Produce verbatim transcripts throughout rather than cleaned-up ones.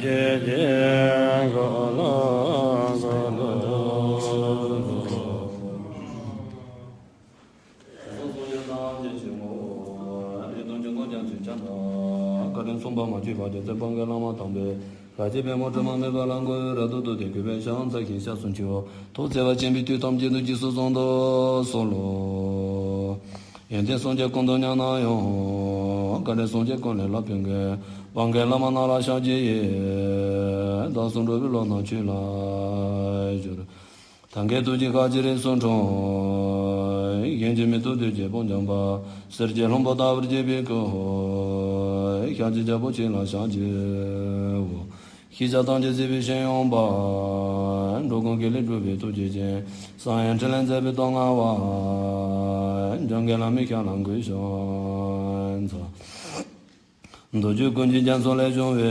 ཡེ་ཡེ་ག་ལ་ག་ལ། སངས་རྒྱས་ཐམས་ཅད་ཀྱི་ངོ་བོ། ཨ་ནི་སྟོང་ཆེན་ཀུན་ཀྱང་ཚུལ་འཆང་དང་། བཀའ་དྲིན་མཚུངས་པ་མ་མཆིས་པ་རྒྱལ་སྲས་དཔལ་མགོན་བླ་མ་དམ་པས། ར་ཅེ་པད་མོ་དྲི་མ་མེད་པ་ལ་མགོ་བོས་རབ་ཏུ་བཏུད་དེ་གུས་པས་ཕྱག་འཚལ་ཞིང་སྐྱབས་སུ་མཆིའོ། ཐུགས་བརྩེ་བ་ཆེན་པོས་དུས་ཐམས་ཅད་དུ་རྗེས་སུ་བཟུང་དུ་གསོལ་ལོ། ཡོན་ཏན་སངས་རྒྱས་ཀུན་ཏུ་བསྙེན་ན་ཡང་། བཀའ་དྲིན་སངས་རྒྱས་ཀུན་ལས་ལྷག་པའི་མགོན། དཔལ་མགོན་བླ་མ་རྣམས་ལ་ཕྱག་བགྱི་ཡི། བདག་སོགས་འགྲོ་བའི་བློ་རྣམས་ཆོས་ལ་སྦྱོར། ཐབས་མཁས་ཐུགས་རྗེས་བཤགས་ཀྱི་རིགས་སུ་འཁྲུངས། གཞན་གྱིས་མི་ཐུབ་བདུད་ཀྱི་དཔུང་འཇོམས་པ། གསེར་གྱི་ལྷུན་པོ་ལྟ་བུར་བརྗིད་པའི་སྐུ། ཤཱཀྱའི་རྒྱལ་པོ་ཁྱེད་ལ་ཕྱག་བགྱིའོ། ཤེས་བྱ་ཐམས་ཅད་གཟིགས་པའི་ཤེས་ཡོན་པ། འགྲོ་ཀུན་དགེ་ལེགས་སྒྲུབ་པའི་ཐུགས་རྗེ་ཅན། གསང་བའི་ཕྲིན་ལས་མཛད་པའི་སྟོབས་མངའ་བ། འཇམ་མགོན་བླ་མའི་ཞབས་ལ་གུས་ཕྱག་འཚལ། མདོ་རྒྱུད་ཀུན་གྱི་རྒྱ་མཚོ་ལས་བྱུང་བའི།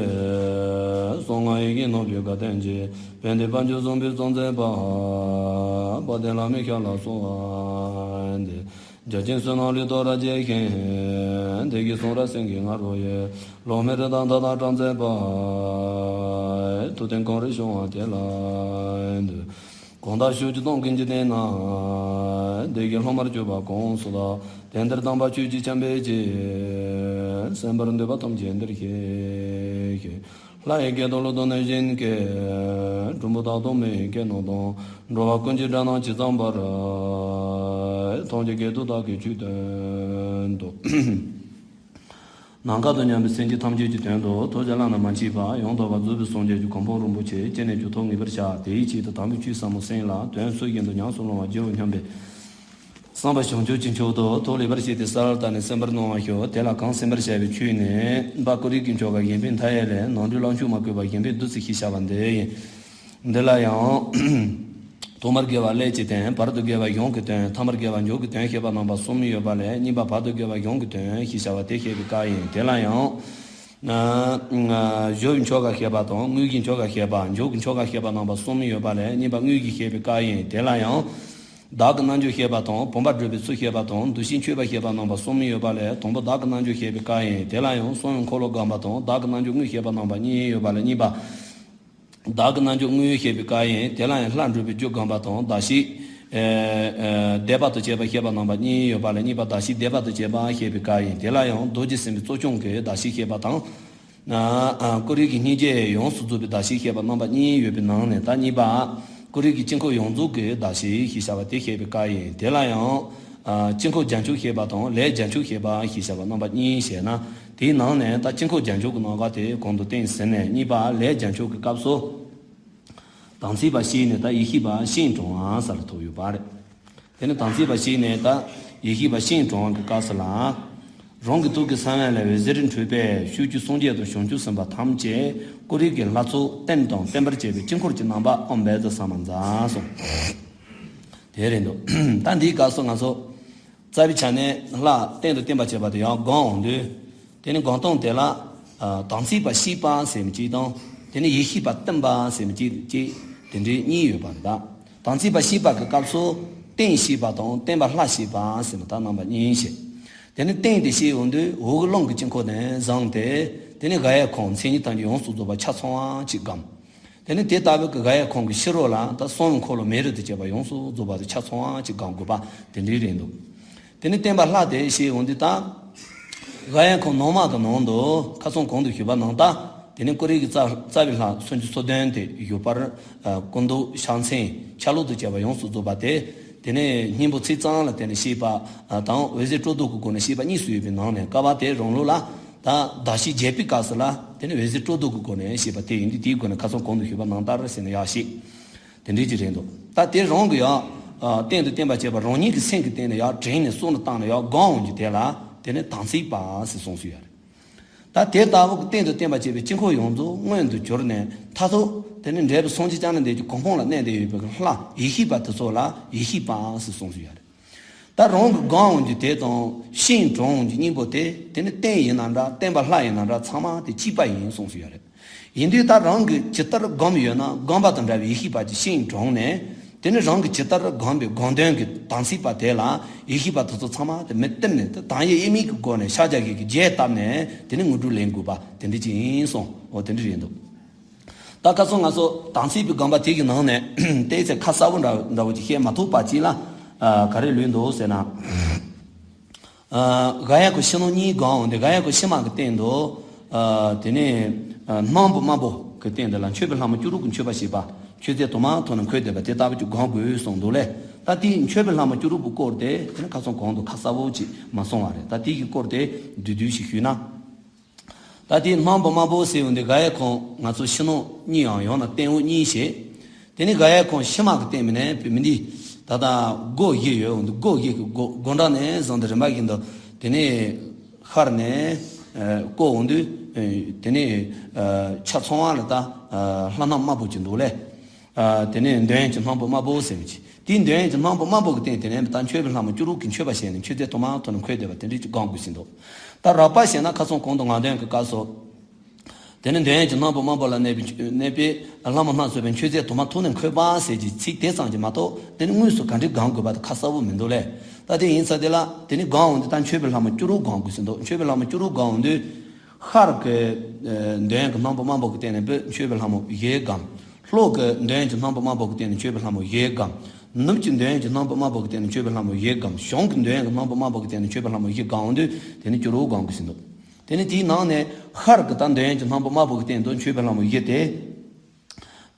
གསང་སྔགས་ཡི་གེ་རྣོ་པོའི་དགའ་སྟོན་གྱི། དཔལ་ལྡན་དཔལ་འབྱོར་བཟང་པོའི་གཙོ་མཛད་པ། དཔལ་ལྡན་བླ་མའི་ཞབས་ལ་གསོལ་བ་འདེབས། རྒྱ་ཆེན་བསོད་ནམས་ལུས་རྟོགས་རབ་རྒྱས་ཤིང་། དེ་གའི་གསུང་རབ་སེང་གེའི་ང་རོ་ཡི། ལོ་མའི་རི་དྭགས་མཐའ་དག་གྲགས་མཛད་པ། ཐུབ་བསྟན་གངས་རིར་བྱུང་བ་དེ་ལ་འདུད། གང་དག་ཕྱོགས་བཅུ་སྟོང་ཀུན་གྱི་སྟེང་ན། བདེ་དགེ་སློབ་མར་གྱུར་པ་གང་སུ་དག། དེང་འདིར་དམ་པ་ཆོས་ཀྱི་ཆར་འབེབས་ཀྱིས། གསན་པར་འདོད་པ་ཐམས་ཅད་འདིར་གཤེགས་ཤིག། ལྷ་ཡི་སྐད་དང་ཀླུ་དང་གནོད་སྦྱིན་སྐད། གྲུལ་བུམ་དག་དང་མི་ཡི་སྐད་རྣམས་དང་། འགྲོ་བ་ཀུན་གྱི་སྒྲ་རྣམས་ཇི་ཙམ་པར། ཐམས་ཅད་སྐད་དུ་བདག་གིས་ཆོས་བསྟན་ཏོ། ནམ་མཁའ་དང་མཉམ་པའི་སེམས་ཅན་ཐམས་ཅད་ཀྱི་དོན་དུ་ཐུགས་རྗེ་བླ་ན་མ་མཆིས་པ་ཡང་དག་པར་རྫོགས་པའི་སངས་རྒྱས་ཀྱི་གོ་འཕང་རིན་པོ་ཆེ་ཅི་ནས་ཀྱང་ཐོབ་ངེས་པར་བྱ། དེའི་ཆེད་དུ་དམ་པའི་ཆོས་ཟབ་མོ་གསན་ལ། དོན་སུ་བཞིན་དུ་ཉམས་སུ་བླང་བ་རྒྱལ་བ་སྙམ་པའི་བསམ་པ་བྱང་ཆུབ་ཀྱི་མཆོག་ཏུ་ཐུགས་ལེགས་པར་བཞེས་ཏེ་གསལ་བར་བཏབ་ནས་གསན་པར་གནང་བར་ཞུ། དེ་ལ་གང་གསན་པར་བྱ་བའི་ཆོས་ནི། འཕགས་པ་ཀུན་རིག་གི་མཆོག་དགའ་གཞན་ཕན་མཐའ་ཡས་ལས། ནང་རྒྱུད་བླ་མཆོག་མ་བཀོད་པ་གཞན་ཕན་བདུད་རྩི་ཞེས་བྱ་བ་འདི་ཡིན། འདི་ལ་ཡང་། ཐོག་མར་དགེ་བ་ཀླད་ཀྱི་དོན། བར་དུ་དགེ་བ་གཞུང་གི་དོན། ཐ་མར་དགེ་བ་མཇུག་གི་དོན་ཞེས་པ་རྣམ་པ་གསུམ་ཡོད་པ་ལས། གཉིས་པ་བར་དུ་དགེ་བ་གཞུང་གི་དོན་ཞེས་བྱ་བ་དེ་བཤད་པའི་སྐབས་ཡིན། དེ་ལ་ཡང་། ཨ་ཨ་གཞུང་གི་མཆོག་དགའ་བཤད་པ་དང་། དངོས་ཀྱི་མཆོག་དགའ་བཤད་པ། མཇུག་གི་མཆོག་དགའ་བཤད་པ་རྣམ་པ་གསུམ་ཡོད་པ་ལས། གཉིས་པ་དངོས་ཀྱི་བཤད་པའི་སྐབས་ཡིན། དེ་ལ་ཡང་། བདག་གི་རྣལ་འབྱོར་བཤད་པ་དང་། བུམ་པ་སྒྲུབ་པའི་ཚུལ་བཤད་པ་དང་། འདུ་ཤེས་འཆོས་པ་བཤད་པ་རྣམ་པ་གསུམ་ཡོད་པ་ལས། དང་པོ་བདག་གི་རྣལ་འབྱོར་བཤད་པའི་སྐབས་ཡིན། དེ་ལ་ཡང་གསང་བའི་འཁོར་ལོ་བསྒོམ་པ་དང་། བདག་གི་རྣལ་འབྱོར་དངོས་བཤད་པ་རྣམ་པ་གཉིས་ཡོད་པ་ལས། གཉིས་པ། བདག་གི་རྣལ་འབྱོར་དངོས་བཤད་པའི་སྐབས་ཡིན། དེ་ལ་ཡང་ལྷ་སྒྲུབ་པའི་རྒྱུ་བསྒོམ་པ་དང་། གདགས་གཞི། ཨེ་ཨེ་བཟླས་པ་དང་བཅས་པ་བཤད་པ་རྣམ་པ་གཉིས་ཡོད་པ་ལས། གཉིས་པ་གདགས་གཞི་བཟླས་པ་དང་བཅས་པ་བཤད་པའི་སྐབས་ཡིན། དེ་ལ་ཡང་རྡོ་རྗེ་སེམས་དཔའི་གཙོ་སྐྱོང་གི་གདགས་གཞི་བཤད་པ་དང་། ཨ་ཨ་ཀུན་རིག་གི་སྙིང་རྗེ་ཡོངས་སུ་རྫོགས་པའི་གདགས་གཞི་བཤད་པ་རྣམ་པ་གཉིས་ཡོད་པའི་ནང་ནས། ད་གཉིས་པ། ཀུན་རིག་གི་དཀྱིལ་འཁོར་ཡོངས་རྫོགས་ཀྱི་གདགས་གཞི་ཞེས་བྱ་བ་དེ་བཤད་པའི་སྐབས་ཡིན། དེ་ལ་ཡང་། ཨ་དཀྱིལ་འཁོར་རྒྱན་ཆོག་བཤད་པ་དང་། ལས་རྒྱན་ཆོག་བཤད་པ་ཞེས་བྱ་བ་རྣམ་པ་གཉིས་བཤད་ན། དེའི་ནང་ནས་ད་དཀྱིལ་འཁོར་རྒྱན་ཆོག་གི་རྣམ་གཞག་དེ་གོང་དུ་བསྟན་ཟིན་ནས། གཉིས་པ་ལས་རྒྱན་ཆོག་གི་སྐབས་སུ། དམ་ཚིག་པ་བཞི་ནས་ད་ཡེ་ཤེས་པ་ཤིང་དྲུང་བ་ཟེར་ཐོབ་ཡོད་པ་རེད། དེ་ནས་དམ་ཚིག་པ་བཞི་ནས་ད་ཡེ་ཤེས་པ་ཤིང་དྲུང་བ་གི་སྐབས་སུ་ལ། རང་གི་ཐུགས་ཀྱི་གསང་བ་ལས་འོད་ཟེར་འཕྲོས་པས་ཕྱོགས་བཅུའི་སངས་རྒྱས་དང་བྱང་ཆུབ་སེམས་དཔའ་ཐམས་ཅད་ཀུན་རིག་གི་ལྷ་ཚོགས་བསྟན་དང་བསྟན་པར་བྱེད་པའི་དཀྱིལ་འཁོར་གྱི་རྣམ་པའམ་འབེབས་སུ་བསམ་པར་མཛད་གསུངས། དེ་རེད་འདུག་ད་འདིའི་སྐབས་སུ་ང་ཚོ་རྩ་བའི་ཆ་ནས་ལྷ་རྟེན་དུ་བརྟེན་པར་བྱེད་པ་དེ་ཡང་སྒོམ་འོང་དུས། དེ་ནི་སྒོམ་སྟངས་དེ་ལ། ཨ་དམ་ཚིག་པ་བཞི་པ་ཟེར་མི་གཅིག་དང་། དེ་ནི་ཡེ་ཤེས་པ་བརྟན་པ་ཟེར་མི་གཅིག་གཅིག་དེ་འདྲའི་གཉིས་ཡོད་པ་རེད་ད། དམ་ཚིག་པ་བཞི་པ་གི་སྐབས་སུ་རྟེན་བཞི་པ་དང་བརྟེན་པ་ལྷ་བཞི་པ་ཟེར་མི་ད་རྣམ་པ་གཉིས་བཤད། དེ་ནི་རྟེན་དེ་བཤད་འོང་དུས་འོག་གི་རླུང་གི་དཀྱིལ་འཁོར་ནས་བཟུང་སྟེ། དེ་ནི་ག་ཡེ་ཁོང་མཚན་ཉིད་ཐམས་ཅད་ཡོངས་སུ་རྫོགས་པ་ཆ་ཚང་བ་གཅིག་སྒོམ། དེ་ནི་དེ་ལྟ་བུ་གི་ག་ཡེ་ཁོང་གི་ཕྱི་རོལ་ལ་ད་གསང་བའི་འཁོར་ལོ་མེ་རི་དང་བཅས་པ་ཡོངས་སུ་རྫོགས་པ་དེ་ཆ་ཚང་བ་གཅིག་སྒོམ་དགོས་པ་དེ་འདྲའི་རེད་འདུག་དེ་ནི་བརྟེན་པ་ལྷ་དེ་བཤད་འོང་དུས་ད། ག་ཡེ་ཁོང་ནང་མ་གི་ནང་དུ་ཁ་སང་གོང་དུ་ཞུས་པ་ནང་ལྟར། དེ་ནི་ཀུན་རིག་གི་རྩ་རྩ་བའི་ལྷ་སུམ་ཅུ་སོ་བདུན་དེ་ཡོད་པར། ཨ་སྐུ་མདོག་ཕྱག་མཚན་ཆ་ལུགས་དང་བཅས་པ་ཡོངས་སུ་རྫོགས་པ་དེ། དེ་ནས་སྙིང་པོ་ཚིག་གཙང་ལ་བརྟེན་ནས་བཤད་པ་དང་། འོད་ཟེར་སྤྲོ་བསྡུ་གི་སྒོ་ནས་བཤད་པ་གཉིས་སུ་ཡོད་པའི་ནང་ནས། བསྐལ་པ་དེ་རང་ལུགས་ལ་ད་གདགས་གཞི་རྒྱས་པའི་སྐབས་སུ་ལ། དེ་ནི་འོད་ཟེར་སྤྲོ་བསྡུ་གི་སྒོ་ནས་བཤད་པ་དེ་ཡིན་དུས། དེའི་སྒོ་ནས་ཁ་སང་གོང་དུ་ཞུས་པ་ནང་ལྟར་ཟེར་ན་ཡག་ཤོས་དེ་འདྲའི་ཅིག་རེད་འདུག་ད་དེ་རང་གི་ཡང་རྟེན་དུ་བརྟེན་པར་བྱེད་པ་རང་ཉིད་ཀྱི་སེམས་ཀྱི་སྟེང་ནས་ཡང་དྲན་ནས་བསམ་བློ་བཏང་ནས་ཡང་སྒོམ་འོང་རྒྱུ་དེ་ལ། དེ་ནི་དམ་ཚིག་པ་ཟེར་གསུངས་སྲོལ་ཡོད་རེད། ད་དེ་ལྟ་བུ་གི་རྟེན་དུ་བརྟེན་པར་བྱེད་པའི་དཀྱིལ་འཁོར་ཡོངས་རྫོགས་མངོན་དུ་གྱུར་ནས། མཐར་ཐུག་དེ་ནི་འབྲས་བུ་སངས་རྒྱས་བསྐྱངས་ན་འདས་ཀྱི་གོ་འཕང་ལ་གནས་ཏེ་ཡོད་པའི་ལྷ་ཡེ་ཤེས་པ་དེ་ཚོ་ལ་ཡེ་ཤེས་པ་ཟེར་གསུངས་སྲོལ་ཡོད་རེད། ད་རང་གི་སྒོམ་འོང་རྒྱུ་དེ་དང་ཤིང་དྲུང་འོང་རྒྱུ་གཉིས་པོ་དེ། དེ་ནི་རྟེན་ཡིན་ན་འདྲ། བརྟེན་པ་ལྷ་ཡིན་ན་འདྲ། ཚང་མ་དེ་གཅིག་པ་ཡིན་གསུངས་སྲོལ་ཡོད་རེད། ཡིན་དུས་ད་རང་གིས་ཇི་ལྟར་སྒོམ་ཡོད་ན། སྒོམ་པ་དང་འདྲ་བའི་ཡེ་ཤེས་པ་ཅིག་ཤིང་དྲུང་ནས། དེ་ནི་རང་གིས་ཇི་ལྟར་སྒོམ་པའི་སྒོམ་དོན་གྱི་དམ་ཚིག་པ་དེ་ལ་ཡེ་ཤེས་པ་དེ་ཚོ་ཚང་མ་དེ་མི་བསྟིམ་ནས། དེ་དང་ཡེ་དབྱེར་མེད་ཀྱི་སྒོ་ནས་ཕྱག་རྒྱ་བཞི་གི་རྒྱས་བཏབ་ནས། དེ་ནི་དངོས་གྲུབ་ལེན་དགོས་པ་དེ་འདྲ་ཅིག་ཡིན་གསུངས། འོ་དེ་འདྲ་རེད་འདུག་ད་ཁ་སང་ང་ཚོ་དམ་ཚིག་པའི་དགོངས་པ་དེ་གི་ནང་ནས་ཏོག་ཙམ་ཁ་གསལ་པོ་འདྲ་འདྲ་བོ་ཅིག་བཤད་མ་ཐུབ་པ་ཅིག་ལ། ཨ། ག་རེ་ལུས་འདུག་ཟེར་ན། ཨ། ག་ཡ་ཁོ་ཕྱི་ནང་གཉིས་དགོངས་འོང་དུས། ག་ཡ་ཁོ་ཕྱི་མ་གི་སྟེང་དུ། ཨ། དེ་ནས། ཨ། སྣང་བ་དམར་པོ་གི་སྟེང་དུ་ལ་མཆོད་པའི་ལྷ་མོ་བཅུ་དྲུག་གི་མཆོད་པ་བྱེད་པ། མཆོད་རྫས་དུ་མ་ཐོག་ནས་འཁོད་བསྡད་པ་དེ་ལྟ་བུ་ཅིག་དགོངས་དགོས་གསུངས་འདུག་ལས། ད་དེའི་མཆོད་པའི་ལྷ་མོ་བཅུ་དྲུག་པོའི་སྐོར་དེ་དེ་ནི་ཁ་སང་གོང་དུ་ཁ་གསལ་པོ་ཅིག་མ་སོང་བ་རེད། ད་དེའི་གི་སྐོར་དེ་བསྡུས་བསྡུས་ཤིག་ཞུས་ན། ད་དེའི་སྣང་བ་དམར་པོ་ཟེར་ཡོང་དུས། ག་ཡ་ཁོ་ང་ཚོ་ཕྱི་ནང་གཉིས་ཡང་ཡང་ན་སྟེང་འོག་གཉིས་བྱས། དེ་ནས་ག་ཡ་ཁོ་ཕྱི་མ་གི་སྟེང་མི་ནས་བུད་མི་འདི་ད་ལྟ་སྒོ་བཞི་ཡོད་འོང་དུས། སྒོ་བཞི་གི་སྒོ་སྒོ་འགྲམ་ནས་བཟུང་སྟེ་རིམ་པ་བཞིན་དུ་དེ་ནས་ཤར་ནས་ཨ་བསྐོར་འོང་དུས། ཨ། དེ་ནས་ཨ་ཆ་ཚང་བ་ལ་ད་ཨ་ལྷ་སྣ་དམར་པོ་ཅིག་འདུག་ལས། ཨ། དེ་ནས་འདོད་ཡོན་གྱི་སྣང་བ་དམར་པོ་ཟེར་བ་ཅིག་དེའི་འདོད་ཡོན་གྱི་སྣང་བ་དམར་པོ་གི་སྟེང་དེ་ནས་ད་མཆོད་པའི་ལྷ་མོ་བཅུ་དྲུག་གི་མཆོད་པ་བྱས་ནས་མཆོད་རྫས་དུ་མ་ཐོག་ནས་འཁོད་བསྡད་པ་དེ་འདྲ་ཅིག་དགོངས་དགོས་ཟིན་འདུག་ད་རགས་པ་བྱས་ན་ཁ་སང་གོང་དུ་ངག་འདོན་གྱི་སྐབས་སུ། དེ་ནས་འདོད་ཡོན་གྱི་སྣང་བ་དམར་པོ་ལ་གནས་པའི་གནས་པའི་ལྷ་མོ་སྣ་ཚོགས་པའི་མཆོད་རྫས་དུ་མ་ཐོག་ནས་འཁོད་པ་ཟེར་གྱི་ཚིག་དེ་ཙམ་གྱིས་མ་གཏོགས། དེ་ནི་དངོས་སུ་ག་འདྲའི་དགོངས་དགོས་པ་དེ་ཁ་གསལ་པོ་མི་འདུག་ལས། ད་དེ་ཡིན་ཙང་དེ་ལ་དེ་ནི་དགོངས་འོང་དུས། ད་མཆོད་པའི་ལྷ་མོ་བཅུ་དྲུག་དགོངས་དགོས་ཟིན་འདུག་མཆོད་པའི་ལྷ་མོ་བཅུ་དྲུག་དགོངས་འོང་དུས། ཤར་གྱི་ཨ་འདོད་ཡོན་གྱི་སྣང་བ་དམར་པོ་གི་སྟེང་ནས་བུད་མཆོད་པའི་ལྷ་མོ་བཞི་བསྒོམ། ལྷོ་གི་འདོད་ཡོན་གྱི་སྣང་བ་དམར་པོ་གི་སྟེང་ནས་མཆོད་པའི་ལྷ་མོ་བཞི་བསྒོམ། ནུབ་ཀྱི་འདོད་ཡོན་གྱི་སྣང་བ་དམར་པོ་གི་སྟེང་ནས་མཆོད་པའི་ལྷ་མོ་བཞི་བསྒོམ། བྱང་གི་འདོད་ཡོན་གྱི་སྣང་བ་དམར་པོ་གི་སྟེང་ནས་མཆོད་པའི་ལྷ་མོ་བཞི་བསྒོམ་འོང་དུས། དེ་ནི་བཅུ་དྲུག་དགོངས་དགོས་ཟིན་འདུག་དེ་ནི་དེའི་ནང་ནས་ཤར་གྱི་ད་འདོད་ཡོན་གྱི་སྣང་བ་དམར་པོ་གི་སྟེང་དུ་མཆོད་པའི་ལྷ་མོ་བཞི་སྟེ།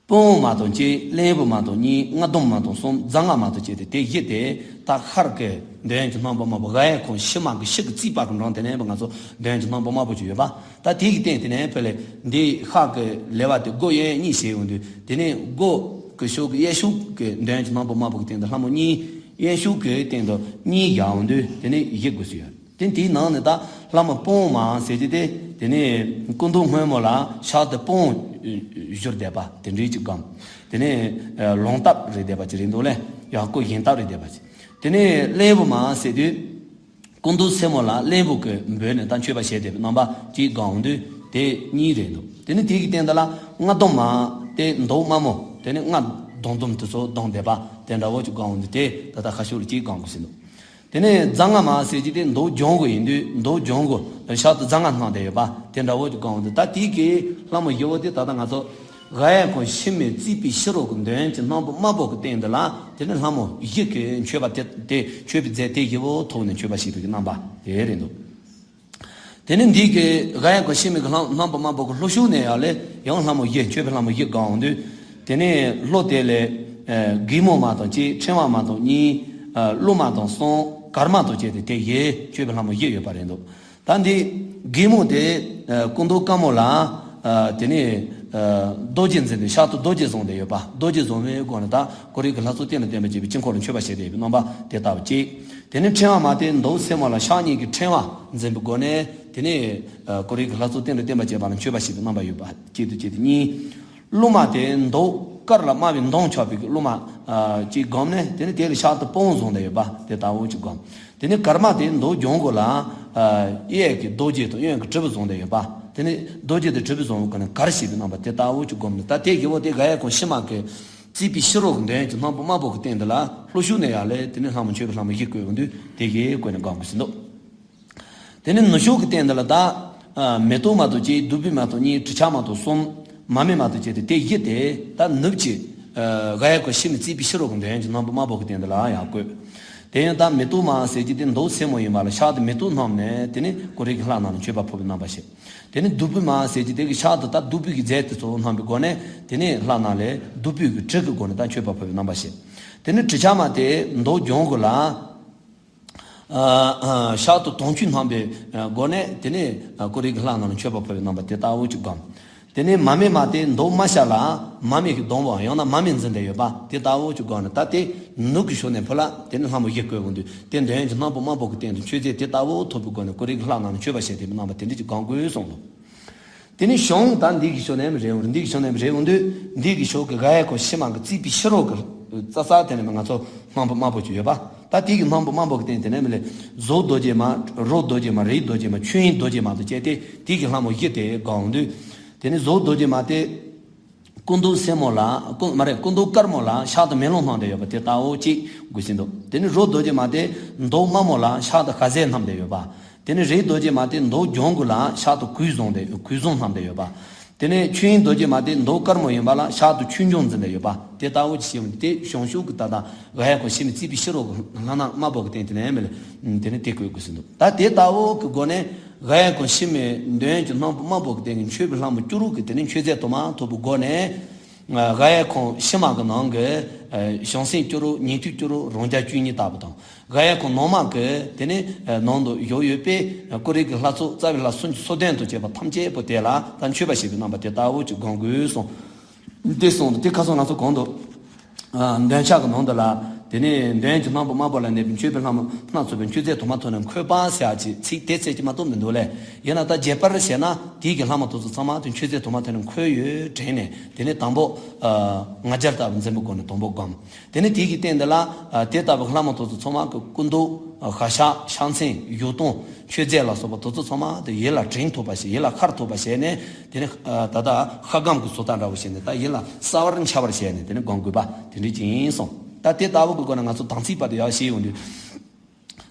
དཔོན་མ་དང་གཅིག་གླིང་བུ་མ་དང་གཉིས། རྔ་ལྡུམ་མ་དང་གསུམ། རྫ་རྔ་མ་དང་བཅས་ཏེ་དེ་བཞི་སྟེ། ད་ཤར་གྱི་འདོད་ཡོན་གྱི་སྣང་བ་དམར་པོ་ག་ཡ་ཁོ་ཕྱི་མ་གི་ཕྱི་གི་རྩིག་པ་གི་འགྲམ་དེ་ནས་ང་ཚོ་འདོད་ཡོན་གྱི་སྣང་བ་དམར་པོ་ཅིག་ཡོད་པ། ད་དེ་གི་སྟེང་དེ་ནས་ཕར་ལ་འདི་ཤར་གྱི་ལེ་བ་དེ་སྒོ་གཡས་གཡོན་གཉིས་བྱས་ཡོང་དུས། དེ་ནས་སྒོ་གི་ཕྱོགས་གི་གཡས་ཕྱོགས་ཀྱི་འདོད་ཡོན་གྱི་སྣང་བ་དམར་པོ་གི་སྟེང་དུ་ལྷ་མོ་གཉིས། གཡོན་ཕྱོགས་ཀྱི་སྟེང་དུ་གཉིས་བཞག་ཡོང་དུས། དེ་ནས་བཞི་དགོས་སུ་ཡོད། དེ་དེའི་ནང་ནས་ད་ལྷ་མོ་དཔོན་མ་ཟེར་གྱི་དེ། དེ་ནས་སྐུ་མདོག་སྔོན་མོ་ལ་ཕྱག་དེ་དཔུང་བཞུར་བསྡད་པ་དེ་འདྲའི་ཅིག་བསྒོམ། དེ་ནས་ལོང་སྟབས་རེད་བསྡད་པ་ཅིག་རེད་འདུག་ལས། ཡང་སྐུ་བཞེངས་སྟབས་རེད་བསྡད་པ་ཅིག་དེ་ནས་གླིང་བུ་མ་ཟེར་དུས། སྐུ་མདོག་སེར་མོ་ལ་གླིང་བུ་གི་འབོད་ནས་ད་མཆོད་པ་བྱས་བསྡད་པའི་རྣམ་པ་ཅིག་བསྒོམ་འོང་དུས། དེ་གཉིས་རེད་འདུག་དེ་ནས་དེ་གི་སྟེང་དེ་ལ་རྔ་ལྡུམ་མ་དེ་མདོག་དམར་མོ། དེ་ནས་རྔ་ལྡུམ་ལྡུམ་དེ་ཚོ་ལྡུམ་བསྡད་པ་དེ་འདྲ་བོ་ཅིག་བསྒོམ་འོང་དུས། དེ་ད་ལྟ་ཁ་ཤུར་ཅིག་བསྒོམ་དགོས་ཟིན་འདུག་དེ་ནས་རྫ་རྔ་མ་ཟེར་གྱི་དེ་མདོག་ལྗང་གུ་ཡིན་དུས། མདོག་ལྗང་གུ་ལ་ཕྱག་ཏུ་རྫ་རྔ་བསྣམས་བསྡད་ཡོད་པ་དེ་འདྲ་བོ་ཅིག་བསྒོམ་འོང་དུས། ད་དེ་གི་ལྷ་མོ་བཞི་བོ་དེ་ད་ལྟ་ང་ཚོ་ག་ཡ་ཁོ་ཕྱི་མའི་རྩིག་པའི་ཕྱི་རོལ་གྱི་འདོད་ཡོན་གྱི་སྣང་བ་དམར་པོ་གི་སྟེང་དེ་ལ། དེ་ནི་ལྷ་མོ་བཞི་གི་མཆོད་པ་དེ་དེ་མཆོད་པའི་རྫས་དེ་བཞི་བོ་ཐོག་ནས་མཆོད་པ་བྱེད་པའི་རྣམ་པ་དེ་རེད་འདུག་དེ་ནས་འདི་གི་ག་ཡ་ཁོ་ཕྱི་མའི་གི་ལྷ་སྣང་བ་དམར་པོ་གི་ལྷོ་ཕྱོགས་ནས་ཡར་ལས་ཡང་ལྷ་མོ་བཞི། མཆོད་པའི་ལྷ་མོ་བཞི་བསྒོམ་འོང་དུས། དེ་ནས་ལྷོ་དེ་ལས་ཨ་སྒེག་མོ་མ་དང་གཅིག་ཕྲེང་བ་མ་དང་གཉིས། ཨ་ཀླུ་མ་དང་གསུམ། གར་མ་དང་བཅས་ཏེ་དེ་བཞི། མཆོད་པའི་ལྷ་མོ་བཞི་ཡོད་པ་རེད་འདུག་ད་འདི་སྒེག་མོ་དེ་ཨ་སྐུ་མདོག་དཀར་མོ་ལ། ཨ་དེ་ནས་ཨ་རྡོ་རྗེ་འཛིན་པའི་ཕྱག་ཏུ་རྡོ་རྗེ་བཟུང་སྟེ་ཡོད་པ། རྡོ་རྗེ་བཟུང་བའི་སྒོ་ནས་ད་ཀོ་རི་གི་ལྷ་ཚོགས་རྟེན་ལ་བརྟེན་པ་བཅས་པའི་དཀྱིལ་འཁོར་ལ་མཆོད་པ་བྱེད་བསྡད་པའི་རྣམ་པ་དེ་ལྟ་བུ་གཅིག་དེ་ནས་ཕྲེང་བ་མ་དེ་མདོག་སེར་མོ་ལ་ཕྱག་གཉིས་ཀྱི་ཕྲེང་བ་འཛིན་པའི་སྒོ་ནས། དེ་ནས་ཨ་ཀོ་རི་གི་ལྷ་ཚོགས་རྟེན་ལ་བརྟེན་པ་བཅས་པ་ལ་མཆོད་པ་བྱེད་པའི་རྣམ་པ་ཡོད་པ་གཅིག་དང་གཅིག་དང་གཉིས། ཀླུ་མ་དེ་མདོག་དཀར་ལ་དམར་བའི་མདངས་ཆགས་པའི་ཀླུ་མ་ཨ་ཅིག་བསྒོམས་ནས། དེ་ནས་དེ་ལ་ཕྱག་ཏུ་དཔུང་བཟུང་སྟེ་ཡོད་པ་དེ་ལྟ་བུ་ཅིག་བསྒོམ། དེ་ནས་གར་མ་དེ་མདོག་ལྗང་གུ་ལ་ཨ་གཡས་ཀྱི་རྡོ་རྗེ་དང་གཡོན་གྱི་དྲིལ་བུ་བཟུང་སྟེ་ཡོད་པ། དེ་ནས་རྡོ་རྗེ་དང་དྲིལ་བུ་བཟུང་བའི་སྒོ་ནས་གར་བྱེད་པའི་རྣམ་པ་དེ་ལྟ་བུ་ཅིག་བསྒོམས་ནས། ད་དེ་བཞི་བོ་དེ་ག་ཡ་ཁོ་ཕྱི་མ་གི་རྩིག་པའི་ཕྱི་རོལ་གྱི་འདོད་ཡོན་གྱི་སྣང་བ་དམར་པོ་གི་སྟེང་དེ་ལ་ལྷོ་ཕྱོགས་ནས་ཡར་ལས་དེ་ནས་ལྷ་མོ་མཆོད་པའི་ལྷ་མོ་བཞི་བཀོད་འོང་དུས། དེ་བཞི་བཀོད་ནས་བསྒོམ་དགོས་ཟིན་འདུག་དེ་ནས་ནུབ་ཕྱོགས་ཀྱི་སྟེང་དེ་ལ་ད་ཨ་མེ་ཏོག་མ་དང་གཅིག་བདུག་སྤོས་མ་དང་གཉིས། དྲི་ཆབ་མ་དང་གསུམ། མར་མེ་མ་དང་བཅས་ཏེ་དེ་བཞི་སྟེ། ད་ནུབ་ཀྱི་ཨ་ག་ཡ་ཁོ་ཕྱི་མའི་རྩིག་པའི་ཕྱི་རོལ་གྱི་འདོད་ཡོན་གྱི་སྣང་བ་དམར་པོ་གི་སྟེང་དེ་ལ་ཡང་བཀོད། དེ་ཡང་ད་མེ་ཏོག་མ་ཟེར་གྱི་དེ་མདོག་སེར་མོ་ཡིན་པ་ལ་ཕྱག་ཏུ་མེ་ཏོག་བསྣམས་ནས། དེ་ནས་ཀོ་རི་གི་ལྷ་རྣམས་ལ་མཆོད་པ་ཕུལ་བའི་རྣམ་པ་བྱས། དེ་ནས་བདུག་སྤོས་མ་ཟེར་གྱི་དེ་གི་ཕྱག་ཏུ་ད་བདུག་སྤོས་ཀྱི་རྫས་དེ་ཚོ་བསྣམས་པའི་སྒོ་ནས། དེ་ནས་ལྷ་རྣམས་ལ་བདུག་སྤོས་ཀྱི་དྲི་གི་སྒོ་ནས་ད་མཆོད་པ་ཕུལ་བའི་རྣམ་པ་བྱས། དེ་ནས་དྲི་ཆབ་མ་དེ་མདོག་ལྗང་གུ་ལ། ཨ་ཨ་ཕྱག་ཏུ་དུང་ཆོས་བསྣམས་པའི་སྒོ་ནས། དེ་ནས་ཀོ་རི་གི་ལྷ་རྣམས་ལ་མཆོད་པ་ཕུལ་བའི་རྣམ་པ་དེ་ལྟ་བུ་ཅིག་བསྒོམ། དེ་ནས་མར་མེ་མ་དེ་མདོག་དམར་ཤ་ལ་མར་མེ་གི་སྡོང་པོ་ཡང་ན་མར་མེ་འཛིན་བསྡད་ཡོད་པ་དེ་ལྟ་བུ་ཅིག་བསྒོམས་ནས། ད་དེ་ནུབ་ཀྱི་ཕྱོགས་ནས་ཕུལ་ལ། དེ་ནས་ལྷ་མོ་བཞི་བཀོད་འོང་དུས། དེ་འདོད་ཡོན་གྱི་སྣང་བ་དམར་པོ་གི་སྟེང་དུ་མཆོད་རྫས་དེ་ལྟ་བུ་ཐོབ་པའི་སྒོ་ནས་ཀོ་རི་གི་ལྷ་རྣམས་ལ་མཆོད་པ་བྱས་ཏེ་རྣམ་པ་དེ་འདྲ་ཅིག་བསྒོམ་དགོས་གསུངས་འདུག་དེ་ནས་བྱུང་། ད་འདི་གི་ཕྱོགས་ནས་རེད་འོང་། འདི་གི་ཕྱོགས་ནས་རེད་འོང་དུས། འདི་གི་ཕྱོགས་ཀྱི་ག་ཡ་ཁོ་ཕྱི་མ་གི་རྩིག་པའི་ཕྱི་རོལ་གྱི་རྩ་ས་དེ་ནས་ང་ཚོ་སྣང་བ་དམར་པོ་ཅིག་ཡོད་པ། ད་དེ་གི་སྣང་བ་དམར་པོ་གི་སྟེང་དེ་ནས་མི་ལས་གཟུགས་རྡོ་རྗེ་མ། རོ་རྡོ་རྗེ་མ། རིགས་རྡོ་རྗེ་མ། ཆོས་དབྱིངས་རྡོ་རྗེ་མ་དང་བཅས་ཏེ་དེ་གི་ལྷ་མོ་བཞི་དེ་བསྒོམ་འོང་དུས། དེ་ནས་གཟུགས་རྡོ་རྗེ་མ་དེ་སྐུ་མདོག་སེར་མོ་ལ། སྐུ་མ་རེད། སྐུ་མདོག་དཀར་མོ་ལ་ཕྱག་ཏུ་མེ་ལོང་བསྣམས་ཏེ་ཡོད་པ་དེ་ལྟ་བུ་ཅིག་དགོས་ཟིན་འདུག་དེ་ནས་རོ་རྡོ་རྗེ་མ་དེ་མདོག་དམར་མོ་ལ་ཕྱག་ཏུ་ཤ་ཟའི་བསྣམས་ཏེ་ཡོད་པ། དེ་ནས་རིགས་རྡོ་རྗེ་མ་དེ་མདོག་ལྗང་གུ་ལ་ཕྱག་ཏུ་གོས་བཟུང་སྟེ། གོས་བཟང་བསྣམས་ཏེ་ཡོད་པ། དེ་ནས་ཆོས་དབྱིངས་རྡོ་རྗེ་མ་དེ་མདོག་དཀར་མོ་ཡིན་པ་ལ་ཕྱག་ཏུ་ཆོས་འབྱུང་འཛིན་པ་ཡོད་པ་དེ་ལྟ་བུ་ཅིག་ཞིག་ཡོད། དེ་བྱང་ཆུབ་ཀྱི་ད་ལྟ་ག་ཡ་ཁོ་ཤི་མི་རྩིས་པའི་ཕྱི་རོལ་གྱི་ལྷ་སྣ་དམར་པོ་གི་སྟེང་དེ་ནས་མེད་ལ་དེ་ནས་དེ་བཀོད་དགོས་ཟིན་འདུག་ད་དེ་ལྟ་བུ་གི་སྒོ་ནས་ག་ཡ་ཁོ་ཤི་མི་འདོད་ཡོན་གྱི་སྣམ་བུ་དམར་པོ་གི་སྟེང་གི་མཆོད་པའི་ལྷ་མོ་བཅུ་དྲུག་གི་དེ་ནས་མཆོད་རྫས་དུ་མ་ཐོབ་པའི་སྒོ་ནས། ག་ཡ་ཁོང་ཕྱི་མ་གི་ནང་གི་བྱང་སེམས་བཅུ་དྲུག་ཉན་ཐོས་བཅུ་དྲུག་རང་རྒྱལ་བཅུ་གཉིས་ལྟ་བུ་དང་། ག་ཡ་ཁོང་ནང་མ་གི་དེ་ནས་ནང་དུ་བཞུགས་ཡོད་པའི་ཀུ་རེ་གི་ལྷ་ཚོགས་རྩ་བའི་ལྷ་སུམ་ཅུ་སོ་བདུན་དང་བཅས་པ་ཐམས་ཅད་པོ་དེ་ལ་ད་མཆོད་པ་བྱེད་པའི་རྣམ་པ་དེ་ལྟ་བུ་ཅིག་སྒོམ་དགོས་གསུངས། དེ་གསུངས་དེ་ཁ་སང་ང་ཚོ་གོང་དུ། འདོན་ཆ་གི་ནང་དུ་ལ། དེ་ནས་འདོད་ཡོན་གྱི་སྣམ་བུ་དམར་པོ་ལ་གནས་པའི་མཆོད་པའི་ལྷ་མོ་སྣ་ཚོགས་པའི་མཆོད་རྫས་དུ་མ་ཐོགས་ནས་འཁོད་པ་ཟེར་ཡག་ཅིག་ཚིག་དེ་ཚད་ཀྱི་མ་གཏོགས་མི་འདུག་ལས། ཡིན་ན་ད་རྒྱས་པར་བཤད་ན་དེའི་གི་ལྷ་མོ་དེ་ཚོ་ཚང་མ་དེ་མཆོད་རྫས་དུ་མ་ཐོགས་ནས་འཁོད་ཡོད་དྲན་ནས་དེ་ནས་དང་པོ། ང་རྒྱལ་ལྟ་བུ་འཛིན་པའི་སྒོ་ནས་དང་པོ་སྒོམ། དེ་ནས་དེའི་གི་སྟེང་དེ་ལ་དེ་ལྟ་བུ་ལྷ་མོ་དེ་ཚོ་ཚང་མ་གི་སྐུ་མདོག་ཤ་ཤ་ཕྱག་མཚན་བཞུགས་སྟངས་མཆོད་རྫས་ལ་སོགས་པ་དེ་ཚོ་ཚང་མ་དེ་ཡིད་ལ་དྲན་ཐུབ་པ་ཞིག་ཡིད་ལ་ཤར་ཐུབ་པ་བྱས་ནས་དེ་ནས་ད་ལྟ་ཤ་སྒམ་གི་བཟོ་ལྟ་འདྲ་བོ་བྱས་ནས་ད་ཡིད་ལ་གསལ་བར་འཆར་བར་བྱས་ནས་དེ་ནས་སྒོམ་དགོས་པ་དེ་འདྲ་ཅིག་ཡིན་གསུངས། ད་དེ་ལྟ་བུ་གི་སྒོ་ནས་ང་ཚོ་དམ་ཚིག་པ་དེ་ཡག་ཤེས་ཡོང་དུས།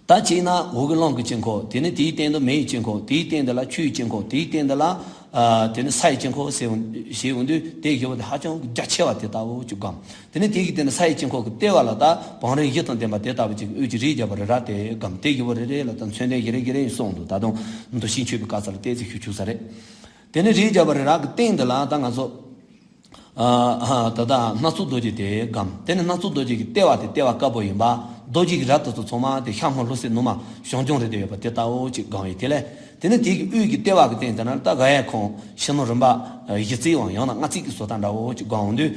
ད་གཅིག་ན་འོག་གི་རླུང་གི་དཀྱིལ་འཁོར། དེ་ནས་དེའི་སྟེང་དུ་མེ་ཡི་དཀྱིལ་འཁོར། དེའི་སྟེང་དེ་ལ་ཆུ་ཡི་དཀྱིལ་འཁོར། དེའི་སྟེང་དེ་ལ་ཨ་དེ་ནས་ས་ཡི་དཀྱིལ་འཁོར་ཟེར་ཡོང་དུས་དེ་བཞི་པོ་དེ་ཧ་ཅང་གི་རྒྱ་ཆེ་བ་དེ་ལྟ་བུ་ཅིག་སྒོམ། དེ་ནས་དེའི་གི་སྟེང་དུ་ས་ཡི་དཀྱིལ་འཁོར་གྱི་ལྟེ་བ་ལ་ད་བང་རིམ་བཞི་དང་ལྡན་པ་དེ་ལྟ་བུ་ཅིག་གི་དབུས་ཀྱི་རིགས་བརྒྱ་པ་རེ་རེ་དེ་སྒོམ། དེ་བཞི་པོ་རེ་རེ་ལ་ད་མཚོན་དོན་བཞི་རེ་བཞི་རེ་ཡིན་གསུངས་འདུག་ད་དུང་མདོ་ཞིང་མཆོད་པའི་སྐབས་སུ་ལ་ཏོག་ཙམ་ཞུ་ཆོག་ས་རེད། དེ་ནས་རིགས་བརྒྱ་པ་རེ་རེ་གི་སྟེང་དེ་ལ་ད་ང་ཚོ། ཨ་ད་ལྟ་སྣ་ཚོགས་རྡོ་རྗེ་དེ་སྒོམ། དེ་ནས་སྣ་ཚོགས་རྡོ་རྗེ་གི་ལྟེ་བ་དེ་ལྟེ་བ་དཀར་པོ་ཡིན་པ། རྡོ་རྗེ་གི་རྭ་དེ་ཚོ་ཚང་མ་དེ་ཤར་སྔོན་ལྷོ་སྲིན་ནུ་མ་ཞང་ལྗང་རེད་དེ་ཡོད་པ་དེ་ལྟ་བུ་ཅིག་སྒོམ་ཡོད་དེ་ལས། དེ་ནས་དེ་གི་དབུས་ཀྱི་ལྟེ་བ་གི་སྟེང་དེ་ན་ད་ག་ཡ་ཁོང་ཕྱི་ནང་རིམ་པ་བཞི་རྩེ་བའམ་ཡང་ན་ལྔ་རྩེ་གི་བཟོ་ལྟ་འདྲ་བོ་ཅིག་སྒོམ་འོང་དུས།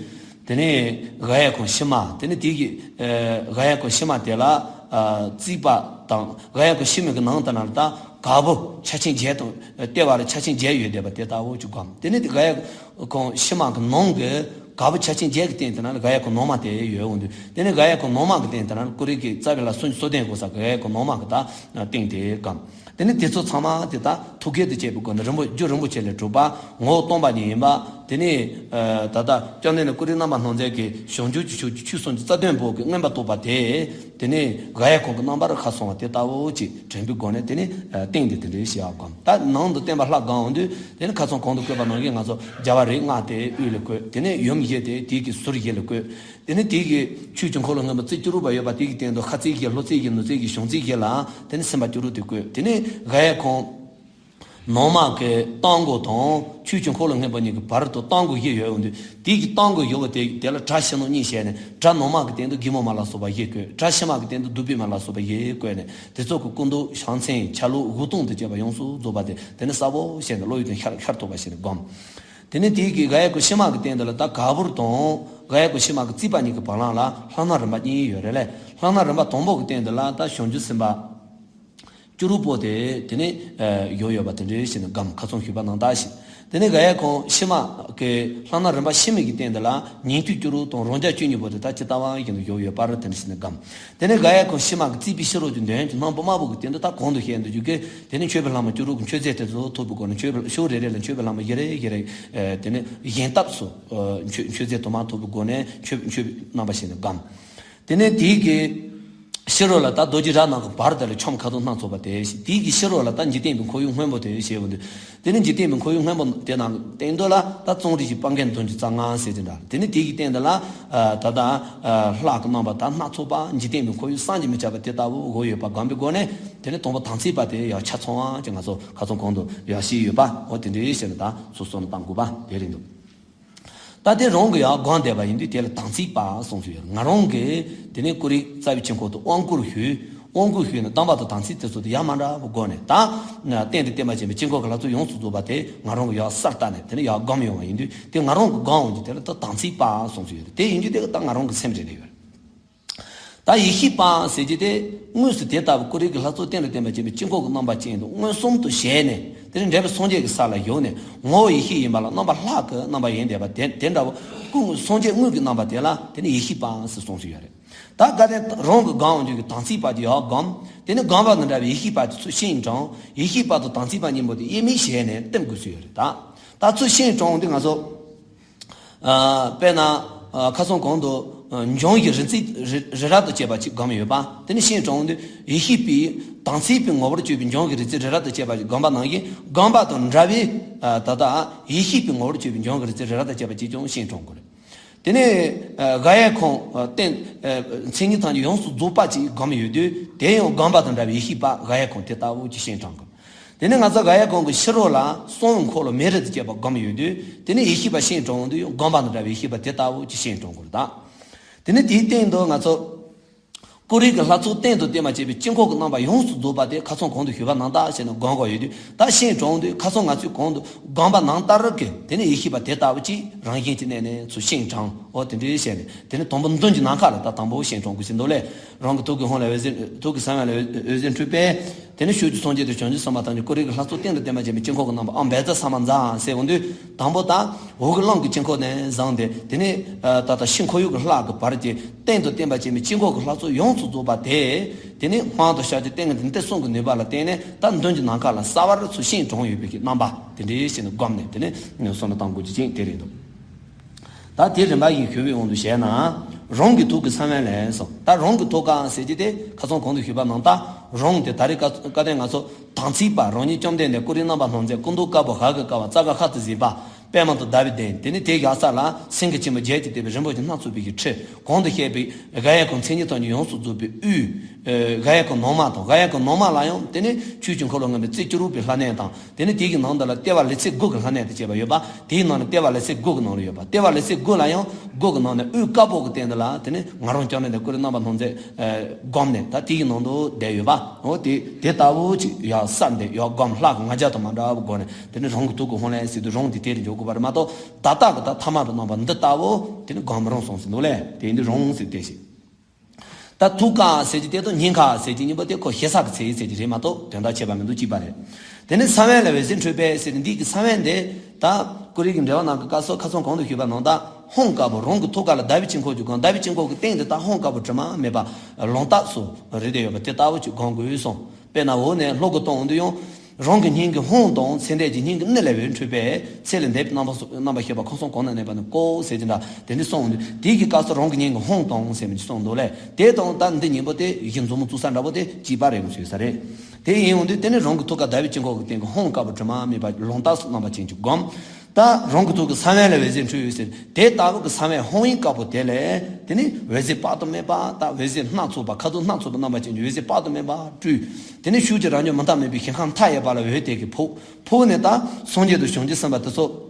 དེ་ནས་ག་ཡ་ཁོང་ཕྱི་མ་དེ་ནས་དེ་གི་ག་ཡ་ཁོང་ཕྱི་མ་དེ་ལ་རྩིག་པ་དང་ག་ཡ་ཁོང་ཕྱི་མ་གི་ནང་དེ་ན་ད་ག་བུ་ཆ་ཆེན་བརྒྱད་དང་ལྟེ་བ་ལ་ཆ་ཆེན་བརྒྱད་ཡོད་བསྡད་པ་དེ་ལྟ་བུ་ཅིག་སྒོམ། དེ་ནས་དེ་ག་ཡ་ཁོང་ཕྱི་མ་གི་ནང་གི་ག་བུ་ཆ་ཆེན་བརྒྱད་ཀྱི་སྟེང་དེ་ན་ལ་ག་ཡ་ཁོང་ནང་མ་དེ་ཡོད་འོང་དུས། དེ་ནས་ག་ཡ་ཁོང་ནང་མ་གི་སྟེང་དེ་ན་ལ་ཀུ་རེ་གི་རྩ་བའི་ལ་སུམ་ཅུ་སོ་བདུན་གོ་ས་ག་ཡ་ཁོང་ནང་མ་གི་ད་སྟེང་དེ་སྒོམ། དེ་ནས་དེ་ཚོ་ཚང་མ་དེ་ད་ཐུགས་བསྐྱེད་དུ་བྱས་པའི་སྒོ་ནས་རིན་པོ་རྒྱུ་རིན་པོ་ཆེ་ལས་གྲུབ་པ་ངོ་བོ་སྟོང་པ་ཉིད་ཡིན་པ། དེ་ནས་ད་ལྟ་བཅོམ་ལྡན་འདས་ཀུན་རིག་རྣམ་པར་སྣང་མཛད་ཀྱི་བྱང་ཆུབ་ཀྱི་ཕྱོགས་ཀྱི་ཆོས་སུམ་ཅུ་རྩ་བདུན་པོ་གི་མངོན་པར་རྟོགས་པ་དེ། དེ་ནས་ག་ཡ་ཁོང་གི་རྣམ་པར་ཁ་སོང་བ་དེ་ལྟ་བུ་ཅིག་དྲན་པའི་སྒོ་ནས་དེ་ནས་སྟེང་དེ་དེ་འདྲའི་ཞེས་པ་སྒོམ། ད་ནང་དུ་བསྟན་པ་ལྷ་སྒོམ་འོང་དུས་དེ་ནས་ཁ་སང་གོང་དུ་བཀོད་པ་ནང་བཞིན་ང་ཚོ་རྒྱལ་བ་རིགས་ལྔ་དེ་དབུས་ལ་བཀོད། དེ་ནས་ཡུམ་བཞི་དེ་དེའི་གི་ཟུར་བཞི་ལ་བཀོད། དེ་ནས་དེའི་གི་ཆོས་ཀྱི་འཁོར་ལོ་མངོན་པ་རྩིབས་བཅུ་དྲུག་པ་ཡོད་པ་དེའི་གི་སྟེང་དུ་ཁ་རྩིབས་བཞི་ལྷོ་རྩིབས་བཞི་ནུབ་རྩིབས་བཞི་བྱང་རྩིབས་བཞི་ལ་དེ་ནས་སེམས་དཔའ་བཅུ་དྲུག་དེ་བཀོད། དེ་ནས་ག་ཡ་ཁོང་ནང་མ་གི་སྟེང་སྒོ་དང་ཆོས་ཀྱི་འཁོར་ལོ་མངོན་པ་གཉིས་ཀྱི་བར་དུ་སྟེང་སྒོ་བཞི་ཡོད་འོང་དུས་དེའི་གི་སྟེང་སྒོ་བཞི་པོ་དེ་དེ་ལ་གྲྭ་ཕྱི་ནང་གཉིས་བྱས་ནས་གྲྭ་ནང་མ་གི་སྟེང་དུ་སྒེག་མོ་མ་ལ་སོགས་པ་བཞི་བཀོད། གྲྭ་ཕྱི་མ་གི་སྟེང་དུ་བདུག་སྤོས་མ་ལ་སོགས་པ་བཞི་བཀོད་ནས་དེ་ཚོ་གི་སྐུ་མདོག་ཕྱག་མཚན་ཆ་ལུགས་དབུ་སྟོང་དང་བཅས་པ་ཡོངས་སུ་རྫོགས་པ་དེ་དེ་ནས་གསལ་པོ་བྱས་ནས་བློ་ཡུལ་དུ་ཤར་ཤར་ཐུབ་པ་བྱས་ནས་སྒོམ། དེ་ནས་དེའི་གི་ག་ཡ་ཁོ་ཕྱི་མ་གི་སྟེང་དུ་ལ་ད་ག་བུར་དང་ག་ཡ་ཁོ་ཕྱི་མ་གི་རྩིབས་པ་གཉིས་ཀྱི་བར་ལམ་ལ་ལྷ་སྣ་རིམ་པ་གཉིས་ཡོད་རེད་ལས། ལྷ་སྣ་རིམ་པ་དང་པོ་གི་སྟེང་དུ་ལ་ད་བྱང་ཆུབ་སེམས་དཔའ་བཅུ་དྲུག་པོ་དེ་དེ་ནས་ཡོད་ཡོད་པ་དེ་འདྲའི་ཞིག་ནས་སྒོམ། ཁ་སང་ཞུས་པ་ནང་ལྟར་ཞིག་དེ་ནས་ག་ཡ་ཁོང་ཕྱི་མ་གི་ལྷ་སྣ་རིམ་པ་ཕྱི་མ་གི་སྟེང་དུ་ལ་ཉན་ཐོས་བཅུ་དྲུག་དང་རང་རྒྱལ་བཅུ་གཉིས་པོ་དེ་ད་ཇི་ལྟ་བ་བཞིན་དུ་ཡོད་ཡོད་པར་དེ་འདྲ་ཞིག་ནས་སྒོམ། དེ་ནས་ག་ཡ་ཁོང་ཕྱི་མ་གི་རྩིབས་པའི་ཕྱི་རོལ་དུ་འདོད་ཡོན་གྱི་སྣམ་བུ་དམར་པོ་གི་སྟེང་དུ་ད་གོང་དུ་བཤད་འདུག་རྒྱུ་གི་དེ་ནས་མཆོད་པའི་ལྷ་མོ་བཅུ་དྲུག་གི་མཆོད་རྫས་དེ་ཚོ་ཐོབ་པའི་སྒོ་ནས་མཆོད་པའི་ཕྱོགས་རེ་རེ་ལ་མཆོད་པའི་ལྷ་མོ་བཞི་རེ་བཞི་རེ་དེ་ནས་བཞེངས་སྟབས་སུ་མཆོད་མཆོད་རྫས་དུ་མ་ཐོབ་པའི་སྒོ་ནས་མཆོད་མཆོད་པའི་རྣམ་པ་ཞིག་ནས་སྒོམ། དེ་ནས་དེའི་གི་ཕྱི་རོལ་ལ་ད་རྡོ་རྗེ་རྭ་ནང་གི་བར་དེ་ལ་ཁྱམས་ཁ་དོག་སྣ་ཚོགས་པ་དེ་བཞིན་དེའི་གི་ཕྱི་རོལ་ལ་ད་འཇིག་རྟེན་པའི་འཁོར་ཡུག་སྔོན་པོ་དེ་ཞེས་པ་འདུག་དེ་ནས་འཇིག་རྟེན་པའི་འཁོར་ཡུག་སྔོན་པོ་དེ་ནང་གི་སྟེང་དུ་ལ་ད་གཙང་རིས་ཀྱི་སྤང་རྒན་བདུན་ཅུ་རྩ་ལྔ་ཟེར་དེ་འདྲ། དེ་ནས་དེའི་གི་སྟེང་དུ་ལ་ད་ལྟ་ལྷ་གི་རྣམ་པ་ད་སྣ་ཚོགས་པ་འཇིག་རྟེན་པའི་འཁོར་ཡུག་བསམ་གྱིས་མི་ཁྱབ་པ་དེ་ལྟ་བུ་བཞུགས་ཡོད་པ་སྒོམ་པའི་སྒོ་ནས་དེ་ནས་དང་པོ་དམ་ཚིག་པ་དེ་ཡང་ཆ་ཚང་བ་ཅིག་ང་ཚོ་ཁ་སང་གོང་དུ་ཡང་ཞུས་ཡོད་པ་འོ་དེ་འདྲའི་ཞིག་ནས་ད་སོ་སོ་ནས་བཏང་དགོས་པ་དེ་རེད་འདུག་ད་དེ་རང་གི་ཡང་སྒོམ་བསྡད་པ་ཡིན་དུས་དེ་ལ་དམ་ཚིག་པ་གསུངས་སུ་ཡོད། ང་རང་གིས་དེ་ནས་ཀུ་རེ་རྩ་བའི་དཀྱིལ་འཁོར་དུ་དབང་བསྐུར་ཞུས། དབང་བསྐུར་ཞུས་ནས་གདམས་པ་དང་དམ་ཚིག་དེ་ཚོ་དེ་ཡང་མ་འདྲ་བོ་སྒོམ་ནས་ད་རྟེན་དང་བརྟེན་པར་བཅས་པའི་དཀྱིལ་འཁོར་གྱི་ལྷ་ཚོགས་ཡོངས་སུ་རྫོགས་པ་དེ་ང་རང་གིས་ཡང་གསལ་བཏབ་ནས་དེ་ནས་ཡང་སྒོམ་ཡོང་བ་ཡིན་དུས་དེ་ང་རང་གིས་སྒོམ་འོང་རྒྱུ་དེ་ལ་ད་དམ་ཚིག་པ་གསུངས་སུ་ཡོད་རེད། དེ་ཡིན་རྒྱུ་དེ་ད་ང་རང་གི་སེམས་རེད་ལས་ཡོད་རེད། ད་ཡེ་ཤེས་པ་ཟེར་གྱི་དེ་དངོས་སུ་དེ་ལྟ་བུ་ཀུ་རེ་གི་ལྷ་ཚོགས་རྟེན་ལ་བརྟེན་པར་བཅས་པའི་དཀྱིལ་འཁོར་གྱི་རྣམ་པ་ཅན་དུ་མངོན་སུམ་དུ་བྱས་ནས་དེ་ནས་འབྲེལ་པའི་སངས་རྒྱས་ཀྱི་ས་ལ་བཞུགས་ནས་ངོ་བོ་ཡེ་ཤེས་ཡིན་པ་ལ་རྣམ་པ་ལྷ་གི་རྣམ་པ་ཡིན་བསྡད་པ་དེ་དེ་འདྲ་བོ་ཀུན་སངས་རྒྱས་དངོས་ཀྱི་རྣམ་པ་དེ་ལ་དེ་ནས་ཡེ་ཤེས་པ་ཟེར་གསུངས་སུ་ཡོད་རེད། ད་ག་དེ་རང་གི་སྒོམ་འོང་རྒྱུ་གི་དམ་ཚིག་པ་དེ་ཡང་སྒོམ། དེ་ནས་སྒོམ་པ་དང་འདྲ་བའི་ཡེ་ཤེས་པ་དེ་ཚུར་སྤྱན་དྲངས། ཡེ་ཤེས་པ་དང་དམ་ཚིག་པ་གཉིས་པོ་དེ་དབྱེར་མེད་བྱས་ནས་བསྟིམ་དགོས་སུ་ཡོད་རེད་ད། ད་ཚུར་སྤྱན་དྲངས་འོང་དུས་ང་ཚོ། ཨ་དཔེར་ན། ཨ་ཁ་སང་གོང་དུ་ འབྱུང་བའི་རིགས་རྫས་རི་རི་རབ་ཏུ་བཅད་པ་ཅིག་བསྒོམས་ཡོད་པ། དེ་ནི་ཤིང་དྲུང་དུ་ཡེ་ཤེས་པའི་དམ་ཚིག་པའི་ངོ་བོར་གྱུར་པའི་འབྱུང་བའི་རིགས་རྫས་རི་རབ་ཏུ་བཅད་པ་ཅིག་བསྒོམས་པ་ནང་བཞིན་བསྒོམས་པ་དང་འདྲ་བའི་ད་ལྟ་ཡེ་ཤེས་པའི་ངོ་བོར་གྱུར་པའི་འབྱུང་བའི་རིགས་རྫས་རི་རབ་ཏུ་བཅད་པ་ཅིག་ཀྱང་ཤིང་དྲུང་དགོས་རེད། དེ་ནས་དགག་དབྱེ་ཁང་རྟེན་མཚན་ཉིད་ཐམས་ཅད་ཡོངས་སུ་རྫོགས་པ་ཅིག་བསྒོམས་ཡོད་དུས་དེ་ཡང་བསྒོམས་པ་དང་འདྲ་བའི་ཡེ་ཤེས་པ་དགག་དབྱེ་ཁང་དེ་ལྟ་བུ་ཅིག་ཤིང་དྲུང་དགོས། དེ་ནས་ང་ཚོ་དགག་དབྱེ་ཁང་གི་ཕྱི་རོལ་ལ་གསང་བའི་འཁོར་ལོ་མེ་རི་དུ་བཅད་པ་བསྒོམས་ཡོད་དུས་དེ་ནས་ཡེ་ཤེས་པ་ཤིང་དྲུང་དུ་ཡང་བསྒོམས་པ་དང་འདྲ་བའི་ཡེ་ཤེས་པ་དེ་ལྟ་བུ་ཅིག་ཤིང་དྲུང་དགོས་རེད་ད། དེ་ནས་དེའི་སྟེང་དུ་ང་ཚོ་ཀུ་རེ་གི་ལྷ་ཚོགས་རྟེན་དུ་བརྟེན་པར་བཅས་པའི་དཀྱིལ་འཁོར་གྱི་རྣམ་པ་ཡོངས་སུ་རྫོགས་པ་དེ་ཁ་སང་གོང་དུ་ཞུས་པ་ནང་ལྟར་བྱས་ནས་བསྒོམ་དགོས་ཡོད་དུས་ད་ཤིང་དྲུང་དུ་ཁ་སང་ང་ཚོས་གོང་དུ་བསྒོམས་པ་ནང་ལྟར་གྱི་དེ་ནས་ཡེ་ཤེས་པ་དེ་ལྟ་བུ་ཅིག་རང་བཞིན་གྱི་གནས་ནས་ཚུར་ཤིང་དྲུང་འོ་དེ་འདྲའི་བཤད་ནས་དེ་ནས་དང་པོ་མདུན་གྱི་ནམ་མཁའ་ལ་ད་དང་པོ་ཤིང་དྲུང་དགོས་ཀྱི་འདུག་ལས། རང་གི་ཐུགས་ཀྱི་ཧོང་ལ་འོད་ཟེར་ཐུགས་ཀྱི་གསང་བ་ལ་འོད་ཟེར་འཕྲོས་པས། དེ་ནས་ཕྱོགས་བཅུའི་སངས་རྒྱས་དང་བྱང་ཆུབ་སེམས་དཔའ་ཐམས་ཅད་ཀུ་རེ་གི་ལྷ་ཚོགས་སྟེང་དུ་བརྟེན་པར་བཅས་པའི་དཀྱིལ་འཁོར་གྱི་རྣམ་པ་ཨང་བཛྲ་ས་མ་ཛཿཟེར་འོང་དུས་དང་པོ་དང་འོག་གི་གླིང་གི་དཀྱིལ་འཁོར་ནས་བཟུང་སྟེ་དེ་ནས་ད་ལྟ་ཤིང་འཁོར་ཡུག་གི་ལྷ་གི་བར་གྱི་སྟེང་དུ་བརྟེན་པར་བཅས་པའི་དཀྱིལ་འཁོར་གྱི་ལྷ་ཚོགས་ཡོངས་སུ་རྫོགས་པ་དེ་དེ་ནས་སྔོན་དུ་ཞག་གི་ཏིང་ངེ་འཛིན་གསུམ་གྱི་ནུས་པ་ལ་བརྟེན་ནས་ད་མདུན་གྱི་ནམ་མཁའ་ལ་གསལ་བར་ཚུར་ཤིང་དྲུང་ཡོད་པའི་གི་རྣམ་པ་དེ་འདྲའི་ཞིག་ནས་བསྒོམས་ནས་དེ་ནས་བསམ་བློ་གཏང་དགོས་ཀྱི་ཅིག་དེ་རེད་འདུག་ད་དེ་རིམ་པ་བཞིན་ཞུ་བའི་དབང་དུ་བྱས་ན། རང་གི་ཐུགས་ཀྱི་གསང་བ་ལས་སོ། ད་རང་གི་ཐུགས་ཀ་ཟེར་གྱི་དེ་ཁ་སང་གོང་དུ་ཞུས་པ་ནང་ལྟར་རང་དེ་ད་རེས་ཀ་ཀ་དེ་ང་ཚོ་དམ་ཚིག་པ་རང་ཉིད་བཅོམ་ལྡན་འདས་ཀུན་རིག་རྣམ་པར་སྣང་མཛད་སྐུ་མདོག་དཀར་པོ་ཧ་གི་དཀར་བ་རྩ་ཁ་ཁ་ཏུ་གཟིགས་པ་པད་མ་དང་ཟླ་བའི་གདན་དེ་ནི་དེ་བཞག་ས་ལ་སེང་གེ་ཆེན་པོ་བརྒྱད་ཀྱིས་བཏེགས་པའི་རིན་པོ་ཆེ་སྣ་ཚོགས་པའི་གི་ཁྲི་གོང་དུ་བཤད་པའི་དགག་དབྱེ་ཁང་མཚན་ཉིད་ཐམས་ཅད་ཡོངས་སུ་རྫོགས་པའི་དབུས། དགག་དབྱེ་ཁང་ནང་མ་དང་དགག་དབྱེ་ཁང་ནང་མ་ལ་ཡང་དེ་ནི་ཆོས་ཀྱི་འཁོར་ལོ་མངོན་པའི་རྩིབས་བཅུ་དྲུག་པའི་ལྷ་གནས་དང་། དེ་ནས་དེ་གི་ནང་དུ་ལ་ལྟེ་བ་ལེ་ཚན་དགུ་གི་ལྷ་གནས་དུ་བྱས་པ་ཡོད་པ། དེའི་ནང་ནས་ལྟེ་བ་ལེ་ཚན་དགུ་གི་ནང་ལ་ཡོད་པ། ལྟེ་བ་ལེ་ཚན་དགུ་ལ་ཡང་དགུ་གི་ནང་ནས་དབུས་དཀར་པོ་གི་སྟེང་དུ་ལ་དེ་ནས་ང་རང་བཅོམ་ལྡན་འདས་ཀུན་རིག་རྣམ་པར་སྣང་མཛད་བསྒོམས་ནས་ད་དེ་གི་ནང་དུ་བསྡད་ཡོད་པ། འོ་དེ་དེ་ལྟ་བུ་ཅིག་ཡར་གསལ་འདེབས་ཡར་བསྒོམ་ལྷ་གི་ང་རྒྱལ་དང་མ་འདྲ་བའི་སྒོ་ནས་དེ་ནས་རང་གི་ཐུགས་ཀྱི་ཧོང་ལས་ཟེར་དུས་རང་དེ་དེ་རུ་འཇོག་དགོས་པ་རེད་མ་གཏོགས་ད་ལྟ་གི་ད་ཐ་མལ་པའི་རྣམ་པ་འདི་ལྟ་བུ་དེ་ནི་བསྒོམ་མི་རུང་གསུངས་ཟིན་འདུག་ལས། དེ་འདི་རུང་ཟེར་དེ་ཞིག་ད་ཐུགས་ཀ་ཟེར་གྱི་དེ་དང་སྙིང་ཁ་ཟེར་གྱི་གཉིས་པོ་དེ་ཁོ་ཞེ་ས་གི་ཚིག་ཟེར་གྱི་རེད་མ་གཏོགས་དོན་དག་ཁྱད་པར་མི་འདུག་གཅིག་པ་རེད། དེ་ནས་གསང་བ་ལ་འོད་ཟེར་འཕྲོས་པས་ཟེར་འདི་གི་གསང་བ་འདི་ད་ཀུ་རེ་གི་འགྲེལ་བ་ནང་གི་སྐབས་སུ་ཁ་སང་གོང་དུ་ཞུས་པ་ནང་ལྟར་ཧཱུྃ་དཀར་པོ་རང་གི་ཐུགས་ཀ་ལ་ཟླ་བའི་དཀྱིལ་འཁོར་གྱི་སྒོ་ཟླ་བའི་དཀྱིལ་འཁོར་གྱི་སྟེང་དུ་ད་ཧཱུྃ་དཀར་པོ་དྲི་མ་མེད་པ་ལོང་བཏབ་སོ་རེད་དེ་ཡོད་པ་དེ་ལྟ་བུ་ཅིག་སྒོམ་དགོས་སོང་། དཔེར་ན་འོག་ནས་ཀློག་གི་གཏོང་འོང་དུས་ཡང་། རང་གི་སྙིང་གི་ཧཱུྃ་དང་ཚེ་འདས་ཀྱི་སྙིང་གི་ནི་ལས་འོད་འཕྲོས་པས་ཚེ་ལས་འདས་པའི་རྣམ་པ་སོགས་རྣམ་པར་ཤེས་པ་ཁམས་གསུམ་གང་ན་གནས་པ་ནི་ཀོ་ཟེར་གྱི་འདྲ་དེ་འདྲ་གསུངས་འདུག་དེའི་གི་སྐབས་སུ་རང་གི་སྙིང་གི་ཧཱུྃ་དང་ཟེར་མི་གསུངས་འདུག་ལས་དེ་དང་ད་འདི་གཉིས་པོ་དེ་གཞི་མཛུབ་མོ་བཙུགས་ས་འདྲ་པོ་དེ་གཅིག་པ་རེད་གོ་ཟེར་ས་རེད། དེ་ཡིན་འོང་དུས་དེ་ནི་རང་གི་ཐུགས་ཀ་ཟླ་བའི་དཀྱིལ་འཁོར་གྱི་སྟེང་གི་ཧཱུྃ་དཀར་པོ་དྲི་མ་མེད་པ་ལོང་བཏབ་སོ་རྣམ་པ་ཅན་གྱི་སྒོམ། ད་རང་གི་ཐུགས་ཀྱི་གསང་བ་ལ་འོད་ཟེར་འཕྲོས་ཡོད་ཟེར་དེ་ལྟ་བུ་གི་གསང་བའི་ཧཱུྃ་ཡིག་དཀར་པོ་དེ་ལས་དེ་ནི་འོད་ཟེར་དཔག་ཏུ་མེད་པ་ད་འོད་ཟེར་སྣ་ཚོགས་པ་ཁ་དོག་སྣ་ཚོགས་པའི་རྣམ་པ་ཅན་གྱི་འོད་ཟེར་དཔག་ཏུ་མེད་པ་སྤྲོས། དེ་ནི་ཤུགས་ཀྱིས་རབ་འབྱམས་མུ་མཐའ་མེད་པའི་ཞིང་ཁམས་མཐའ་ཡས་པ་ལ་འོད་དེ་གིས་ཕོག་ཕོག་ནས་ད་སངས་རྒྱས་དང་བྱང་ཆུབ་སེམས་དཔའ་དེ་ཚོ་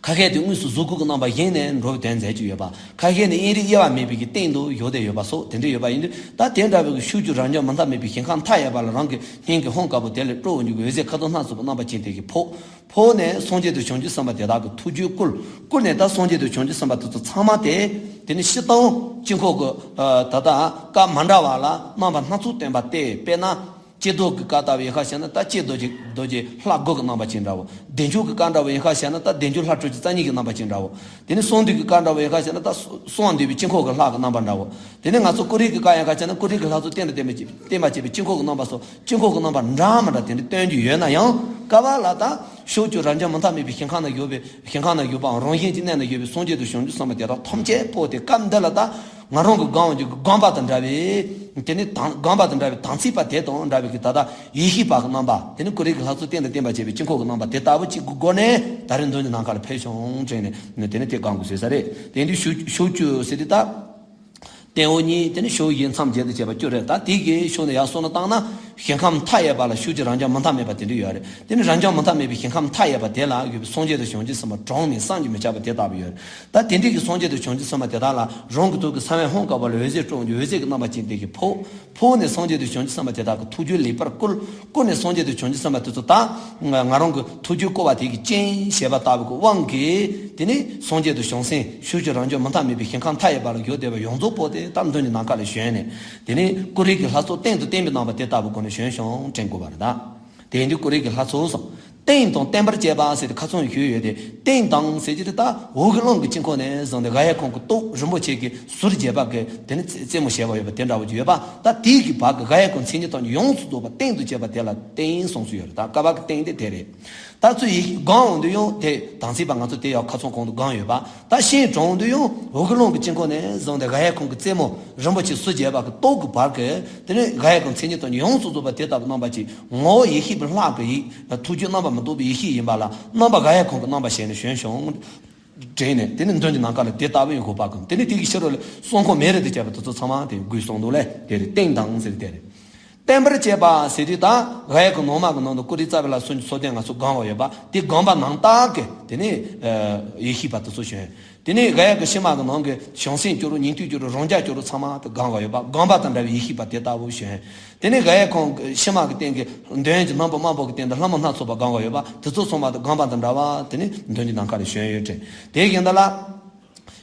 ཁ་ཤས་དེ་དངོས་སུ་གཟུགས་སྐུ་གི་རྣམ་པ་བཞེངས་ནས་འགྲོ་བའི་དོན་མཛད་ཀྱི་ཡོད་པ། ཁ་ཤས་ནི་དབྱིངས་རིག་དབྱེ་བ་མེད་པའི་གི་སྟེང་དུ་བཞུགས་བསྡད་ཡོད་པ་སོགས་དེ་འདྲ་ཡོད་པ་ཡིན་དུས་ད་དེ་འདྲ་བའི་གི་ཤུགས་ཀྱིས་རབ་འབྱམས་མུ་མཐའ་མེད་པའི་ཞིང་ཁམས་མཐའ་ཡས་པ་ལ་རང་གི་སྙིང་གི་ཧཱུྃ་དཀར་པོ་དེ་ལས་སྤྲོ་འོང་རྒྱུ་གི་འོད་ཟེར་ཁ་དོག་སྣ་ཚོགས་པའི་རྣམ་པ་ཅན་དེ་གིས་ཕོག་ཕོག་ནས་སངས་རྒྱས་དང་བྱང་ཆུབ་སེམས་དཔའ་དེ་དག་གི་ཐུགས་རྒྱུད་བསྐུལ། བསྐུལ་ནས་ད་སངས་རྒྱས་དང་བྱང་ཆུབ་སེམས་དཔའ་དེ་ཚོ་ཚང་མ་དེ་དེ་ནི་སྤྱིར་བཏང་དཀྱིལ་འཁོར་གྱི་ད་ལྟ་སྐབས་མ་འདྲ་བ་ལ་རྣམ་པ་སྣ་ཚོགས་སྟོན་པ་སྟེ། དཔེར་ན། ཀྱེ་རྡོར་གྱི་སྐབས་ལྟ་བུ་ཡིན་ཁ་བྱས་ན་ད་ཀྱེ་རྡོར་གྱི་རྡོ་རྗེ་ལྷ་དགུ་གི་རྣམ་པ་ཅན་འདྲ་བོ། བདེ་མཆོག་གི་སྐབས་འདྲ་བོ་ཡིན་ཁ་བྱས་ན་ད་བདེ་མཆོག་ལྷ་སྤྲུལ་གྱི་རྩ་གཉིས་ཀྱི་རྣམ་པ་ཅན་འདྲ་བོ། དེ་ནི་གསང་འདུས་ཀྱི་སྐབས་འདྲ་བོ་ཡིན་ཁ་བྱས་ན་ད་གསང་འདུས་པའི་དཀྱིལ་འཁོར་གྱི་ལྷ་གི་རྣམ་པ་འདྲ་བོ། དེ་ནི་ང་ཚོ་ཀུ་རེ་གི་སྐབས་ཡིན་ཁ་བྱས་ན་ཀུ་རེ་གི་ལྷ་ཚོགས་སྟེང་དུ་བསྟན་པའི་བསྟན་པ་བྱས་པའི་དཀྱིལ་འཁོར་གྱི་རྣམ་པ་སོགས། དཀྱིལ་འཁོར་གྱི་རྣམ་པ་འདྲ་མི་འདྲ་དེ་འདྲ་སྟོན་རྒྱུ་ཡོད་ན་ཡང་སྐབས་ལ་ད་ཕྱོགས་བཅུ་རབ་འབྱམས་མུ་མཐའ་མེད་པའི་ཞིང་ཁམས་ན་ཡོད་པའི་ཞིང་ཁམས་ན་ཡོད་པའམ་རང་བཞིན་གྱི་གནས་ན་ཡོད་པའི་སངས་རྒྱས་དང་བྱང་ཆུབ་སེམས་དཔའ་དེ་དག་ཐམས་ཅད་པོ་དེ་སྐབས་འདི་ལ་ད་ང་རང་གི་སྒོམ་རྒྱུ་གི་སྒོམ་པ་དང་འདྲ་བའི་དེ་ནི་དང་སྒོམ་པ་དང་འདྲ་བའི་དམ་ཚིག་པ་དེ་དང་འདྲ་བའི་གི་ད་ལྟ་ཡེ་ཤེས་པ་གི་རྣམ་པ་དེ་ནི་ཀུ་རེ་གི་ལྷ་ཚོགས་སྟེང་དུ་བསྟན་པ་བྱས་པའི་དཀྱིལ་འཁོར་གྱི་རྣམ་པ་དེ་ལྟ་བུ་གཅིག་གི་སྒོ་ནས་ད་རེས་མདུན་གྱི་ནམ་མཁའ་ལ་ཕེབས་བྱུང་དྲན་ནས་དེ་ནི་དེ་སྒོམ་དགོས་ཟེར་ས་རེད། དེ་འདི་ཕྱོགས་ཕྱོགས་བཅུ་ཟེར་དེ་ད། སྟེང་འོག་གཉིས་དེ་ནི་ཕྱོགས་བཞི་མཚམས་བརྒྱད་དུ་བྱས་པ་བཅུ་རེད། ད་དེ་གི་ཕྱོགས་ནས་ཡར་སོང་ན་བཏང་ན་ཞིང་ཁམས་མཐའ་ཡས་པ་ལ་ཕྱོགས་བཅུ་རབ་འབྱམས་མུ་མཐའ་མེད་པ་དེ་འདྲ་ཡོད་རེད། དེ་ནི་རབ་འབྱམས་མུ་མཐའ་མེད་པའི་ཞིང་ཁམས་མཐའ་ཡས་པ་དེ་ལ་ཡོད་པའི་སངས་རྒྱས་དང་བྱང་ཆུབ་སེམས་དཔའ་གྲངས་མེད་བསམ་གྱིས་མི་ཁྱབ་པ་དེ་ལྟ་བུ་ཡོད་རེད། ད་དེ་འདྲའི་གི་སངས་རྒྱས་དང་བྱང་ཆུབ་སེམས་དཔའ་དེ་དག་ལ་རང་གི་ཐུགས་ཀྱི་གསང་བའི་ཧཱུྃ་དཀར་པོ་ལ་འོད་ཟེར་སྤྲོ་འོང་རྒྱུ་འོད་ཟེར་གྱི་རྣམ་པ་ཅན་དེ་གིས་ཕོག་ཕོག་ནས་སངས་རྒྱས་དང་བྱང་ཆུབ་སེམས་དཔའ་དེ་དག་གི་ཐུགས་རྒྱུད་ལེགས་པར་བསྐུལ། བསྐུལ་ནས་སངས་རྒྱས་དང་བྱང་ཆུབ་སེམས་དཔའ་དེ་ཚོ་ད་ང་རང་གི་ཐུགས་རྒྱུད་བསྐུལ་བ་དེ་གི་རྐྱེན་བྱས་པ་ལྟ་བུ་གི་དབང་གིས་དེ་ནས་སངས་རྒྱས་དང་བྱང་སེམས་ཕྱོགས་བཅུ་རབ་འབྱམས་མུ་མཐའ་མེད་པའི་ཞིང་ཁམས་མཐའ་ཡས་པ་ལ་ཡོད་བསྡད་པ་ཡོངས་རྫོགས་པོ་དེ་ད་མདུན་གྱི་ནམ་མཁའ་ལ་བྱོན་ནས་དེ་ནས་ཀུ་རེ་གི་ལྷ་ཚོགས་སྟེང་དུ་བསྟན་པའི་རྣམ་པ་དེ་ལྟ་བུའི་སྒོ་ནས་བྱོན་བྱུང་དྲན་དགོས་པ་རེད་ད། དེ་ཡིན་དུས་ཀུ་རེ་གི་ལྷ་ཚོགས་སོ། བརྟན་དང་བརྟན་པར་བཅས་པ་ཟེར་ཏེ་ཁ་ཚོན་ཞུས་ཡོད་དེ། བརྟན་དང་ཟེར་གྱི་དེ་ད་འོག་གི་རླུང་གི་དཀྱིལ་འཁོར་ནས་བཟུང་སྟེ་ག་ཡེ་ཁོང་གི་ཏོག་རིན་པོ་ཆེ་གི་ཟུར་བརྒྱད་པ་གི་དེ་ནི་རྩེ་རྩེ་མོ་ཞེས་པ་ཡོད་པ་དེ་འདྲ་བོ་ཅིག་ཡོད་པ། ད་དེའི་གི་བར་གི་ག་ཡེ་ཁོང་མཚན་ཉིད་དང་ཡོངས་སུ་རྫོགས་པ་བརྟན་དུ་བཅས་པ་དེ་ལ་བརྟན་གསུངས་སུ་ཡོད་རེད། ད་ཀ་བ་གི་བརྟན་དེ་དེ་རེད། ད་ཚུར་ཡེ་ཤེས་སྒོམ་འོང་དུས་ཡང་དེ་དམ་ཚིག་པ་ང་ཚོ་དེ་ཡང་ཁ་ཚོན་གང་དུ་སྒོམ་ཡོད་པ། ད་ཤིན་ཏུ་དྲང་དུས་ཡང་འོག་གི་རླུང་གི་དཀྱིལ་འཁོར་ནས་བཟུང་སྟེ་ག་ཡེ་ཁོང་གི་རྩེ་མོ་རིན་པོ་ཆེ་ཟུར་བརྒྱད་པ་གི་ཏོག་གི་བར་གི་དེ་ནི་ག་ཡེ་ཁོང་མཚན་ཉིད་དང་ཡོངས་སུ་རྫོགས་པ་དེ་ལྟ་བུ་རྣམ་པ་ཅིག་ངོ་བོ་ཡེ་ཤེས་པའི་ལྷ་གི་ཡིག་ཐུགས་རྒྱུད་རྣམ་པར་མི་རྟོག་པའི་ཡེ་ཤེས་ཡིན་པ་ལ་རྣམ་པ་ག་ཡེ་ཁོང་གི་རྣམ་པ་བྱས་ནས་བྱོན་བྱུང་། དྲན་ནས་དེ་ནི་མདུན་གྱི་ནམ་མཁའ་ལ་དེ་ལྟ་བུ་ཡི་འགོག་པ་གང་། དེ་ནི་དེ་གི་ཕྱི་རོལ་ལ་གསུང་འཁོར་མེ་རི་དང་བཅས་པ་དེ་ཚོ་ཚང་མ་དེ་འགོད་གསུངས་འདུག་ལས། དེ་རེད། བརྟན་དང་ཟེར་དེ་རེད། བརྟན་པར་བཅས་པ་ཟེར་དུས་ད་ག་ཡེ་ཁོང་ནང་མ་གི་ནང་དུ་ཀུ་རེ་རྩ་བའི་ལ་སོགས་ཀྱི་ཚོགས་བརྟན་ང་ཚོ་སྒོམ་པ་ཡོད་པ་དེ་སྒོམ་པ་ནང་ལྟར་གི་དེ་ནི་ཡེ་ཤེས་པ་དེ་ཚོ་བྱོན། དེ་ནས་ག་ཡེ་ཁོང་ཕྱི་མ་གི་ནང་གི་བྱང་སེམས་སྐྱོ་རུ་ཉན་ཐོས་སྐྱོ་རུ་རང་རྒྱལ་སྐྱོ་རུ་ཚང་མ་དེ་སྒོམ་པ་ཡོད་པ་སྒོམ་པ་དང་འདྲ་བའི་ཡེ་ཤེས་པ་དེ་ལྟ་བུ་བྱོན། དེ་ནས་ག་ཡེ་ཁོང་ཕྱི་མ་གི་སྟེང་གི་འདོན་གྱི་རྣམ་པ་དམར་པོ་གི་སྟེང་དུ་ལྷ་མོ་སྣ་ཚོགས་པ་སྒོམ་པ་ཡོད་པ་དེ་ཚོ་ཚང་མ་དེ་སྒོམ་པ་དང་འདྲ་བ་དེ་ནི་མདུན་གྱི་ནམ་མཁའ་ལ་བྱོན་ཡོད་དྲན། དེ་བཞིན་དུ་ལ།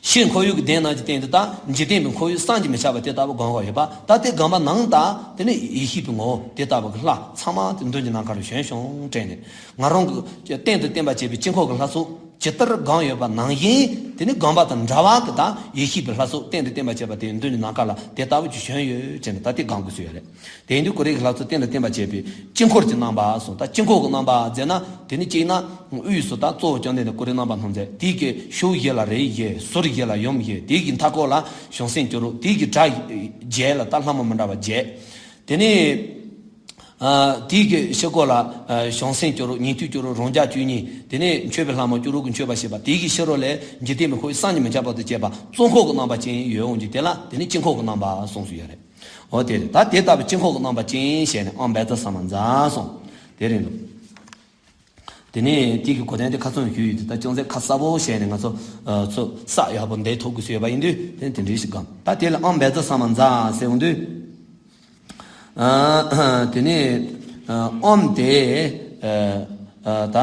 ཕྱིར་འཁོར་ཡུག་གི་གདན་རྣམས་ཀྱི་སྟེང་དུ་ད་འཇིག་རྟེན་པའི་འཁོར་ཡུག་བསམ་གྱིས་མི་ཁྱབ་པ་དེ་ལྟ་བུ་སྒོམ་པ་ཡོད་པ། ད་དེ་སྒོམ་པ་ནང་དང་དེ་ནི་ཡེ་ཤེས་པའི་ངོ་བོ་དེ་ལྟ་བུ་གི་ལྷ་ཚང་མ་དེ་མདུན་གྱི་ནམ་མཁའ་ལ་བྱོན་བྱུང་དྲན་ནས། ང་རང་གི་རྟེན་དུ་བརྟེན་པར་བྱེད་པའི་དཀྱིལ་འཁོར་གྱི་ལྷ་ཚོགས་ཇི་ལྟར་སྒོམ་ཡོད་པ་ནང་བཞིན་དེ་ནི་སྒོམ་པ་དང་འདྲ་བ་གི་ད་ཡེ་ཤེས་པའི་ལྷ་ཚོགས་རྟེན་དུ་བརྟེན་པར་བྱེད་པ་དེ་མདུན་གྱི་ནམ་མཁའ་ལ་དེ་ལྟ་བུ་ཅིག་བྱོན་ཡོད་ཅེ་ན་ད་དེ་སྒོམ་དགོས་སུ་ཡོད་རེད། དེ་ཡིན་དུས་ཀོ་རེ་གི་ལྷ་ཚོགས་རྟེན་དུ་བརྟེན་པར་བྱེད་པའི་དཀྱིལ་འཁོར་གྱི་རྣམ་པ་གསུངས། ད་དཀྱིལ་འཁོར་གྱི་རྣམ་པ་མཛད་ན་དེ་ནི་གཅིག་ན་དབུས་སུ་ད་གཙོ་བོ་བཅོམ་ལྡན་འདས་ཀོ་རེ་རྣམ་པ་སྣང་མཛད། དེའི་གི་ཕྱོགས་བཞི་ལ་རིའི་བཞི། ཟུར་བཞི་ལ་ཡུམ་བཞི། དེའི་གི་མཐའ་སྐོར་ལ་བྱང་སེམས་སྐྱོ་རུ། དེའི་གི་གྲྭ་བརྒྱད་ལ་ད་ལྷ་མོ་མི་འདྲ་བ་བརྒྱད། དེ་ནི། ཨ། དེའི་གི་ཕྱི་སྐོར་ལ་ཨ་བྱང་སེམས་སྐྱོ་རུ། ཉན་ཐོས་སྐྱོ་རུ། རང་རྒྱལ་བཅུ་གཉིས། དེ་ནས་མཆོད་པའི་ལྷ་མོ་སྐྱོ་རུ་གི་མཆོད་པ་བྱེད་པ། དེའི་གི་ཕྱི་རོལ་ལས་འཇིག་རྟེན་པའི་འཁོར་བསམ་གྱིས་མི་ཁྱབ་པ་དང་བཅས་པ་གཙོ་འཁོར་གྱི་རྣམ་པ་ཅན་ཡོད་འོང་གི་དེ་ལ་དེ་ནི་དཀྱིལ་འཁོར་གྱི་རྣམ་པ་གསུངས་སུ་ཡོད་རེད། འོ་དེ་རེད། ད་དེ་ལྟ་བུའི་དཀྱིལ་འཁོར་གྱི་རྣམ་པ་ཅན་ཞེས་ནས་ཨམ་བཛྲ་ས་མ་ཛཿ་གསུངས། དེ་རེད་འདུག་དེ་ནས་དེའི་གི་གོ་དོན་དེ་ཁ་ཚོན་ཞུས་ཡོད་དུས་ད་ཅུང་ཟད་ཁ་གསལ་པོ་བྱས་ནས་ང་ཚོ་ཨ་ཚོ་ས་ཡག་པོ་འདེད་ཐུབ་དགོས་སུ་ཡོད་པ་ཡིན་དུས་དེ་དེ་འདྲའི་ཞིག་གམ། ད་དེ་ལ་ཨམ་བཛྲ་ས་མ་ཛཿ་ཟེར་འོང་དུས། ཨ། དེ་ནས་ཨ་ཨོཾ་དེ་ཨ་ཨ་ད་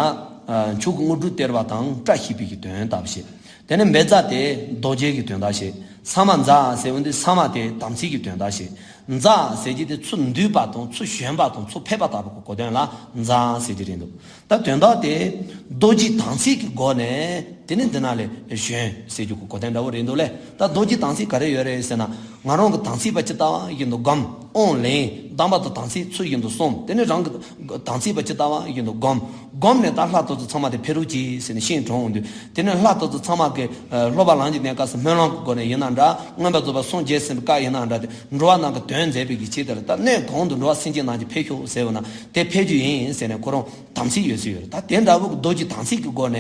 ཨ་མཆོག་གི་དངོས་གྲུབ་སྟེར་བ་དང་བཀྲ་ཤིས་པའི་གི་དོན་ལྟ་བུ་བཤད། དེ་ནས་བཛྲ་དེ་རྡོ་རྗེ་གི་དོན་དག་བཤད། ས་མ་ཛཿ་ཟེར་བ་འདི་ས་མ་དེ་དམ་ཚིག་གི་དོན་དག་བཤད། ཛཿ་ཟེར་གྱི་དེ་ཚུར་འདུས་པ་དང་ཚུར་བྱོན་པ་དང་ཚུར་ཕེབས་པ་ལྟ་བུ་གི་གོ་དོན་ལ་ཛཿ་ཟེར་གྱི་རེད་འདུག་ད་དོན་དག་དེ་རྡོ་རྗེ་དམ་ཚིག་གི་སྒོ་ནས་དེ་ནི་འདི་ན་ལས་བྱོན་ཟེར་རྒྱུ་གི་གོ་དོན་འདྲ་བོ་རེད་འདུག་ལས། ད་རྡོ་རྗེ་དམ་ཚིག་ག་རེ་ཡོད་རེད་ཟེར་ན། ང་རང་གི་དམ་ཚིག་པ་ཇི་ལྟ་བ་བཞིན་དུ་སྒོམ། དབང་ལེན། དམ་པ་དང་དམ་ཚིག་ཚུལ་བཞིན་དུ་སྲུང་། དེ་ནི་རང་གི་དམ་ཚིག་པ་ཇི་ལྟ་བ་བཞིན་དུ་སྒོམ། སྒོམ་ནས་ད་ལྷ་དེ་ཚོ་ཚང་མ་དེ་ཕེབས་རོགས་གྱིས་ཟེར་ནས་ཤིན་ཏུ་དྲང་འོང་དུས། དེ་ནས་ལྷ་དེ་ཚོ་ཚང་མ་གི་ཨ་སློབ་པ་ལམ་གྱི་གནས་སྐབས་སུ་སྨོན་ལམ་གྱི་སྒོ་ནས་ཡིན་ན་འདྲ། མངོན་པར་རྫོགས་པར་སངས་རྒྱས་ཟིན་པའི་སྐབས་ཡིན་ན་འདྲ། དེ་འགྲོ་བ་རྣམས་ཀྱི་དོན་མཛད་པའི་གི་ཆེད་དུ་ལ་ད་གནས་གང་དུ་འགྲོ་བ་སེམས་ཅན་རྣམས་ཀྱི་ཕེབས་ཤོག་ཟེར་བ་ན་དེ་ཕེབས་རྒྱུ་ཡིན་ཟེར་ནས་ཁོ་རང་དམ་ཚིག་ཡོད་ཚུལ་ཡོད་རེད། ད་དེ་འདྲ་བོ་གི་རྡོ་རྗེ་དམ་ཚིག་གི་སྒོ་ནས་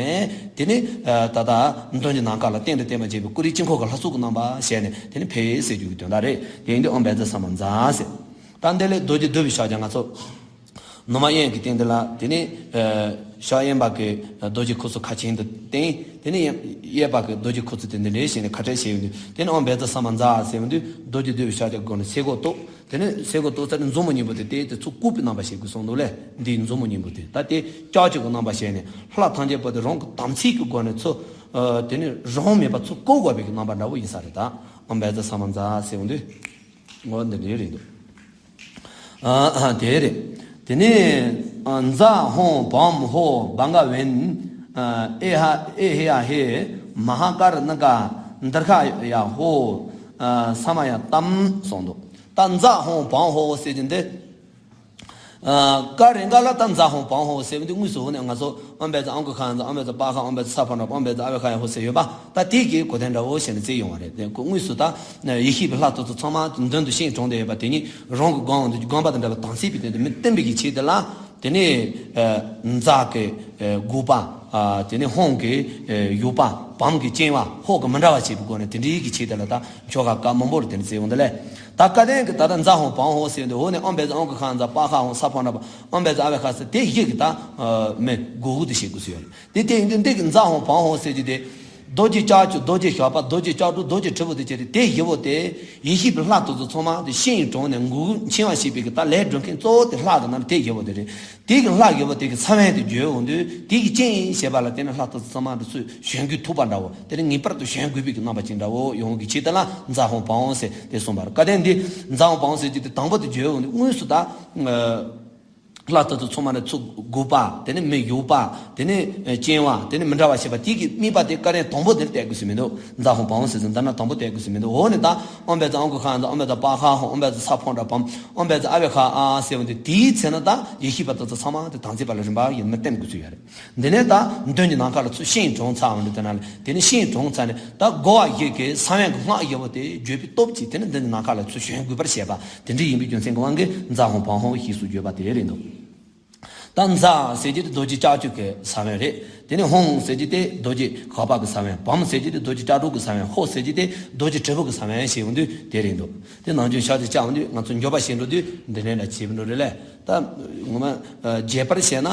དེ་ནི་ཨ་ད་ལྟ་མདུན་གྱི་ནམ་མཁའ་ལ་རྟེན་དུ་བརྟེན་པར་བྱེད་པའི་ཀུ་རེ་དཀྱིལ་འཁོར་གྱི་ལྷ་ཚོགས་ཀྱི་རྣམ་པ་བྱས་ནས་དེ་ནི་ཕེབས་ཟེར་རྒྱུ་གི་དོན་དག་རེད། དེ་ཡིན་དུས་ཨམ་བཛྲ་ས་མ་ཛཿ་ཟེར། ད་འདི་ལས་རྡོ་རྗེ་བསྡུ་བའི་ཕྱག་རྒྱ་ང་ཚོ་ནུ་མ་དབྱངས་ཀྱི་སྟེང་དེ་ལ་དེ་ནི་ཨ་ཕྱག་གཡོན་པ་གི་རྡོ་རྗེ་ཁུ་ཚུར་ཁ་ཆེན་དུ་བསྟན། དེ་ནི་གཡས་པ་གི་རྡོ་རྗེ་ཁུ་ཚུར་དེ་འདི་འདྲའི་བྱས་ནས་ཁ་བྲལ་བྱས་ཡོང་དུས། དེ་ནི་ཨམ་བཛྲ་ས་མ་ཛཿ་ཟེར་ཡོང་དུས་རྡོ་རྗེ་བསྡུ་བའི་ཕྱག་རྒྱ་སྒོ་ནས་སེ་གོལ་གཏོགས། དེ་ནས་སེ་གོལ་གཏོགས་ཚར་ནས་མཛུབ་མོ་གཉིས་པོ་དེ་དེ་དེ་ཚུར་བཀུག་པའི་རྣམ་པ་ཞིག་གི་གསུངས་འདུག་ལས། འདིའི་མཛུབ་མོ་གཉིས་པོ་དེ་ད་དེ་ལྕགས་ཀྱུ་གི་རྣམ་པ་བྱས་ནས་ལྷ་ཐམས་ཅད་པོ་དེ་རང་གི་དམ་ཚིག་གི་སྒོ་ནས་ཚུར་ཨ་དེ་ནས་རང་མེད་པ་ཚུར་བཀུག་དགོས་པའི་གི་རྣམ་པ་འདྲ་བོ་ཡིན་ས་རེད། ད་ཨམ་བཛྲ་ས་མ་ཛཿ་ཟེར་ཡོང་དུས་ངོ་འདི་འདྲའི་རེད་འདུག་ཨ་དེ་རེད། དེ་ནས་ཨ་ཛཿཧཱུྃ་བཾ་ཧོཿ་བྷ་ག་ཝན། ཨ་ཨེ་ཧ་ཨེ་ཧེ་ཡ་ཧེ་མ་ཧཱ་ཀཱ་རུ་ཎི་ཀ་དཱརྻ་ཡ་ཧོཿ་ཨ་ས་མ་ཡ་ཏཾ་གསུངས་འདུག་ད་ཛཿཧཱུྃ་བཾ་ཧོཿ་ཟེར་གྱི་འདི། ཨ་ཀ་རེ་འགའ་ལ་ད་ཛཿཧཱུྃ་བཾ་ཧོཿ་ཟེར་བ་འདི་དངོས་སུ་འོ་ནས་ང་ཚོ་ཨམ་བཛྲ་ཨང་ཀི་ཁ་ཛཿ། ཨམ་བཛྲ་པ་ཧ། ཨམ་བཛྲ་ས་ཕ་ན་པ། ཨམ་བཛྲ་ཨ་བྷ་ག་ཡ་ཧོཿ་ཟེར་ཡོད་པ། ད་དེ་གི་གོ་དོན་འདྲ་བོ་བྱས་ནས་བརྩི་ཡོང་བ་རེད། དེ་དངོས་སུ་ད་ཡེ་ཤེས་པའི་ལྷ་དེ་ཚོ་ཚང་མ་མདུན་དུ་ཤིན་ཏུ་དྲངས་ཏེ་ཡོད་པ་དེ་ཉིད་རང་གི་སྒོམ་འོང་དུས་སྒོམ་པ་དང་འདྲ་བའི་དམ་ཚིག་པའི་སྟེང་དུ་མི་བསྟིམ་པའི་གི་ཆེད་དུ་ལ། དེ་ནས་ཨ་ཛཿ་གི་ཨ་དགུག་པ། ཨ་དེ་ནས་ཧཱུྃ་གི་ཨ་དབྱུག་པ། བཾ་གི་བཅིང་བ། ཧོཿ་གི་མི་འདྲ་བ་བྱེད་པའི་སྒོ་ནས་དེ་འདྲའི་གི་ཆེད་དུ་ལ་ད་ཆོ་ག་སྐབས་མང་པོ་རུ་དེ་འདྲ་བརྩི་ཡོང་དུས་ལས། ད་སྐབས་དེ་གི་ད་ལྟ་ཛཿཧཱུྃ་བཾ་ཧོཿ་ཟེར་དུས་འོ་ནས་ཨམ་བཛྲ་ཨང་ཀི་ཁ་ཛཿ། པ་ཧ་ཧཱུྃ། ས་ཕ་ན་པ། ཨམ་བཛྲ་ཨ་བྷ་ག་ཟེར་དེ་བཞི་གི་ད་ཨ་མི་དགུག་དགུག་དེ་བྱེད་དགོས་སུ་ཡོད་རེད། དེ་དེ་ཡིན་དུས་འདི་གི་ཛཿཧཱུྃ་བཾ་ཧོཿ་ཟེར་རྒྱུ་དེ། རྡོ་རྗེ་ལྕགས་ཀྱུ། རྡོ་རྗེ་ཞགས་པ། རྡོ་རྗེ་ལྕགས་སྒྲོག། རྡོ་རྗེ་དྲིལ་བུ་དེ་བྱས་ཏེ་དེ་བཞི་པོ་དེ་ཡེ་ཤེས་པའི་ལྷ་དེ་ཚོ་ཚང་མ་དེ་ཤིན་ཏུ་དྲངས་ནས་འགུགས་འཆིང་བ་བྱེད་པའི་གི་ད་ལས་སྒྲུབ་མཁན་གཙོ་བོ་དེ་ལྷ་གི་རྣམ་དེ་བཞི་པོ་དེ་རེད། དེ་གི་ལྷ་བཞི་པོ་དེ་གི་ས་བོན་དེ་བརྗོད་འོང་དུས་དེ་གི་རྐྱེན་ཡིན་ཞེས་པ་ལ་བརྟེན་ནས་ལྷ་དེ་ཚོ་ཚང་མ་དེ་ཚུར་བྱོན་དགོས་ཐུག་པ་འདྲ་བོ། དེ་ནི་ངེས་པར་དུ་བྱོན་དགོས་པའི་གི་རྣམ་པ་ཅིག་འདྲ་བོ་ཡོང་གི་ཆེད་དུ་ལ་ཛཿཧཱུྃ་བཾ་ཧོཿ་ཟེར་དེ་གསུངས་པ་རེད། སྐབས་དེ་འདི་ཛཿཧཱུྃ་བཾ་ཧོཿ་ཟེར་རྒྱུ་དེ་དང་པོ་དེ་བརྗོད་འོང་དུས་དངོས་སུ་ད། ཨ། ལྷ་དེ་ཚོ་ཚང་མ་ནི་ཚུར་འགུགས་པ། དེ་ནི་མི་གཡོག་པ། དེ་ནི་སྐྱེ་བ། དེ་ནི་མི་འདྲ་བ་བྱེད་པ། དེ་གི་དམིགས་པ་དེ་ཀ་རེ་དང་པོ་དེར་གཏད་དགོས་ཟེར་མི་འདུག་འཛའ་ཧོང་བ་ཧོང་ཟེར་ཚུལ་འདི་ན་དང་པོ་གཏད་དགོས་ཟེར་མི་འདུག་འོ་ནི་ད་ཨོམ་བན་ཙ་ཨང་ཀུ་ཁ་འདི། ཨོམ་བན་ཙ་པ་ཁ་ཧོང་། ཨོམ་བན་ཙ་ས་ཕོ་འདྲ་བམ། ཨོམ་བན་ཙ་ཨ་བེ་ཁ་ཨ་ཟེར་བ་འདི། དེའི་ཚེ་ན་ད་ཡེ་ཤེས་པ་དེ་ཚོ་ཚང་མ་དེ་དམ་ཚིག་པ་ལ་རིམ་པ་ཡིན་མི་བསྟེན་དགོས་ཚུལ་ཡོད་རེད། འདི་ནས་ད་མདུན་གྱི་ནམ་མཁའ་ལ་ཚུར་ཤིང་དྲུང་ཚར་བ་འདི་དེ་ན་ལ། དེ་ནི་ཤིང་དྲུང་ཚར་ནས་ད་རྒོལ་བ་ཞིག་གིས་ས་བོན་གྱི་སྔགས་ཡོད་པ་དེ་བརྗོད་པའི་སྟོབས་ཀྱིས་དེ་ནི་མདུན་གྱི་ནམ་མཁའ་ལ་ཚུར་ཞོན་དགོས་པར་བཤད་པ་དེ་འདྲ་ཡིན་པའི་རྒྱུ་མཚན་གྱི་དབང་གིས་འཛའ་ཧོང་བ་ཧོང་ཞེས་སུ་བརྗོད་པ་དེ་རེད་འདུག་ད་འཛའ་ཟེར་གྱི་དེ་རྡོ་རྗེ་ལྕགས་ཀྱུ་གི་ས་བོན་རེད། དེ་ནས་ཧོང་ཟེར་གྱི་དེ་རྡོ་རྗེ་ཁ་པ་གི་ས་བོན། བམ་ཟེར་གྱི་དེ་རྡོ་རྗེ་ལྕགས་སྒྲོག་གི་ས་བོན། ཧོ་ཟེར་གྱི་དེ་རྡོ་རྗེ་དྲིལ་བུ་གི་ས་བོན་ཞེས་འོང་དུས་དེ་རེད་འདུག་དེ་ནང་ཆོས་ཤག་ཅིག་བཅར་འོང་དུས་ང་ཚོ་འགྱོད་པ་བྱེད་འགྲོ་དུས་འདི་འདྲའི་འདྲ་བྱེད་འགྲོ་རེད་ལས། ད་ངོ་མ་རྒྱས་པར་བཤད་ན།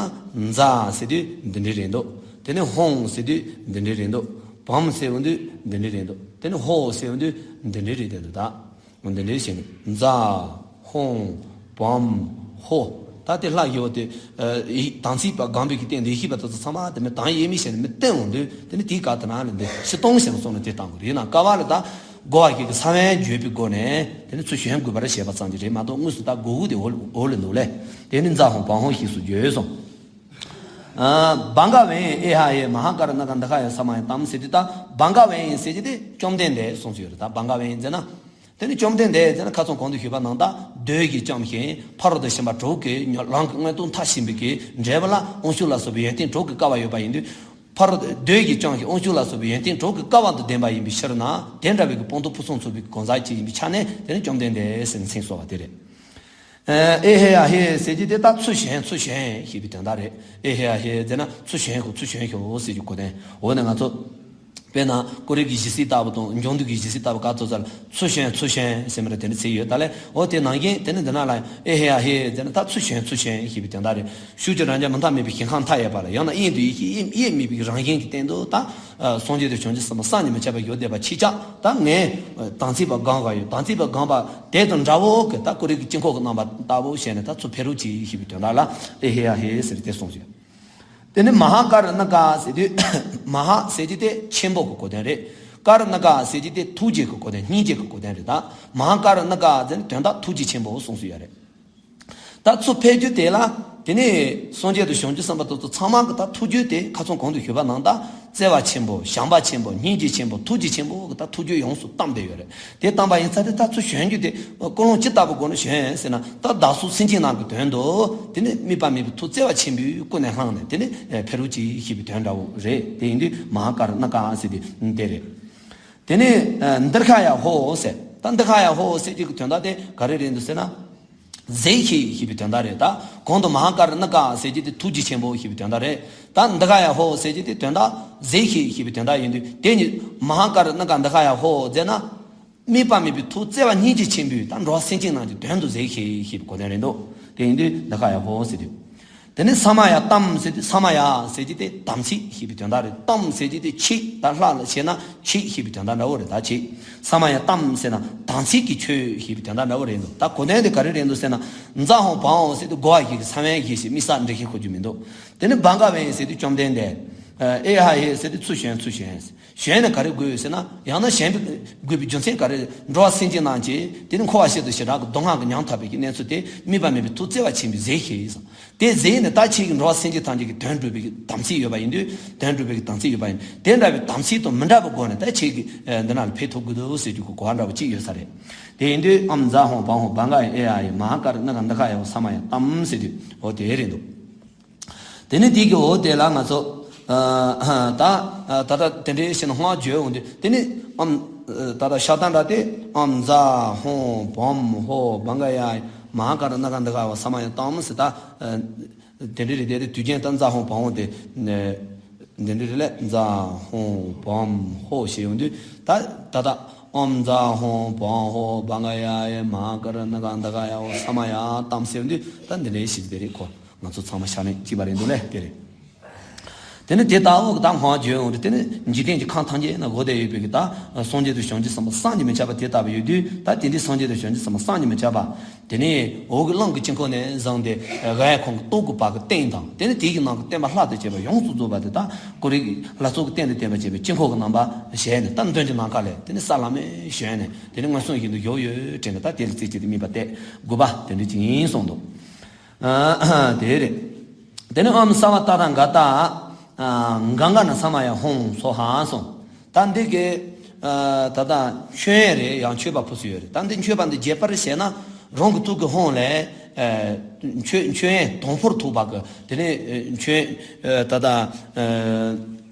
འཛའ་ཟེར་དུས་འདི་འདྲའི་རེད་འདུག་དེ་ནས་ཧོང་ཟེར་དུས་འདི་འདྲའི་རེད་འདུག་བམ་ཟེར་འོང་དུས་འདི་འདྲའི་རེད་འདུག་དེ་ནས་ཧོ་ཟེར་འོང་དུས་འདི་འདྲའི་རེད་འདུག་ད། འདི་འདྲའི་བྱས་ནས། འཛའ་ཧོང་བམ་ཧོ། ད་དེ་ལྷ་ཡོད་དེ། ཨ་ཡི་དམ་ཚིག་པ་སྒོམ་པའི་གི་སྟེང་དུ་ཡེ་ཤེས་པ་དེ་ཚོ་ཚང་མ་དེ་མི་དང་ཡེ་མི་བྱས་ནས་མི་བསྟེན་འོང་དུས། དེ་ནི་དེའི་སྐབས་དེ་ན་ལ་འདི་ཕྱི་སྟོང་ཞེས་ན་སོང་ན་དེ་བཏང་དགོས་རེད། ཡིན་ན་ཀ་བ་ལ་ད་རྒོལ་བ་ཞིག་གིས་ས་བོན་བརྗོད་པའི་སྒོ་ནས་དེ་ནི་ཚུར་ཞོན་དགོས་པར་བཤད་པ་ཙམ་གྱིས་རེད་མ་གཏོགས། དངོས་སུ་ད་དགོས་དགོས་དེ་འོ་འོ་ལ་འདུག་ལས། དེ་ནི་འཛའ་ཧོང་བམ་ཧོ་ཞེས་སུ་བརྗོད་གསུངས། ཨ་བྷ་ག་ཝེ་ཨེ་ཧ་ཧེ་མ་ཧཱ་ཀཱ་ར་ཎ་ག་འདི་ཁ་ཡ་ས་མ་ཡ་ཏམ་ཟེར་དུས། ད་བྷ་ག་ཝེ་ཟེར་གྱི་དེ་བཅོམ་ལྡན་འདས་གསུངས་སུ་ཡོད་རེད། ད་བྷ་ག་ཝེ་ཟེར་ན། དེ་ནི་བཅོམ་ལྡན་འདས་ཟེར་ན་ཁ་སང་གོང་དུ་ཞུས་པ་ནང་ལྟར་མདོས་ཀྱིས་བཅོམ་ཞིང་ཕ་རོལ་ཏུ་ཕྱིན་པ་དྲུག་གིས་རང་གི་མངོན་རྟོགས་མཐར་ཕྱིན་པའི་གི་འབྲས་བུ་ལ་དབང་ཕྱུག་ལ་སོགས་པའི་ཡོན་ཏན་དྲུག་གི་སྐལ་བ་ཡོད་པ་ཡིན་དུས། ཕ་རོལ་ཏུ་མདོས་ཀྱིས་བཅོམ་ཞིང་དབང་ཕྱུག་ལ་སོགས་པའི་ཡོན་ཏན་དྲུག་གི་སྐལ་བ་དང་ལྡན་པ་ཡིན་པའི་ཕྱིར་ན། དེ་འདྲ་བའི་གི་སྤངས་རྟོགས་ཕུན་སུམ་ཚོགས་པའི་གང་ཟག་ཅིག་ཡིན་པའི་ཆ་ནས་དེ་ནི་བཅོམ་ལྡན་འདས་ཟེར་ནས་མཚན་གསོལ་བ་དེ་རེད། ཨེ་ཧེ་ཡ་ཧེ་ཟེར་གྱི་དེ་ད་ཚུར་ཞོན་ཚུར་ཞོན་ཞེས་པའི་དོན་དག་རེད། ཨེ་ཧེ་ཡ་ཧེ་ཟེར་ན་ཚུར་ཞོན་ཤོག་ཚུར་ཞོན་ཤོག་ཟེར་གྱི་གོ་དོན། འོ་ན་ང་ཚོ་དཔེར་ན་ཀོ་རི་གི་ཇི་སི་ལྟ་བུ་དང་འཇང་དུ་གི་ཇི་སི་ལྟ་བུ་ག་ཚོད་ཟེར་ཚུར་ཞོན་ཚུར་ཞོན་ཟེར་མི་རེད། དེ་འདྲ་ཚིག་ཡོད་ད་ལས། འོ་དེ་ནང་བཞིན་དེ་ནི་འདི་ན་ལ་ཨེ་ཧེ་ཡ་ཧེ་ཟེར་ན་ད་ཚུར་ཞོན་ཚུར་ཞོན་ཞེས་པའི་དོན་དག་རེད། ཤུགས་ཀྱིས་རང་རྐྱ་མི་མཐའ་མེད་པའི་ཞིང་ཁམས་མཐའ་ཡས་པ་ལ། ཡང་ན་དབྱིངས་དུ་ཡེ་ཤེས་དབྱེར་དབྱེར་མེད་པའི་རང་བཞིན་གྱི་སྟེང་དུ་ད། ཨ་སངས་རྒྱས་དང་བྱང་ཆུབ་སེམས་དཔའ་བསམ་གྱིས་མི་ཁྱབ་པ་ཡོད་བསྡད་པ་ཕྱིན་ཆད། ད་ངས་ཨ་དམ་ཚིག་པ་སྒོམ་ག་ཡོད། དམ་ཚིག་པ་སྒོམ་པ་དེ་དང་འདྲ་བོ་གི་ད་ཀོ་རི་གི་དཀྱིལ་འཁོར་གྱི་རྣམ་པ་ལྟ་བུ་བྱས་ནས་ད་ཚུར་ཕེབས་རོགས་གྱིས་ཞེས་པའི་དོན་དག་ལ་ཨེ་ཧེ་ཡ་ཧེ་ཟེར་དེ་གསུངས་ཡོད། དེ་ནི་མ་ཧཱ་ཀཱ་ར་ཎ་ག་ཟེར་དུས། མ་ཧཱ་ཟེར་གྱི་དེ་ཆེན་པོ་གི་གོ་དོན་རེད། ཀཱ་ར་ཎ་ག་ཟེར་གྱི་དེ་ཐུགས་རྗེ་གི་གོ་དོན། སྙིང་རྗེ་གི་གོ་དོན་རེད། ད་མ་ཧཱ་ཀཱ་ར་ཎ་ག་ཟེར་ནི་དོན་དག་ཐུགས་རྗེ་ཆེན་པོ་གསུངས་སུ་ཡོད་རེད། ད་ཚུར་ཕེབས་རྒྱུ་དེ་ལ་དེ་ནས་སངས་རྒྱས་དང་བྱང་ཆུབ་སེམས་དཔའ་དེ་ཚོ་ཚང་མ་གི་ད་ཐུགས་རྒྱུད་དེ་ཁ་སང་གོང་དུ་ཞུས་པ་ནང་ལྟར་བརྩེ་བ་ཆེན་པོ། བྱམས་པ་ཆེན་པོ། སྙིང་རྗེ་ཆེན་པོ། ཐུགས་རྗེ་ཆེན་པོ་གི་ད་ཐུགས་རྒྱུད་ཡོངས་སུ་གཏམས་བསྡད་ཡོད་རེད། དེ་གཏམས་པ་ཡིན་ཙང་དེ་ད་ཚུར་བྱོན་རྒྱུ་དེ་ཀུན་སློང་ཇི་ལྟ་བུའི་སྒོ་ནས་བྱོན་ཟེར་ན། ད་བདག་སོགས་སེམས་ཅན་རྣམས་ཀྱི་དོན་དུ་དེ་ནས་དམིགས་པ་མེད་པའི་ཐུགས་བརྩེ་བ་ཆེན་པོས་ཀུན་ནས་བསླངས་ནས་དེ་ནས་ཕེབས་རོགས་གྱིས་ཞེས་པའི་དོན་འདྲ་བོ་རེད། དེ་ཡིན་དུས་མ་ཧཱ་ཀཱ་ར་ཎ་ག་ཟེར་དེ་དེ་རེད། དེ་ནས་ཨ་འདི་ཁ་ཡ་ཧོ་ཟེར། ད་འདི་ཁ་ཡ་ཧོ་ཟེར་གྱི་གི་དོན་དག་དེ་ག་རེ་རེད་འདུག་ཟེར་ན། གཟིགས་ཤིག་ཞེས་པའི་དོན་དག་རེད། ད་གོང་དུ་མ་ཧཱ་ཀཱ་ར་ཎ་ག་ཟེར་གྱི་དེ་ཐུགས་རྗེ་ཆེན་པོ་ཞེས་པའི་དོན་དག་རེད། ད་འདི་ཁ་ཡ་ཧོ་ཟེར་གྱི་དེ་དོན་དག་གཟིགས་ཤིག་ཞེས་པའི་དོན་དག་ཡིན་དུས། དེ་ཉིད་མ་ཧཱ་ཀཱ་ར་ཎ་ག་འདི་ཁ་ཡ་ཧོ་ཟེར་ན། དམིགས་པ་མེད་པའི་ཐུགས་བརྩེ་བ་སྙིང་རྗེ་ཆེན་པོས་ད་འགྲོ་བ་སེམས་ཅན་རྣམས་ཀྱི་དོན་དུ་གཟིགས་ཤིག་ཞེས་པའི་གོ་དོན་རེད་འདུག་དེ་ཡིན་དུས་འདི་ཁ་ཡ་ཧོ་ཟེར་དུས། དེ་ནས་ས་མ་ཡ་ཏམ་ཟེར་དུས། ས་མ་ཡ་ཟེར་གྱི་དེ་དམ་ཚིག་ཞེས་པའི་དོན་དག་རེད། ཏམ་ཟེར་གྱི་དེ་ཆིག་ད་ལྷ་ལ་བྱས་ན་ཆིག་ཞེས་པའི་དོན་དག་འདྲ་བོ་རེད། ད་ཆིག་ས་མ་ཡ་ཏམ་ཟེར་ན་དམ་ཚིག་གི་ཆོས་ཞེས་པའི་དོན་དག་འདྲ་བོ་རེད་འདུག་ད་གོ་དོན་དེ་ག་རེ་རེད་འདུག་ཟེར་ན། འཛའ་ཧོང་བམ་ཧོ་ཟེར་དུས་རྒོལ་བ་ཞིག་གི་ས་བོན་ཞིག་ཞེས་དམིགས་བསལ་འགྲེལ་བཤད་ཤོད་རྒྱུ་མི་འདུག་དེ་ནས་བྷ་ག་ཝེ་ཟེར་དུས་བཅོམ་ལྡན་འདས། ཨེ་ཧ་ཧེ་ཟེར་དུས་ཚུར་བྱོན་ཚུར་བྱོན། གཞན་ནི་ག་རེ་དགོས་ཟེར་ན། ཡང་ན་གཞན་དགོས་པའི་རྒྱུ་མཚན་ག་རེ། འགྲོ་བ་སེམས་ཅན་རྣམས་ཀྱི་དེ་ནི་འཁོར་བ་ཞི་བདེ་ཞེ་དྲག་གི་སྡུག་བསྔལ་གྱིས་ཉམ་ཐག་པའི་གི་གནས་ཚུལ་དེ་དམིགས་པ་མེད་པའི་ཐུགས་བརྩེ་བ་ཆེན་པོས་གཟིགས་ཤིག་ཟེར། དེ་གཟིགས་ནས་ད་ཁྱེད་ཀྱིས་འགྲོ་བ་སེམས་ཅན་ཐམས་ཅད་ཀྱི་དོན་སྒྲུབ་པའི་གི་དམ་ཚིག་ཡོད་པ་ཡིན་དུས། དོན་སྒྲུབ་པའི་གི་དམ་ཚིག་ཡོད་པ་ཡིན། དེ་འདྲ་བའི་དམ་ཚིག་དང་མི་འདྲ་བའི་སྒོ་ནས་ད་ཁྱེད་ཀྱིས་འདི་ན་ལ་ཕེབས་ཐུབ་དགོས་འདུག་ཟེར་རྒྱུ་གི་གོ་བ་འདྲ་བོ་གཅིག་ཡོད་ས་རེད། དེ་ཡིན་དུས་ཨམ་ཛ་ཧོང་བ་ཧོང་བ་ག་ཡ་ཨེ་ཡ་ཡེ་མ་ཧ་ཀ་ར་ན་ག་འདི་ཁ་ཡ་བ་ས་མ་ཡ་ཏམ་ཟེར་དུས་འོ་དེ་རེད་འདུག་དེ་ནི་དེ་གི་འོ་དེ་ལ་ང་ཚོ་ཨ་ད་ད་ལྟ་དེ་འདྲའི་ཞེ་ན་སྔགས་བརྗོད་འོང་དུས། དེ་ནི་ཨམ་ད་ལྟ་ཤ་སྟག་འདྲ་དེ་ཨམ་ཛ་ཧོང་བམ་ཧོ་བ་ག་ཡ་མ་ཧ་ཀ་ར་ན་ག་འདི་ག་བ་ས་མ་ཡ་ཏམ་ཟེར། ད་དེ་འདྲའི་རེད། དེ་དུས་རྒྱུན་ད་འཛའ་ཧོང་བམ་ཧོ་དེ་དེ་འདྲའི་རེད་ལས། འཛའ་ཧོང་བམ་ཧོ་ཞེས་འོང་དུས། ད་ད་ལྟ་ཨམ་ཛ་ཧོང་བམ་ཧོ་བ་ག་ཡ་ཡེ་མ་ཧ་ཀ་ར་ན་ག་འདི་ག་ཡ་བ་ས་མ་ཡ་ཏམ་ཟེར་འོང་དུས། ད་འདི་འདྲའི་ཞིག་དེ་རེད། ཁོ་ང་ཚོ་ཚང་མ་ཤ་ནས་གཅིག་པ་རེད་འདུག་ལས་དེ་རེད། དེ་ནི་དེ་ལྟ་བུ་གི་ད་སྔགས་བརྗོད་འོང་དུས། དེ་ནི་འཇིག་རྟེན་གྱི་ཁམས་ཐམས་ཅད་ན་བསྒོམས་བསྡད་ཡོད་པའི་གི་ད་སངས་རྒྱས་དང་བྱང་ཆུབ་སེམས་དཔའ་བསམ་གྱིས་མི་ཁྱབ་པ་དེ་ལྟ་བུ་ཡོད་དུས། ད་དེ་འདྲའི་སངས་རྒྱས་དང་བྱང་ཆུབ་སེམས་དཔའ་བསམ་གྱིས་མི་ཁྱབ་པ་དེ་ནི་འོག་གི་གླིང་གི་དཀྱིལ་འཁོར་ནས་བཟུང་སྟེ་ག་ཡ་ཁོང་གི་སྟོད་གི་བར་གྱི་སྟེང་དང་། དེ་ནི་དེ་གི་ནང་གི་བསྟན་པ་ལྷ་དང་བཅས་པ་ཡོངས་སུ་རྫོགས་པ་དེ་ད་ཀོ་རི་གི་ལྷ་ཚོགས་ཀྱི་རྟེན་དང་བརྟེན་པ་བཅས་པའི་དཀྱིལ་འཁོར་གྱི་རྣམ་པ་བཞེངས་ནས། ད་མདུན་གྱི་ནམ་མཁའ་ལས་དེ་ནི་ས་ལམ་མེ་བྱོན་ནས་དེ་ནི་མངོན་སུམ་བཞིན་དུ་བཞུགས་ཡོད་དྲན་ནས། ད་དེ་ལ་རྩེ་གཅིག་ཏུ་དམིགས་པ་གཏད་དགོས་པ་དེ་འདྲ་ཅིག་ཡིན་གསུངས་འདུག་ཨ་དེ་རེད། དེ་ནི་ཨོཾ་སརྦ་ཏ་ཐཱ་ག་ཏ་ཨ་ག་ག་ན་ས་མ་ཡ་ཧཱུྃ་སྭཱ་ཧཱ་གསུངས། ད་འདི་གི་ཨ་ད་ལྟ་མཆོད་ཡོན་རེད། ཡང་མཆོད་པ་ཕུལ་སྲོལ་ཡོད་རེད། ད་འདི་མཆོད་པ་འདི་རྒྱས་པར་བཤད་ན། རང་གི་ཐུགས་ཀྱི་ཧཱུྃ་ལས་ཨ་མཆོད་མཆོད་ཡོན་དང་པོར་ཐུག་པ་གི་དེ་ནི་ཨ་མཆོད་ཨ་ད་ལྟ་ཨ་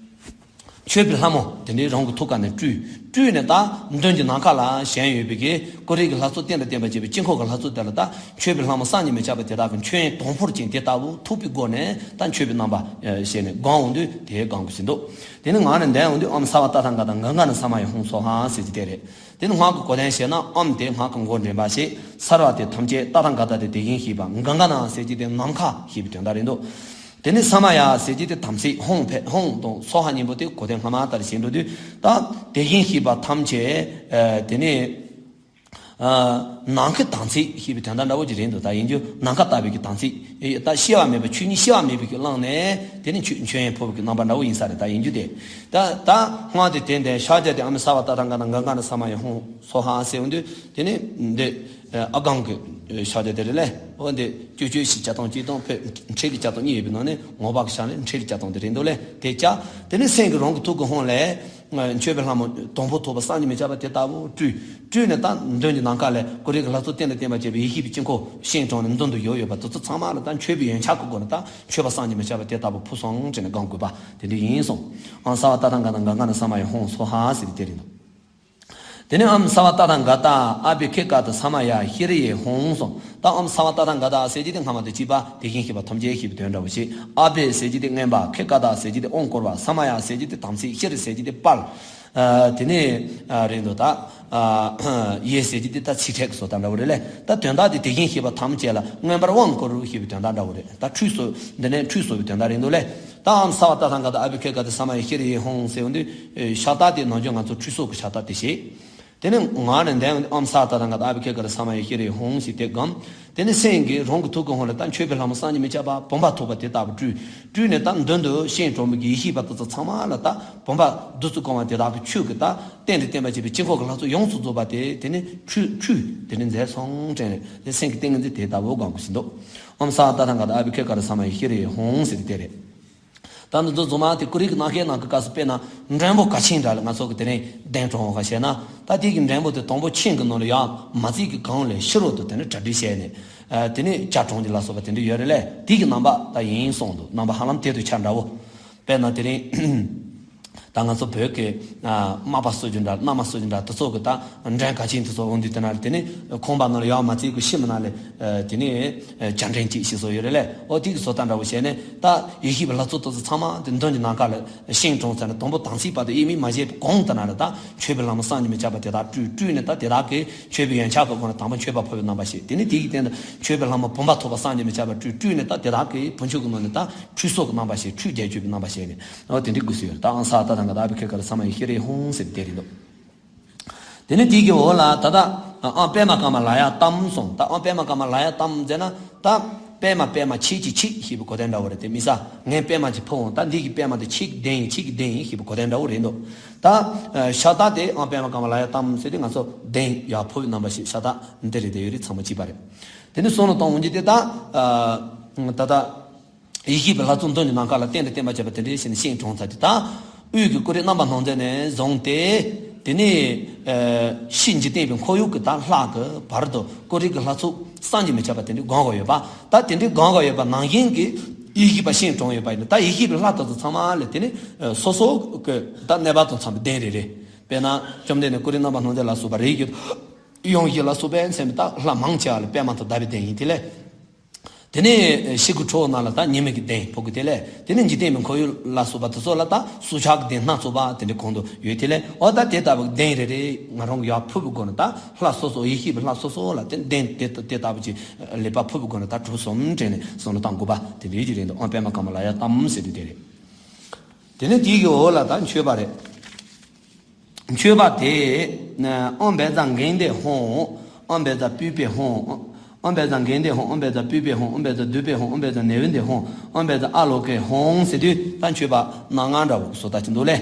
མཆོད་པའི་ལྷ་མོ་དེ་འདྲའི་རང་གི་ཐུགས་ཀ་ནས་སྤྲུལ། སྤྲུལ་ནས་ད་མདུན་གྱི་ནམ་མཁའ་ལ་བཞེངས་ཡོད་པའི་གི་ཀོ་རི་གི་ལྷ་ཚོགས་རྟེན་དང་བརྟེན་པ་བྱས་པའི་དཀྱིལ་འཁོར་གྱི་ལྷ་ཚོགས་དེ་ལ་ད་མཆོད་པའི་ལྷ་མོ་བསམ་གྱིས་མི་ཁྱབ་པ་དེ་དག་གི་མཆོད་ཡོན་དང་པོར་ཅིང་དེ་ལྟ་བུ་ཐུག་པའི་སྒོ་ནས་ད་མཆོད་པའི་རྣམ་པ་ཨ་བཤད་ནས་བསྒོམ་འོང་དུས་དེ་བསྒོམ་དགོས་ཟིན་འདུག་དེ་ནི་ངག་ནས་འདོན་འོང་དུས་ཨོཾ་སརྦ་ཏ་ཐཱ་ག་ཏ་ག་ག་ན་ས་མ་ཡ་ཧཱུྃ་སྭཱ་ཧཱ་ཟེར་གྱི་དེ་རེད། དེ་ནི་སྔགས་ཀྱི་གོ་དོན་བཤད་ན། ཨོཾ་དེ་སྔགས་ཀྱི་མགོ་འདྲེན་པ་ཞིག་སརྦ་དེ་ཐམས་ཅད། ཏ་ཐཱ་ག་ཏ་དེ་དེ་བཞིན་གཤེགས་པ། ག་ག་ན་ཟེར་གྱི་དེ་ནམ་མཁའ་ཞེས་པའི་དོན་དག་རེད་འདུག་དེ་ནི་ས་མ་ཡ་ཟེར་གྱི་དེ་དམ་ཚིག་ཧཱུྃ་ཕཊ་ཧཱུྃ་དང་སྭཱ་ཧཱ་གཉིས་པོ་དེ་གོ་དོན་སྔ་མ་ལྟར་བཤད་འགྲོ་དུས། ད་དེ་བཞིན་གཤེགས་པ་ཐམས་ཅད་ཨ་དེ་ནི་ཨ་ནམ་མཁའི་དམ་ཚིག་ཞེས་པའི་དོན་དག་འདྲ་བོ་ཅིག་རེད་འདུག་ད་ཡིན་རྒྱུ་ནམ་མཁའ་ལྟ་བུའི་གི་དམ་ཚིག་ཨེ་ད་སྐྱེ་བ་མེད་པ་ཆོས་ཉིད་སྐྱེ་བ་མེད་པའི་གི་བླངས་ནས་དེ་ནི་མཆོད་མཆོད་ཡོན་ཕུལ་བའི་གི་རྣམ་པ་འདྲ་བོ་ཡིན་ས་རེད། ད་ཡིན་རྒྱུ་དེ། ད་ད་སྔགས་དེ་དེ་འདྲ་ཕྱག་རྒྱ་དེ་ཨོཾ་སརྦ་ཏ་ཐཱ་ག་ཏ་ག་ག་ན་ས་མ་ཡ་ཧཱུྃ་སྭཱ་ཧཱ་ཟེར་འོང་དུས། དེ་ནི་འདི་ཨ་སྒང་གི་ཕྱག་རྒྱ་དེ་རེད་ལེ། འོ་འདི་ཅོག་ཅོག་བཞི་བརྒྱ་སྟོང་གཅིག་དང་ཕཊ་ཕྲེང་བཞི་བརྒྱ་སྟོང་གཉིས་ཡོད་པའི་ནང་ནས་ངོ་པ་གི་ཕྱག་ནི་ཕྲེང་བཞི་བརྒྱ་སྟོང་དེ་རེད་འདུག་ལེ། དེ་བྱས་དེ་ནི་སེམས་ཀྱི་རང་གི་ཐུགས་ཀྱི་ཧཱུྃ་ལས་མཆོད་པའི་ལྷ་མོ་དང་པོ་ཐུག་པ་བསམ་གྱིས་མི་ཁྱབ་པ་དེ་ལྟ་བུ་སྤྲུལ། སྤྲུལ་ནས་ད་མདུན་གྱི་ནམ་མཁའ་ལས་ཀོ་རི་གི་ལྷ་ཚོགས་རྟེན་དང་བརྟེན་པ་བྱས་པའི་ཡེ་ཤེས་པའི་དཀྱིལ་འཁོར་བཞེངས་དྲངས་ནས་མདུན་དུ་བཞུགས་ཡོད་པ་དེ་ཚོ་ཚང་མ་ལ་ད་མཆོད་པའི་ཡོན་ཆབ་ཀྱི་སྒོ་ནས་ད་མཆོད་པ་བསམ་གྱིས་མི་ཁྱབ་པ་དེ་ལྟ་བུ་ཕུལ་སོང་དྲན་ནས་བསྒོམ་དགོས་པ་དེ་འདྲ་ཡིན་གསུངས། ཨོཾ་སརྦ་ཏ་ཐཱ་ག་ཏ་ག་ག་ན་ས་མ་ཡ་ཧཱུྃ་སྭཱ་ཧཱ་ཟེར་དེ་རེད་འདུག་དེ་ནས་ཨོཾ་སརྦ་ཏ་ཐཱ་ག་ཏ་ཨ་བྷི་ཥེ་ཀ་ཏ་ས་མ་ཡ་ཧི་རི་ཡེ་ཧཱུྃ་གསུངས། ད་ཨོཾ་སརྦ་ཏ་ཐཱ་ག་ཏ་ཟེར་གྱི་དེ་སྔ་མ་དང་གཅིག་པ་དེ་བཞིན་གཤེགས་པ་ཐམས་ཅད་ཞེས་པའི་དོན་འདྲ་བོ་ཞིག་ཨ་བྷི་ཟེར་གྱི་དེ་མངོན་པ། ཥེ་ཀ་ཏ་ཟེར་གྱི་དེ་དབང་བསྐུར་བ། ས་མ་ཡ་ཟེར་གྱི་དེ་དམ་ཚིག་ཧི་རི་ཟེར་གྱི་དེ་དཔལ། ཨ་དེ་ནས་ཨ་རེད་འདུག་ད་ཨ་ཡེ་ཟེར་གྱི་དེ་ད་ཚིག་ཕྲད་ཀྱི་བཟོ་ལྟ་འདྲ་བོ་རེད་ལེ། ད་དོན་དག་དེ་དེ་བཞིན་གཤེགས་པ་ཐམས་ཅད་ལ་མངོན་པར་དབང་བསྐུར་ཞེས་པའི་དོན་དག་འདྲ་བོ་རེད། ད་ཁྲུས་གསོལ། འདི་ནས་ཁྲུས་གསོལ་བའི་དོན་དག་རེད་འདུག་ལེ། ད་ཨོཾ་སརྦ་ཏ་ཐཱ་ག་ཏ་ཨ་བྷི་ཥེ་ཀ་ཏ་ས་མ་ཡ་ཧི་རི་ཡེ་ཧཱུྃ་ཟེར་འོང་དུས་ཕྱག་རྟགས་དེ་ནམ་རྒྱུན་ང་ཚོ་ཁྲུས་གསོལ་གྱི་ཕྱག་རྟགས་དེ་བྱེད། དེ་ནས་ངག་ནས་འདོན་འོང་དུས་ཨོཾ་སརྦ་ཏ་ཐཱ་ག་ཏ་ཨ་བྷི་ཥེ་ཀ་ཏ་ས་མ་ཡ་ཧི་རི་ཡེ་ཧཱུྃ་ཞེས་དེ་བསྒོམ། དེ་ནས་སེམས་ཀྱི་རང་གི་ཐུགས་ཀྱི་ཧཱུྃ་ལས་ད་མཆོད་པའི་ལྷ་མོ་བསམ་གྱིས་མི་ཁྱབ་པ་བུམ་པ་ཐུག་པ་དེ་ལྟ་བུ་སྤྲུལ། སྤྲུལ་ནས་ད་མདུན་དུ་བཞེངས་དྲངས་པའི་ཡེ་ཤེས་པ་དེ་ཚོ་ཚང་མ་ལ་ད་བུམ་པ་བདུད་རྩི་བཀང་བ་དེ་དག་གི་ཆུ་གིས་ད་རྟེན་དང་བརྟེན་པ་བྱས་པའི་དཀྱིལ་འཁོར་གྱི་ལྷ་ཚོགས་ཡོངས་སུ་རྫོགས་པ་དེ་དེ་ནི་ཁྲུས་ཁྲུས་དེ་ནི་མཛད་སོང་དྲན་ནས་དེ་སེམས་ཀྱི་ཏིང་ངེ་འཛིན་དེ་ལྟ་བུ་བསྒོམ་དགོས་ཟིན་འདུག་ཨོཾ་སརྦ་ཏ་ཐཱ་ག་ཏ་ཨ་བྷི་ཥེ་ཀ་ཏ་ས་མ་ཡ་ཧི་རི་ཡེ་ཧཱུྃ་ཟེར་དེ་དེ་རེད། ད་འདི་ཚོ་རྫུན་མ་དེ་ཀོ་རི་གི་ནམ་མཁའི་ནང་གི་སྐབས་སུ་དཔེར་ན་འགྲེང་བུ་ག་ཆེན་འདྲ་ལ་ང་ཚོ་གི་དེ་རིང་གདན་དྲངས་པ་བཤད་ན། ད་དེ་གི་འགྲེང་བུ་དེ་དང་པོ་ཆེན་གྱི་ནང་ལ་ཡང་མ་བརྩིས་ཀྱི་གང་ལས་ཕྱི་རོལ་དུ་དེ་ནི་གྲ་སྒྲིག་བྱས་ནས་ཨ་དེ་ནི་བརྒྱ་དྲུང་གི་ལ་སོགས་པ་དེ་འདྲ་ཡོད་རེད་ལེ། དེ་གི་རྣམ་པ་ད་ཡིན་གསུངས་འདུག་རྣམ་པ་ཧ་ལམ་དེ་དང་ཆ་འདྲ་བོ། དཔེར་ན་དེ་རིང་ད་ང་ཚོ་བོད་ཀྱི་ཨ་མར་པ་གསོལ་རྒྱུ་འདྲ་མནའ་མ་གསོལ་རྒྱུ་འདྲ་དེ་ཚོ་གི་ད་འགྲེང་ག་ཆེན་དེ་ཚོ་འོང་དུས་དེ་ན་དེ་ནི་ཁང་པ་ནང་ལ་ཡང་མ་བརྩིས་ཀྱི་ཕྱི་མ་ན་ལས་ཨ་དེ་ནི་ཨ་བརྒྱ་འགྲེང་གཅིག་ཞེས་སོགས་ཡོད་རེད་ལེ། ཨོ་དེ་གི་བཟོ་ལྟ་འདྲ་བོ་བྱས་ནས་ད་ཡེ་ཤེས་པའི་ལྷ་ཚོགས་དེ་ཚོ་ཚང་མ་དེ་མདུན་གྱི་ནམ་མཁའ་ལ་བཞེངས་དྲངས་ཚར་ནས་དང་པོ་དམ་ཚིག་བར་དུ་དབྱེར་མེད་མ་བྱས་པའི་གོང་དེ་ན་ལ་ད་མཆོད་པའི་ལྷ་མོ་བསམ་གྱིས་མི་ཁྱབ་པ་དེ་དག་སྤྲུལ། སྤྲུལ་ནས་ད་དེ་དག་གིས་མཆོད་པའི་ཡོན་ཆབ་ཀྱི་སྒོ་ནས་དང་པོ་མཆོད་པ་ཕུལ་བའི་རྣམ་པ་ཞིག་དེ་ནས་དེ་གི་སྟེང་དུ་མཆོད་པའི་ལྷ་མོ་བུམ་པ་ཐུག་པ་བསམ་གྱིས་མི་ཁྱབ་པ་སྤྲུལ། སྤྲུལ་ནས་ད་དེ་དག་གིས་བུ་ཆུང་གི་ནང་ནས་ད་ཁྲུས་གསོལ་གྱི་རྣམ་པ་ཞིག་ཁྲུས་རྒྱལ་གྱུར་པའི་རྣམ་པ་ཞིག་ནས་ཨོ་དེ་འདྲའི་དགོས་སུ་ཡོད་རེད། ད་ཨང་ས་ད་དང་ག་ད་ཨ་བི་ཁེ་ཀ་ར་ས་མ་ཡི་ཤེས་རེ་ཧོང་ཟེར་དེ་རེད་འདུག་དེ་ནས་དེ་གི་འོག་ལ་ད་ལྟ་ཨང་པདྨ་ཀ་མ་ལ་ཡ་བལྟམས་སོང་། ད་ཨང་པདྨ་ཀ་མ་ལ་ཡ་བལྟམས་ཟེར་ན་ད་པདྨ་པདྨ་ཁྱེད་ཀྱི་ཁྱེད་ཞེས་པའི་གོ་དོན་འདྲ་བོ་རེད། དེ་མི་ས་ངས་པདྨ་ཅིག་ཕུལ་འོང་། ད་འདི་གི་པདྨ་དེ་ཁྱེད་ཀྱི་གདན་ཡིན། ཁྱེད་ཀྱི་གདན་ཡིན་ཞེས་པའི་གོ་དོན་འདྲ་བོ་རེད་འདུག་ད་ཨ་ཤ་སྟག་དེ་ཨང་པདྨ་ཀ་མ་ལ་ཡ་བལྟམས་ཟེར་དུས་ང་ཚོ་གདན་ཡར་ཕུལ་བའི་རྣམ་པ་ཞིག་ཤ་སྟག་འདི་རེད། དེ་ཡོད་རེད། ཚང་མ་གཅིག་པ་རེད། དེ་ནས་གསུང་ལ་གཏོང་འོང་གི་དེ་ད་ཨ་ད་ད། ཡེ་ཤེས་པའི་ལྷ་ཚོགས་མདུན་གྱི་ནམ་མཁའ་ལ་རྟེན་དང་བརྟེན་པ་བྱས་པ་དེ་འདྲའི་ཞིག་ནས་བཞེངས་དྲངས་ཚར་ཏེ་ད་དབུས་ཀྱི་ཀུ་རེ་རྣམ་པར་སྣང་མཛད་ནས་བཟུང་སྟེ་དེ་ནས་ཨ་ཕྱི་འཇིག་རྟེན་པའི་ཁོར་ཡུག་གི་ད་ལྷ་གི་བར་དུ་ཀུ་རེ་གི་ལྷ་ཚོགས་བསམ་གྱིས་མི་ཁྱབ་པ་དེ་འདྲའི་གང་ག་ཡོད་པ། ད་དེ་འདྲའི་གང་ག་ཡོད་པ་ནང་བཞིན་གྱི་ཡེ་ཤེས་པ་བཞེངས་དྲངས་ཡོད་པ་ཡིན་ན། ད་ཡེ་ཤེས་པའི་ལྷ་དེ་ཚོ་ཚང་མ་ལ་དེ་ནས་ཨ་སོ་སོ་གི་ད་གནས་བབ་དང་འཚམ་པའི་གདན་རེ་རེ། དཔེར་ན་བཅོམ་ལྡན་འདས་ཀུ་རེ་རྣམ་པར་སྣང་མཛད་ལ་སོགས་པ་རིགས་ཀྱི་ཡང་ཞིག་ལ་སོགས་པའི་མཚན་པའི་ད་ལྷ་མང་ཆེ་བ་ལ་པདྨ་དང་ཟླ་བའི་གདན་ཡིན། དེ་ལས། དེ་ནས་ཤི་གི་ཁྲོ་བོ་རྣམས་ལ་ད་ཉི་མའི་གི་གདན་ཕོག་གི། དེ་ལས་དེ་ནས་འཇིག་རྟེན་པའི་ཁོར་ཡུག་ལ་སོགས་པ་དེ་ཚོ་ལ་ད་སྲོག་ཆགས་ཀྱི་གདན་སྣ་ཚོགས་པ་དེ་འདྲའི་གོང་དུ་ཡོད། དེ་ལས་འོ་ད་དེ་ལྟ་བུའི་གདན་རེ་རེ་ང་རང་གི་ཡར་ཕུབ་པའི་སྒོ་ནས་ད་ལྷ་སོ་སོ་ཡེ་ཤེས་པའི་ལྷ་སོ་སོ་ལ་དེ་གདན་དེ་དེ་ལྟ་བུ་ཅིག་ལེགས་པར་ཕུབ་པའི་སྒོ་ནས་ད་གྲུ་གསུམ་སྤྲད་ནས་གསུང་ལ་བཏང་དགོས་པ་དེ་འདྲའི་ཅིག་རེད་འདུག་ཨང་པདྨ་ཀ་མ་ལ་ཡ་བལྟམས་ཟེར་དུས་དེ་རེད། དེ་ནས་དེའི་གི་འོག་ལ་ད་མཆོད་པ་རེད། མཆོད་པ་དེ། ཨོཾ་བཛྲ་གྷནྡྷེ་ཧཱུྃ། ཨོཾ་བཛྲ་པུཥྤེ་ཧཱུྃ། ཨོཾ་བཛྲ་གྷནྡྷེ་ཧཱུྃ། ཨོཾ་བཛྲ་པུཥྤེ་ཧཱུྃ། ཨོཾ་བཛྲ་དྷཱུ་པེ་ཧཱུྃ། ཨོཾ་བཛྲ་ནཻ་ཝི་དྱེ་ཧཱུྃ། ཨོཾ་བཛྲ་ཨཱ་ལོ་ཀེ་ཧཱུྃ་ཟེར་དུས་ད་མཆོད་པ་སྣ་ལྔ་འདྲ་བོ་བཟོ་ལྟ་ཅིག་འདུག་ལེ།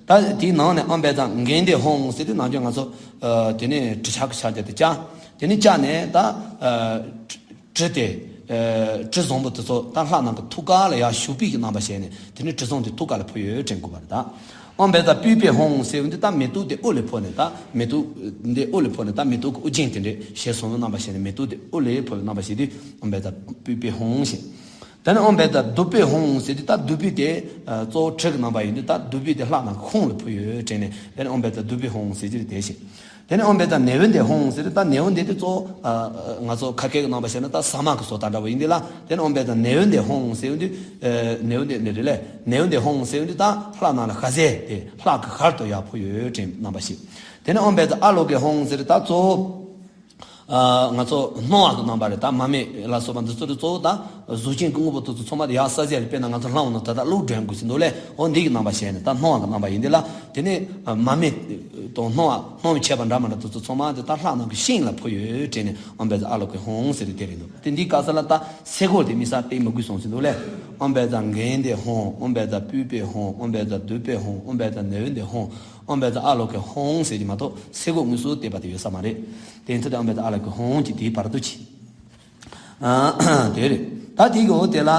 ད་དེའི་ནང་ནས་ཨོཾ་བཛྲ་གྷནྡྷེ་ཧཱུྃ་ཟེར་དུས་ནམ་རྒྱུན་ང་ཚོ་ཨ་དེ་ནས་གྲི་ཆག་གི་ཕྱག་རྒྱ་དེ་བཅའ། དེ་ནས་བཅའ་ནས་ད་ཨ་གྲི་དེ། ཨ་དྲི་བཟང་པོ་དེ་ཚོ་ད་ལྷ་རྣམས་ཀྱི་ཐུགས་ཀ་ལ་ཡར་ཞུགས་པའི་གི་རྣམ་པ་བྱས་ནས་དེ་ནས་དྲི་བཟང་དེ་ཐུགས་ཀ་ལ་ཕུལ་ཡོད་དྲན་དགོས་པ་རེད་ད། ཨོཾ་བཛྲ་པུཥྤེ་ཧཱུྃ་ཟེར་བ་འདི་ད་མེ་ཏོག་དེ་དབུ་ལ་ཕུལ་ནས་ད་མེ་ཏོག་འདི་དབུ་ལ་ཕུལ་ནས་ད་མེ་ཏོག་གི་དབུ་རྒྱན་དེ་འདྲ་ཞལ་གསུམ་གྱི་རྣམ་པ་བྱས་ནས་མེ་ཏོག་དེ་དབུ་ལ་ཕུལ་བའི་རྣམ་པ་བྱས་དུས་ཨོཾ་བཛྲ་པུཥྤེ་ཧཱུྃ་ཞེས། དེ་ནས་ཨོཾ་བཛྲ་དྷཱུ་པེ་ཧཱུྃ་ཟེར་དུས་ད་དྷཱུ་པེ་དེ་ཨ་གཙོ་བོ་དྲི་གི་རྣམ་པ་ཡིན་དུས་ད་དྷཱུ་པེ་དེ་ལྷ་རྣམས་ཀྱི་ཧཱུྃ་ལ་ཕུལ་ཡོད་དྲན་ནས་དེ་ནས་ཨོཾ་བཛྲ་དྷཱུ་པེ་ཧཱུྃ་ཟེར་གྱི་རེད་དེ་ཞེས། དེ་ནས་ཨོཾ་བཛྲ་ནཻ་ཝི་དྱེ་ཧཱུྃ་ཟེར་དུས་ད་ནཻ་ཝི་དྱེ་དེ་གཙོ་བོ་ཨ་ང་ཚོ་ཁ་སྐད་ཀྱི་རྣམ་པ་བྱས་ན་ད་ཟ་མ་གི་བཟོ་ལྟ་འདྲ་བོ་ཡིན་དུས་ལ། དེ་ནས་ཨོཾ་བཛྲ་ནཻ་ཝི་དྱེ་ཧཱུྃ་ཟེར་དུས་ཨ་ནཻ་ཝི་དྱེ་ནི་རེད་ལེ། ནཻ་ཝི་དྱེ་ཧཱུྃ་ཟེར་དུས་ད་ལྷ་རྣམས་ལ་ཤ་ཟས་དེ་ལྷ་གི་ཤ་རུ་ཡར་ཕུལ་ཡོད་དྲན་རྣམ་པ་ཞིག། དེ་ནས་ཨོཾ་བཛྲ་ཨཱ་ལོ་ཀེ་ཧཱུྃ་ཟེར་དུས་ད་གཙོ་བོ་ཨ་ང་ཚོ་སྣང་བ་གི་རྣམ་པ་རེད་ད། མར་མེ་ལ་སོགས་པ་འདི་ཚོ་རེད། གཙོ་བོ་ད་གཟུགས་ཅན་གྱི་དངོས་པོ་དེ་ཚོ་ཚང་མ་དེ་ཡར་ས་གཞི་ལ་དཔེར་ན་ང་ཚོ་ལྷ་འོང་ན་ད་ལྟ་གློག་སྒྲོན་དགོས་ཟེར་འདུག་ལེ། འོ་འདི་གི་རྣམ་པ་བྱས་ནས་ད་སྣང་བ་གི་རྣམ་པ་ཡིན་དུས་ལ། དེ་ནས་མར་མེ་དང་སྣང་བ་སྣང་བ་མཆེད་པ་འདྲ་མི་འདྲ་དེ་ཚོ་ཚང་མ་དེ་ད་ལྷ་རྣམས་ཀྱི་ཤིང་ལ་ཕུལ་ཡོད་དྲན་ནས་ཨོཾ་བཛྲ་ཨཱ་ལོ་ཀེ་ཧཱུྃ་ཟེར་དེ་རེད་འདུག། དེ་འདིའི་སྐབས་སུ་ལ་ད་སེ་གོལ་དེ་དམིགས་བསལ་བཏང་མི་དགོས་གསུངས་ཟེར་འདུག་ལེ། ཨོཾ་བཛྲ་གནྡྷེ་ཧཱུྃ། ཨོཾ་བཛྲ་པུཥྤེ་ཧཱུྃ། ཨོཾ་བཛྲ་དྷཱུ་པེ་ཧཱུྃ། ཨོཾ་བཛྲ་ནཻ་ཝི་དྱེ་ཧཱུྃ། ཨོཾ་བཛྲ་ཨཱ་ལོ་ཀེ་ཧཱུྃ་ཟེར་གྱི་མ་གཏོགས་སེ་གོལ་དངོས་སུ་བཏང་བ་དེ་ཡོད་ས་མ་རེད། དེ་ཚོ་དེ་ཨོཾ་བཛྲ་ཨཱ་ལོ་ཀེ་ཧཱུྃ་གྱིས་དེའི་བར་དུ་གྱིས། ཨ་དེ་རེད། ད་དེ་གི་འོག་དེ་ལ།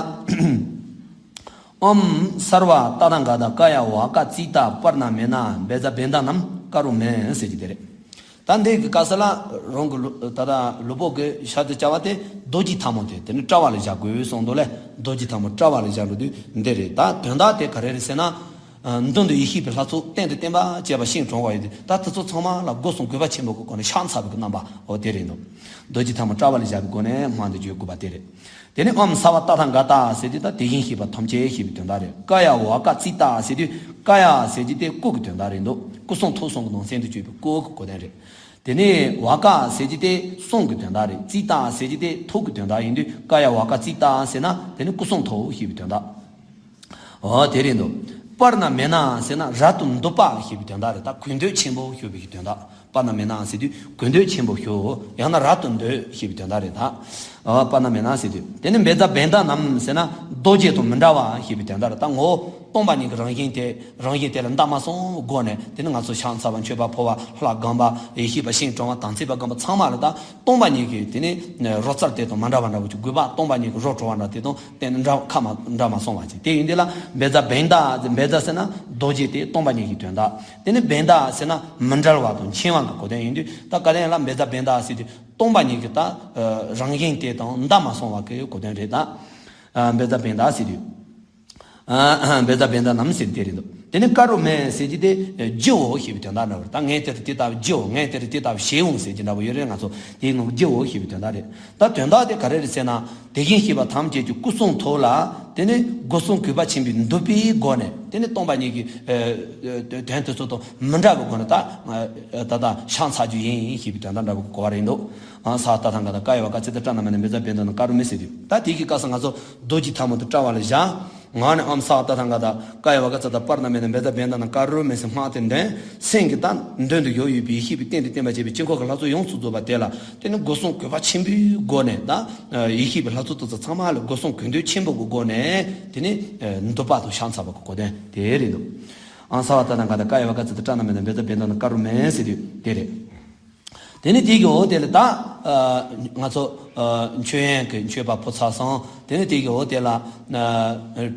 ཨོཾ་སརྦ་ཏ་ཐཱ་ག་ཏ་ཀཱ་ཡ་བཱ་ཀ་ཙི་ཏ་པར་ཎ་མེ་ན་བཛྲ་བྷན་དྷ་ནཾ་ཀ་རོ་མི་ཟེར་གྱི་དེ་རེད། ད་འདི་གི་སྐབས་སུ་ལ་རང་གི་ལུ་ད་ལྟ་ལུས་པོ་གི་ཤ་དེ་བྱ་བ་དེ་རྡོ་རྗེ་ཐལ་མོ་དེ་དེ་ནི་དཔྲལ་བ་ལ་བཞག་དགོས་གསུངས་འདུག་ལེ། རྡོ་རྗེ་ཐལ་མོ་དཔྲལ་བ་ལ་བཞག་འགྲོ་དུས་འདི་རེད། ད་དོན་དག་དེ་ག་རེ་རེད་ཟེར་ན། ཨ་མདུན་དུ་ཡེ་ཤེས་པའི་ལྷ་ཚོགས་རྟེན་དང་བརྟེན་པ་བཅས་པ་ཤིང་དྲུང་བ་ཡོད་དེ། ད་དེ་ཚོ་ཚང་མ་ལ་སྒོ་གསུམ་གུས་པ་ཆེན་པོ་གི་སྒོ་ནས་ཕྱག་འཚལ་བའི་རྣམ་པ་འོ་དེ་རེད་འདུག། རྡོ་རྗེ་ཐལ་མོ་དཔྲལ་བ་ལ་བཞག་པའི་སྒོ་ནས་སྔོན་དུ་བརྗོད་དགོས་པ་དེ་རེད། དེ་ནས་ཨོཾ་སརྦ་ཏ་ཐཱ་ག་ཏ་ཟེར་དུས་ད་དེ་བཞིན་གཤེགས་པ་ཐམས་ཅད་ཞེས་པའི་དོན་དག་རེད། ཀཱ་ཡ་བཱ་ཀ་ཙི་ཏ་ཟེར་དུས་ཀཱ་ཡ་ཟེར་གྱི་དེ་སྐུ་གི་དོན་དག་རེད་འདུག། སྐུ་གསུང་ཐུགས་གསུམ་གྱི་ནང་གསེས་དུ་གྱུར་པའི་སྐུ་གི་གོ་དོན་རེད། དེ་ནས་བཱ་ཀ་ཟེར་གྱི་དེ་གསུང་གི་དོན་དག་རེད། ཙི་ཏ་ཟེར་གྱི་དེ་ཐུགས་ཀྱི་དོན་དག་ཡིན་དུས་ཀཱ་ཡ་བཱ་ཀ་ཙི་ཏ་ཟེར་ན་དེ་ནི་སྐུ་གསུང་ཐུགས་ཞེས་པའི་དོན་དག། འོ་དེ་རེད་འདུག། པར་ཎ་མེ་ན་ཟེར་ན་རབ་ཏུ་འདོད་པ་ཞེས་པའི་དོན་དག་རེད། ད་གུས་འདུད་ཆེན་པོ་ཞུ་བའི་དོན་དག། པར་ཎ་མེ་ན་ཟེར་དུས་གུས་འདུད་ཆེན་པོ་ཞུ། ཡང་ན་རབ་ཏུ་འདོད་ཞེས་པའི་དོན་དག་རེད་ད། འོ་པར་ཎ་མེ་ན་ཟེར་དུས་དེ་ནི་བཛྲ་བྷན་དྷ་ནཾ་ཟེར་ན་རྡོ་རྗེ་དང་མི་འདྲ་བ་ཞེས་པའི་དོན་དག་རེད། ད་ངོ་བོ་སྟོང་པ་ཉིད་ཀྱི་རང་བཞིན་དེ་རང་བཞིན་དེ་ལ་འདའ་མ་སོང་སྒོ་ནས། དེ་ནི་ང་ཚོ་ཕྱག་འཚལ་བ་མཆོད་པ་ཕུལ་བ་ལྷ་སྒོམ་པ་ཡེ་ཤེས་པ་ཤིང་དྲུང་བ་དམ་ཚིག་པ་སྒོམ་པ་ཚང་མ་ལ་ད་སྟོང་པ་ཉིད་ཀྱི་དེ་ནི་རོལ་རྩེད་དེ་དང་མི་འདྲ་བ་འདྲ་བོ་ཅིག། གུས་པ་སྟོང་པ་ཉིད་ཀྱི་རོལ་འགྲོ་བ་འདྲ་དེ་དང་དེ་ནི་འདྲ་ཁ་མ་འདྲ་མ་སོང་བ་ཅིག། དེ་ཡིན་དུས་ལ་བཛྲ་བྷན་དྷ་བཛྲ་ཟེར་ན་རྡོ་རྗེ་དེ་སྟོང་པ་ཉིད་ཀྱི་དོན་དག། དེ་ནི་བྷན་དྷ་ཟེར་ན་མི་འབྲལ་བ་དང་འཆིང་བ་གི་གོ་དོན་ཡིན་དུས། ད་ག་དེ་ཡིན་ལ་བཛྲ་བྷན་དྷ་ཟེར་དུས་སྟོང་པ་ཉིད་ཀྱི་ད་རང་བཞིན་དེ་དང་འདའ་མ་སོང་བ་གི་གོ་དོན་རེད་ད། བཛྲ་བྷན་དྷ་ཟེར་དུས། ཨ་བཛྲ་བྷན་དྷ་ནཾ་ཟེར་དེ་རེད་འདུག། དེ་ནས་ཀ་རོ་མི་ཟེར་གྱི་དེ་རྒྱུའོ་ཞེས་པའི་དོན་དག་འདྲ་བོ་རེད། ད་ངས་དེར་དེ་ལྟ་བུ་རྒྱུའོ། ངས་དེར་དེ་ལྟ་བུ་བྱེད་འོང་ཟེར་གྱི་འདྲ་བོ་ཡོད་རེད། ང་ཚོ་དེའི་ནང་རྒྱུའོ་ཞེས་པའི་དོན་དག་རེད། ད་དོན་དག་དེ་ག་རེ་རེད་ཟེར་ན་དེ་བཞིན་གཤེགས་པ་ཐམས་ཅད་ཀྱི་སྐུ་གསུང་ཐུགས་ལ་དེ་ནས་སྒོ་གསུམ་གུས་པ་ཆེན་པོས་འདུད་པའི་སྒོ་ནས་དེ་ནས་སྟོང་པ་ཉིད་ཀྱི་ཨ་དོན་དེ་ཚོ་དང་མི་འདྲ་བའི་སྒོ་ནས་ད་ཨ་ད་ལྟ་ཕྱག་འཚལ་རྒྱུ་ཡིན་ཞེས་པའི་དོན་དག་འདྲ་བོ་གོ་བ་རེད་འདུག། ཨ་སརྦ་ཏ་ཐཱ་ག་ཏ་ཀཱ་ཡ་བཱ་ཀ་ཙི་ཏ་པར་ཎ་མེ་ན་བཛྲ་བྷན་དྷ་ནཾ་ཀ་རོ་མི་ཟེར་དུས། ད་དེ་གི་སྐབས་སུ་ང་ཚོ་རྡོ་རྗེ་ཐལ་མོ་དེ་དཔྲལ་བ་ལ་བཞག། ངག་ནས་ཨོཾ་སརྦ་ཏ་ཐཱ་ག་ཏ་ཀཱ་ཡ་བཱ་ཀ་ཙི་ཏ་པར་ཎ་མེ་ན་བཛྲ་བྷན་དྷ་ནཾ་ཀ་རོ་མི་ཟེར་སྔགས་དེ་འདོན། སེམས་ཀྱི་ད་མདུན་དུ་ཡོད་ཡོད་པའི་ཡེ་ཤེས་པའི་རྟེན་དང་བརྟེན་པར་བཅས་པའི་དཀྱིལ་འཁོར་གྱི་ལྷ་ཚོགས་ཡོངས་སུ་རྫོགས་པ་དེ་ལ་དེ་ནི་སྒོ་གསུམ་གུས་པ་ཆེན་པོའི་སྒོ་ནས་ད་ཡེ་ཤེས་པའི་ལྷ་ཚོགས་དེ་ཚོ་ཚང་མ་ལ་སྒོ་གསུམ་གུས་འདུད་ཆེན་པོ་གི་སྒོ་ནས་དེ་ནི་འདུད་པ་དང་ཕྱག་འཚལ་བ་གི་གོ་དོན་དེ་རེད་འདུག། ཨོཾ་སརྦ་ཏ་ཐཱ་ག་ཏ་ཀཱ་ཡ་བཱ་ཀ་ཙི་ཏ་པར་ཎ་མེ་ན་བཛྲ་བྷན་དྷ་ནཾ་ཀ་རོ་མི་ཟེར་དུས་དེ་རེད། དེ་ནས་དེ་གི་འོག་དེ་ལ་ད་ཨ་ང་ཚོ་ཨ་མཆོད་ཡོན་གྱི་མཆོད་པ་ཕུལ་ཚར་སོང་། དེ་ནས་དེ་གི་འོག་དེ་ལ་ཨ་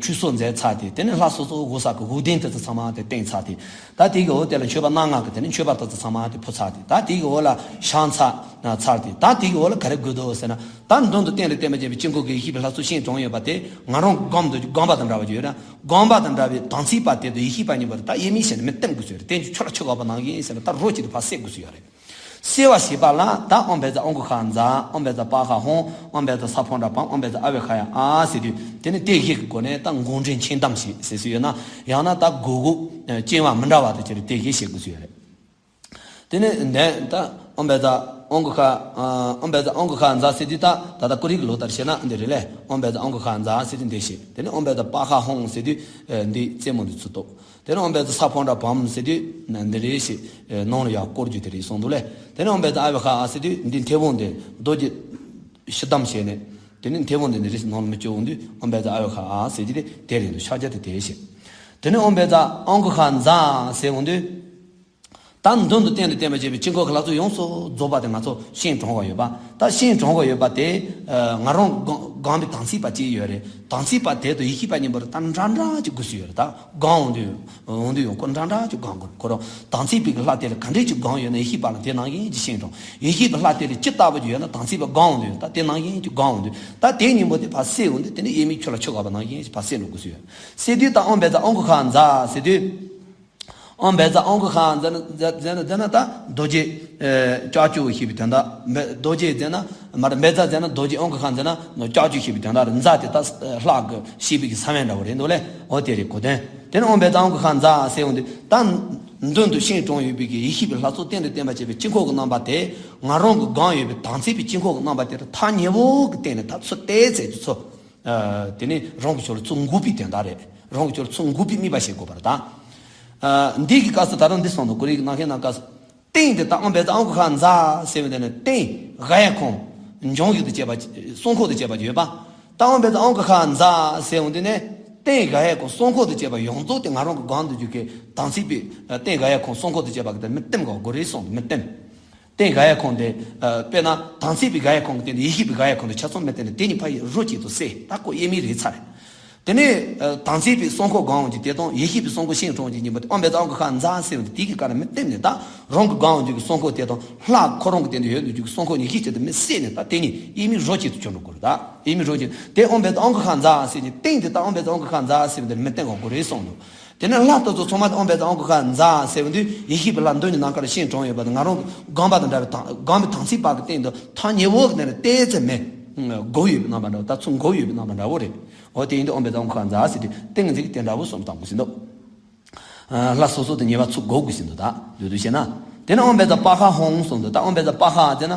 ཁྲུས་གསོལ་མཛད་ཚར་ཏེ། དེ་ནས་ལྷ་སོ་སོ་དགོས་ས་གི་དགོས་འདུན་དེ་ཚོ་ཚང་མ་དེ་བཏོན་ཚར་ཏེ། ད་དེ་གི་འོག་དེ་ལ་མཆོད་པ་སྣ་ལྔ་གི་དེ་ནས་མཆོད་པ་དེ་ཚོ་ཚང་མ་དེ་ཕུལ་ཚར་ཏེ། ད་དེ་གི་འོག་ལ་ཕྱག་འཚལ་ཚར་ཏེ། ད་དེ་གི་འོག་ལ་ག་རེ་དགོས་འདུག་ཟེར་ན། ད་མདུན་དུ་རྟེན་དང་བརྟེན་པར་བཅས་པའི་དཀྱིལ་འཁོར་གྱི་ཡེ་ཤེས་པའི་ལྷ་ཚོགས་ཤིང་དྲུང་ཡོད་པ་དེ་ང་རང་སྒོམ་དང་སྒོམ་པ་དང་འདྲ་བ་ཅིག་ཡོད་ན། སྒོམ་པ་དང་འདྲ་བའི་དམ་ཚིག་པ་དེ་དང་ཡེ་ཤེས་པ་གཉིས་པོ་ལ་ད་དབྱེར་མེད་བྱས་ནས་མི་བསྟན་དགོས་ས་ཡོད་རེད། དེ་ཆོ་ལ་ཆོ་ག་པ་ནང་བཞིན་ཟེར་ན་ད་རོ་གཅིག་ཏུ་ཕར་བསྲེ་དགོས་ས་ཡོད་རེད། བསྲེ་བ་ཞེས་པ་ལ་ད་ཨོཾ་བཛྲ་ཨང་ཀུ་ཤ་ཛ། ཨོཾ་བཛྲ་པ་ཧ་ཧཱུྃ། ཨོཾ་བཛྲ་ས་ཕོ་ཊ་པཾ། ཨོཾ་བཛྲ་ཨ་བྷྱ་ཧ་ཡ་ཨ་ཟེར་དུས། དེ་ནི་དེ་བཞི་གི་སྒོ་ནས་ད་མགོ་འདྲེན་མཆན་བདམས་ཤིག་ཟེར་སྲོལ་ཡོད་ན། ཡང་ན་ད་སྒོ་སྒོ་བཅིང་བ་མི་འདྲ་བ་དང་བཅས་ཏེ་དེ་བཞི་བྱེད་དགོས་སྲོལ་ཡོད་རེད། དེ་ནི་འདི་ད་ཨོཾ་བཛྲ་ཨང་ཀུ་ཤ། ཨོཾ་བཛྲ་ཨང་ཀུ་ཤ་ཛ་ཟེར་དུས་ད་ད་ལྟ་ཀོ་རི་གི་ལོ་ལྟར་བྱས་ན་འདི་རེད་ལེ། ཨོཾ་བཛྲ་ཨང་ཀུ་ཤ་ཛ་ཟེར་དུས་འདི་བྱེད། དེ་ནི་ཨོཾ་བཛྲ་པ་ཧ་ཧཱུྃ་ཟེར་དུས་འདི་རྩེ་མོ་འདི་ཚུར་གཏོགས། དེ་ནས་ཨོཾ་བཛྲ་ས་ཕོ་ཊ་པཾ་ཟེར་དུས་ན་འདི་རེད་ཞེས་ནང་ལ་ཡར་བསྐོར་རྒྱུ་དེ་རེད་གསུངས་འདུག་ལེ། དེ་ནས་ཨོཾ་བཛྲ་ཨ་བྷྱ་ཧ་ཡ་ཨ་ཟེར་དུས་འདི་མཐེ་བོང་དེ་རྡོ་རྗེ་ཕྱི་བསྡམས་བྱས་ནས། དེ་ནས་མཐེ་བོང་དེ་འདི་རེད་ནང་ལ་མི་བསྐྱོད་འོང་དུས་ཨོཾ་བཛྲ་ཨ་བྷྱ་ཧ་ཡ་ཨ་ཟེར་གྱི་དེ་དེ་རེད་འདུག། ཕྱག་རྒྱ་དེ་དེ་བྱེད། དེ་ནས་ཨོཾ་བཛྲ་ཨང་ཀུ་ཤ་ཛ་ཟེར་འོང་དུས། ད་ ད་མདུན་དུ་རྟེན་དུ་བསྟན་པར་བྱེད་པའི་དཀྱིལ་འཁོར་གྱི་ལྷ་ཚོགས་ཡོངས་སུ་རྫོགས་པ་དེ་ང་ཚོ་ཤིང་གྲོང་བ་ཡོད་པ། ད་ཤིང་གྲོང་བ་ཡོད་པ་དེ་ཨ་ང་རང་སྒོམ་སྒོམ་པའི་དམ་ཚིག་པ་གཅིག་ཡོད་རེད། དམ་ཚིག་པ་དེ་དང་ཡེ་ཤེས་པ་གཉིས་པོར་ད་འདྲ་འདྲ་ཅིག་དགོས་སུ་ཡོད་རེད། ད་སྒོམ་འོང་དུས་འོང་དུས་ཡང་ཁོ་འདྲ་འདྲ་ཅིག་སྒོམ་དགོས། ཁོ་རང་དམ་ཚིག་པའི་གི་ལྷ་དེ་ལ་ག་འདྲས་ཅིག་སྒོམ་ཡོད་ན་ཡེ་ཤེས་པ་ལ་དེ་ནང་བཞིན་གྱི་ཤིང་གྲོང་། ཡེ་ཤེས་པའི་ལྷ་དེ་ལ་ཅི་ལྟ་བུ་ཅིག་ཡོད་ན་དམ་ཚིག་པ་སྒོམ་འོང་དུས་ད་དེ་ནང་བཞིན་གྱི་སྒོམ་འོང་དུས་ད་དེ་གཉིས་པོ་དེ་ཕར་བསྲེས་འོང་དུས་དེ་ནི་དབྱེར་མེད་ཆོས་ལ་ཆོས་འགོད་པ་ནང་བཞིན་གྱི་ཕར་བསྲེས་འགྲོ་དགོས་སུ་ཡོད། བསྲེས་དུས་ད་ཨོཾ་བཛྲ་ཨོཾ་ཀ་ཁ་ཛ་ཟེར་དུས། ཨོཾ་བཛྲ་ཨོཾ་ཀ་ཁ་ཛ་ན་ཛ་ཛ་ན་ཛ་ན་ད་རྡོ་རྗེ་ཨེ་ལྕགས་ཀྱུ་ཞེས་པའི་དོན་དག། བཛྲ་རྡོ་རྗེ་ཛ་ན་མར་བཛྲ་ཛ་ན་རྡོ་རྗེ་ཨོཾ་ཀ་ཁ་ཛ་ན་ལྕགས་ཀྱུ་ཞེས་པའི་དོན་དག་རེད། ཛ་དེ་ད་ལྷ་གི་ཞེས་པའི་གི་ས་བོན་འདྲ་བོ་རེད་འདུག་ལེ། འོ་དེ་རེད་གོ་དོན། དེ་ནི་ཨོཾ་བཛྲ་ཨོཾ་ཀ་ཁ་ཛ་ཟེར་འོང་དུས་ད་མདུན་དུ་ཤིང་གྲོང་ཡོད་པའི་གི་ཡེ་ཤེས་པའི་ལྷ་ཚོགས་རྟེན་དུ་བསྟན་པར་བྱེད་པའི་དཀྱིལ་འཁོར་གྱི་རྣམ་པ་དེ་ང་རང་གི་སྒོམ་ཡོད་པའི་དམ་ཚིག་པའི་དཀྱིལ་འཁོར་གྱི་རྣམ་པ་དེར་ཐག་ཉེ་བོ་གི་སྟེང་ནས་ད་ཚུར་བལྟས་ཚད་ཀྱི་ཚུལ། ཨ་དེ་ནི་རང་གི་ཕྱོགས་ལ་ཚུར་འགུག་པའི་དོན་དག་རེད། རང་གི་ཕྱོགས་ལ་ཚུར་འགུག་པའི་དམིགས་པ་བྱེད་དགོས་པ་རེད་ད། ཨ་འདི་གི་སྐབས་སུ་ད་རུང་འདི་གསུངས་འདུག། ཀུ་རེ་གི་ནང་བཞིན་ནང་སྐབས་སུ་རྟེན་དེ་ད་ཨོཾ་བཛྲ་ཨོཾ་ཀ་ཁ་ཛ་ཟེར་བའི་དེ་ནི་རྟེན་ག་ཡེ་ཁོང་འབྱུང་བཞི་དང་བཅས་པ་གསུང་ཁོག་དང་བཅས་པ་ཡོད་པ། ད་ཨོཾ་བཛྲ་ཨོཾ་ཀ་ཁ་ཛ་ཟེར་བའི་དེ་ནི་རྟེན་ག་ཡེ་ཁོང་གསུང་ཁོག་དང་བཅས་པ་ཡོངས་རྫོགས་དེ་ང་རང་གི་སྒོམ་དུ་འཇུག་གི་དམ་ཚིག་པའི་རྟེན་ག་ཡེ་ཁོང་གསུང་ཁོག་དང་བཅས་པ་གི་དེ་མི་སྟིམ་ག་དགོས་རེད་གསུངས་འདུག། མི་སྟིམ། རྟེན་ག་ཡེ་ཁོང་དེ། ཨ་དཔེར་ན་དམ་ཚིག་པའི་ག་ཡེ་ཁོང་གི་སྟེང་དུ་ཡེ་ཤེས་པའི་ག་ཡེ་ཁོང་དུ་ཆ་ཚང་མི་བསྟན་ནས་དེ་གཉིས་ཕ་ཡི་རོ་གཅིག་ཏུ་བསྲེས་ད་ཁོ་དབྱེར་མེད་རེད་ཚར་རེད། དེ་ནས་ཨ་དམ་ཚིག་པའི་གསུང་ཁོག་སྒོམ་འོང་གི་དེ་དང་ཡེ་ཤེས་པའི་གསུང་ཁོག་ཤིང་གྲོང་གི་གཉིས་པོ་དེ་ཨོཾ་བཛྲ་ཨོཾ་ཀ་ཁ་ཛ་ཟེར་བ་དེ་དེ་གི་ཀ་ནས་མི་བསྟན་ནས་ད་རང་གི་སྒོམ་འོང་རྒྱུ་གི་གསུང་ཁོག་དེ་དང་ལྷ་ཁོ་རང་གི་སྟེང་དུ་ཡོད་འདུག་རྒྱུ་གི་གསུང་ཁོག་གཉིས་ཤིག་ཅིག་ཏུ་མི་བསྲེས་ནས་ད་དེ་གཉིས་དབྱེར་མེད་རོ་གཅིག་ཏུ་གྱུར་འགྲོ་དགོས་རེད་ད། དབྱེར་མེད་རོ་གཅིག་དེ་ཨོཾ་བཛྲ་ཨོཾ་ཀ་ཁ་ཛ་ཟེར་གྱི་རྟེན་དེ་ད་ཨོཾ་བཛྲ་ཨོཾ་ཀ་ཁ་ཛ་ཟེར་བ་དེ་མི་བསྟན་ག་དགོས་རེད་གསུངས་འདུག། དེ་ནས་ལྷ་དེ་ཚོ་ཚང་མ་ཨོཾ་བཛྲ་ཨོཾ་ཀ་ཁ་ཛ་ཟེར་བ་འདི་ཡེ་ཤེས་པའི་ལྷ་མདུན་གྱི་ནམ་མཁར་ཤིང་གྲོང་ཡོད་པ་དང་ང་རང་སྒོམ་པ་དང་འདྲ་བའི་དང་སྒོམ་པའི་དམ་ཚིག་པ་གི་སྟེང་དུ་ཐག་ཉེ་བོ་གི་ནས་བལྟས་ཚད་མེད། འགོག་ཡོད་པའི་རྣམ་པ་འདྲ་བོ་ད་ཚུར་འགོག་ཡོད་པའི་རྣམ་པ་འདྲ་བོ་རེད། འོ་དེ་ཡིན་དུས་ཨོཾ་བཛྲ་ཨོཾ་ཀ་ཁ་ཛ་ཟེར་དུས་ཏིང་ངེ་འཛིན་གྱི་དེ་འདྲ་བོ་གསུམ་བཏང་དགོས་ཟིན་འདུག། ལྷ་སོ་སོ་དེ་ཉེ་བ་ཚུར་འགོག་དགོས་ཟིན་འདུག་ད་ལུས་དུ་བྱས་ན། དེ་ནས་ཨོཾ་བཛྲ་པ་ཧ་ཧཱུྃ་གསུངས་འདུག། ད་ཨོཾ་བཛྲ་པ་ཧ་ཟེར་ན།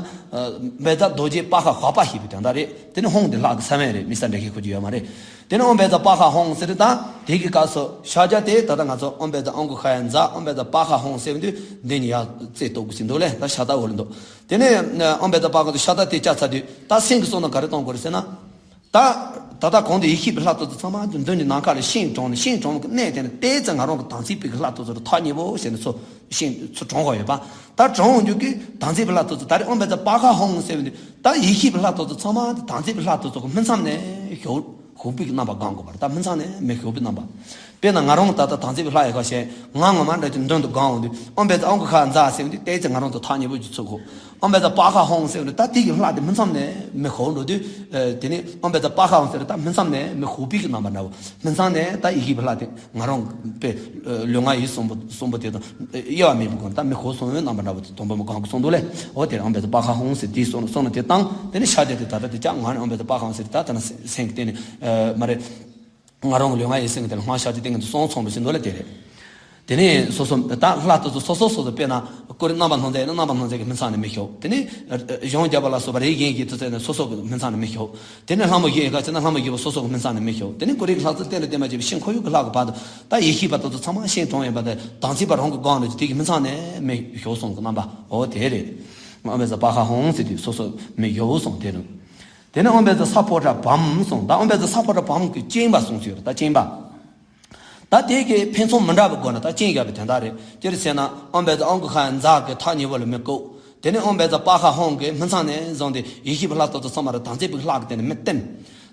བཛྲ་རྡོ་རྗེ་པ་ཧ་ཧ་པ་ཞེས་པའི་དོན་དག་རེད། དེ་ནས་ཧཱུྃ་དེ་ལྷ་གི་ས་བོན་རེད། མི་ས་འདྲ་ཤེས་ཁོ་ཅི་ཡོད་མ་རེད། དེ་ནས་ཨོཾ་བཛྲ་པ་ཧ་ཧཱུྃ་ཟེར་དུས་ད་དེ་གི་སྐབས་སུ་ཕྱག་རྒྱ་དེ་ད་ལྟ་ང་ཚོ་ཨོཾ་བཛྲ་ཨོཾ་ཀ་ཁ་ཡ་ཛ་ཨོཾ་བཛྲ་པ་ཧ་ཧཱུྃ་ཟེར་བ་འདི་འདི་ཉིད་ཡ་རྩེ་གཏོགས་དགོས་ཟིན་འདུག་ལེ། ད་ཤ་སྟག་འོ་ལེ་འདུག། དེ་ནས་ཨོཾ་བཛྲ་པ་ཧ་ཧཱུྃ་དེ་ཤ་སྟག་དེ་བཅག་ཚར་དུས་ད་སེམས་ཀྱི་བསམ་བློ་ག་རེ་གཏོང་དགོས་རེད་ཟེར་ན། ད་ད་ལྟ་གོང་དུ་ཡེ་ཤེས་པའི་ལྷ་དེ་ཚོ་ཚང་མ་མདུན་གྱི་ནམ་མཁའ་ལ་ཤིང་གྲོང་ནས་ཤིང་གྲོང་གི་གནས་དེ་ནས་བལྟས་ཚེ་ང་རང་གི་དམ་ཚིག་པའི་ལྷ་དེ་ཚོ་ལ་ཐག་ཉེ་བོ་བྱས་ནས་ཚུར་ཤིང་ཚུར་གྲོང་བ་ཡོད་པ། ད་གྲོང་འོང་རྒྱུ་གི་དམ་ཚིག་པའི་ལྷ་དེ་ཚོ་ད་རེས་ཨོཾ་བཛྲ་པ་ཧ་ཧཱུྃ་ཟེར་བ་འདི་ད་ཡེ་ཤེས་པའི་ལྷ་དེ་ཚོ་ཚང་མ་དེ་དམ་ཚིག་པའི་ལྷ་དེ་ཚོ་གི་སྨིན་མཚམས་ནས་ཞུགས་ཞུགས་པའི་རྣམ་པ་སྒོམ་དགོས་པ་རེད། ད་སྨིན་མཚམས་ནས་མི་ཞུགས་པའི་རྣམ་པ། དཔེར་ན་ང་རང་ད་ལྟ་དམ་ཚིག་པའི་ལྷ་ཡི་ཁ་ཤས་ང་ངོ་མ་འདྲ་ཅིག་མདུན་དུ་སྒོམ་འོང་དུས་ཨོཾ་བཛྲ་ཨོཾ་ཀ་ཁ་ཛ་ཟེར་བ་འདི་བལྟས་ཚེ་ང་རང་དང་ཐག་ཉེ་བོ་ཅིག་ཚུར་འགོག། ཨོཾ་བཛྲ་པ་ཧ་ཧཱུྃ་ཟེར་བ་འདི་ད་དེ་གི་ལྷ་དེ་སྨིན་མཚམས་ནས་མི་ཞུགས་འགྲོ་དུས། ཨ་དེ་ནས་ཨོཾ་བཛྲ་པ་ཧ་ཧཱུྃ་ཟེར་བ་ད་སྨིན་མཚམས་ནས་མི་ཞུགས་པའི་གི་རྣམ་པ་འདྲ་བོ། སྨིན་མཚམས་ནས་ད་ཡེ་ཤེས་པའི་ལྷ་དེ་ང་རང་དཔེ་ལུས་ངག་ཡིད་གསུམ་པོ་གསུམ་པོ་དེ་དང་དབྱེ་བ་མེད་པའི་སྒོ་ནས་ད་མི་ཞུགས་སོང་བའི་རྣམ་པ་འདྲ་བོ་དེ་དང་པོ་མི་གང་གི་གསུངས་འདུག་ལེ། འོ་དེ་ཨོཾ་བཛྲ་པ་ཧ་ཧཱུྃ་ཟེར་དེའི་གསུང་གསུང་ནས་དེ་བཏང་དེ་ནས་ཕྱག་རྒྱ་དེ་ད་ལྟ་དེ་ཅག་ང་ནི་ཨོཾ་བཛྲ་པ་ཧ་ཧཱུྃ་ཟེར་ད་ད་ན་སེམས་ཀྱི་སྟེང་ནས་ཨ་མ་རེད། ང་རང་གི་ལུས་ངག་ཡིད་གསུམ་གྱི་སྟེང་ལ་ལྷང་ཤར་གྱི་སྟེང་གི་གསུང་ཚོམ་བུ་ཞིག་འདུག་ལ་དེ་རེད། དེ་ནས་སོ་སོ་ད་ལྷ་དེ་ཚོ་སོ་སོ་སོ་སོ་དཔེར་ན་ཀུ་རེ་རྣམ་པར་སྣང་མཛད་ཡིན་ན་རྣམ་པར་སྣང་མཛད་ཀྱི་སྨིན་མཚམས་ནས་མི་ཞུགས། དེ་ནས་གཞོང་རྒྱབ་པ་ལ་སོགས་པ་རེ་གཞན་གྱི་དུས་ཚོད་ནས་སོ་སོ་གི་སྨིན་མཚམས་ནས་མི་ཞུགས། དེ་ནས་ལྷ་མོ་བཞི་ཡི་ཁ་ཕྱེ་ན་ལྷ་མོ་བཞི་པོ་སོ་སོ་གི་སྨིན་མཚམས་ནས་མི་ཞུགས། དེ་ནས་ཀུ་རེ་གི་ལྷ་ཚོགས་རྟེན་དུ་བརྟེན་པར་བྱེད་པའི་ཤིང་འཁོར་ཡུག་གི་ལྷ་གི་བར་དུ་ད་ཡེ་ཤེས་པ་དེ་ཚོ་ཚང་མ་ཤིང་གྲོང་ཡིན་པ་དེ་དམ་ཚིག་པ་རང་གི་སྒོམ་ནས་དེ་གི་སྨིན་མཚམས་ནས་མི་ཞུགས་གསུང་གི་རྣམ་པ་འོ་དེ་རེད། ཨོཾ་བཛྲ་པ་ཧ་ཧཱུྃ་ཟེར་དུས་སོ་སོ་མི་ཞུགས་གསུང་དེ་རེད། དེ་ནས་ཨོཾ་བཛྲ་ས་ཕོ་ཊ་བྷཾ་གསུངས། ད་ཨོཾ་བཛྲ་ས་ཕོ་ཊ་བྷཾ་གི་སྐྱེ་བ་གསུངས་ཚུལ་ད་སྐྱེ་བ། ད་དེ་གི་ཕན་ཚུན་མི་འདྲ་བའི་སྒོ་ནས་ད་སྐྱེ་བཞག་པའི་དོན་དག་རེད། ཅི་རེད་ཟེར་ན་ཨོཾ་བཛྲ་ཨོཾ་ཀ་ཁ་ཛ་གི་ཐག་ཉེ་བོ་ལ་མི་བཀུག། དེ་ནས་ཨོཾ་བཛྲ་པ་ཧ་ཧཱུྃ་གི་སྨིན་མཚམས་ནས་བཟུང་སྟེ་ཡེ་ཤེས་པའི་ལྷ་དེ་ཚོ་ཚང་མ་ར་དམ་ཚིག་པའི་ལྷ་གི་སྟེང་ནས་མི་བསྟིམ།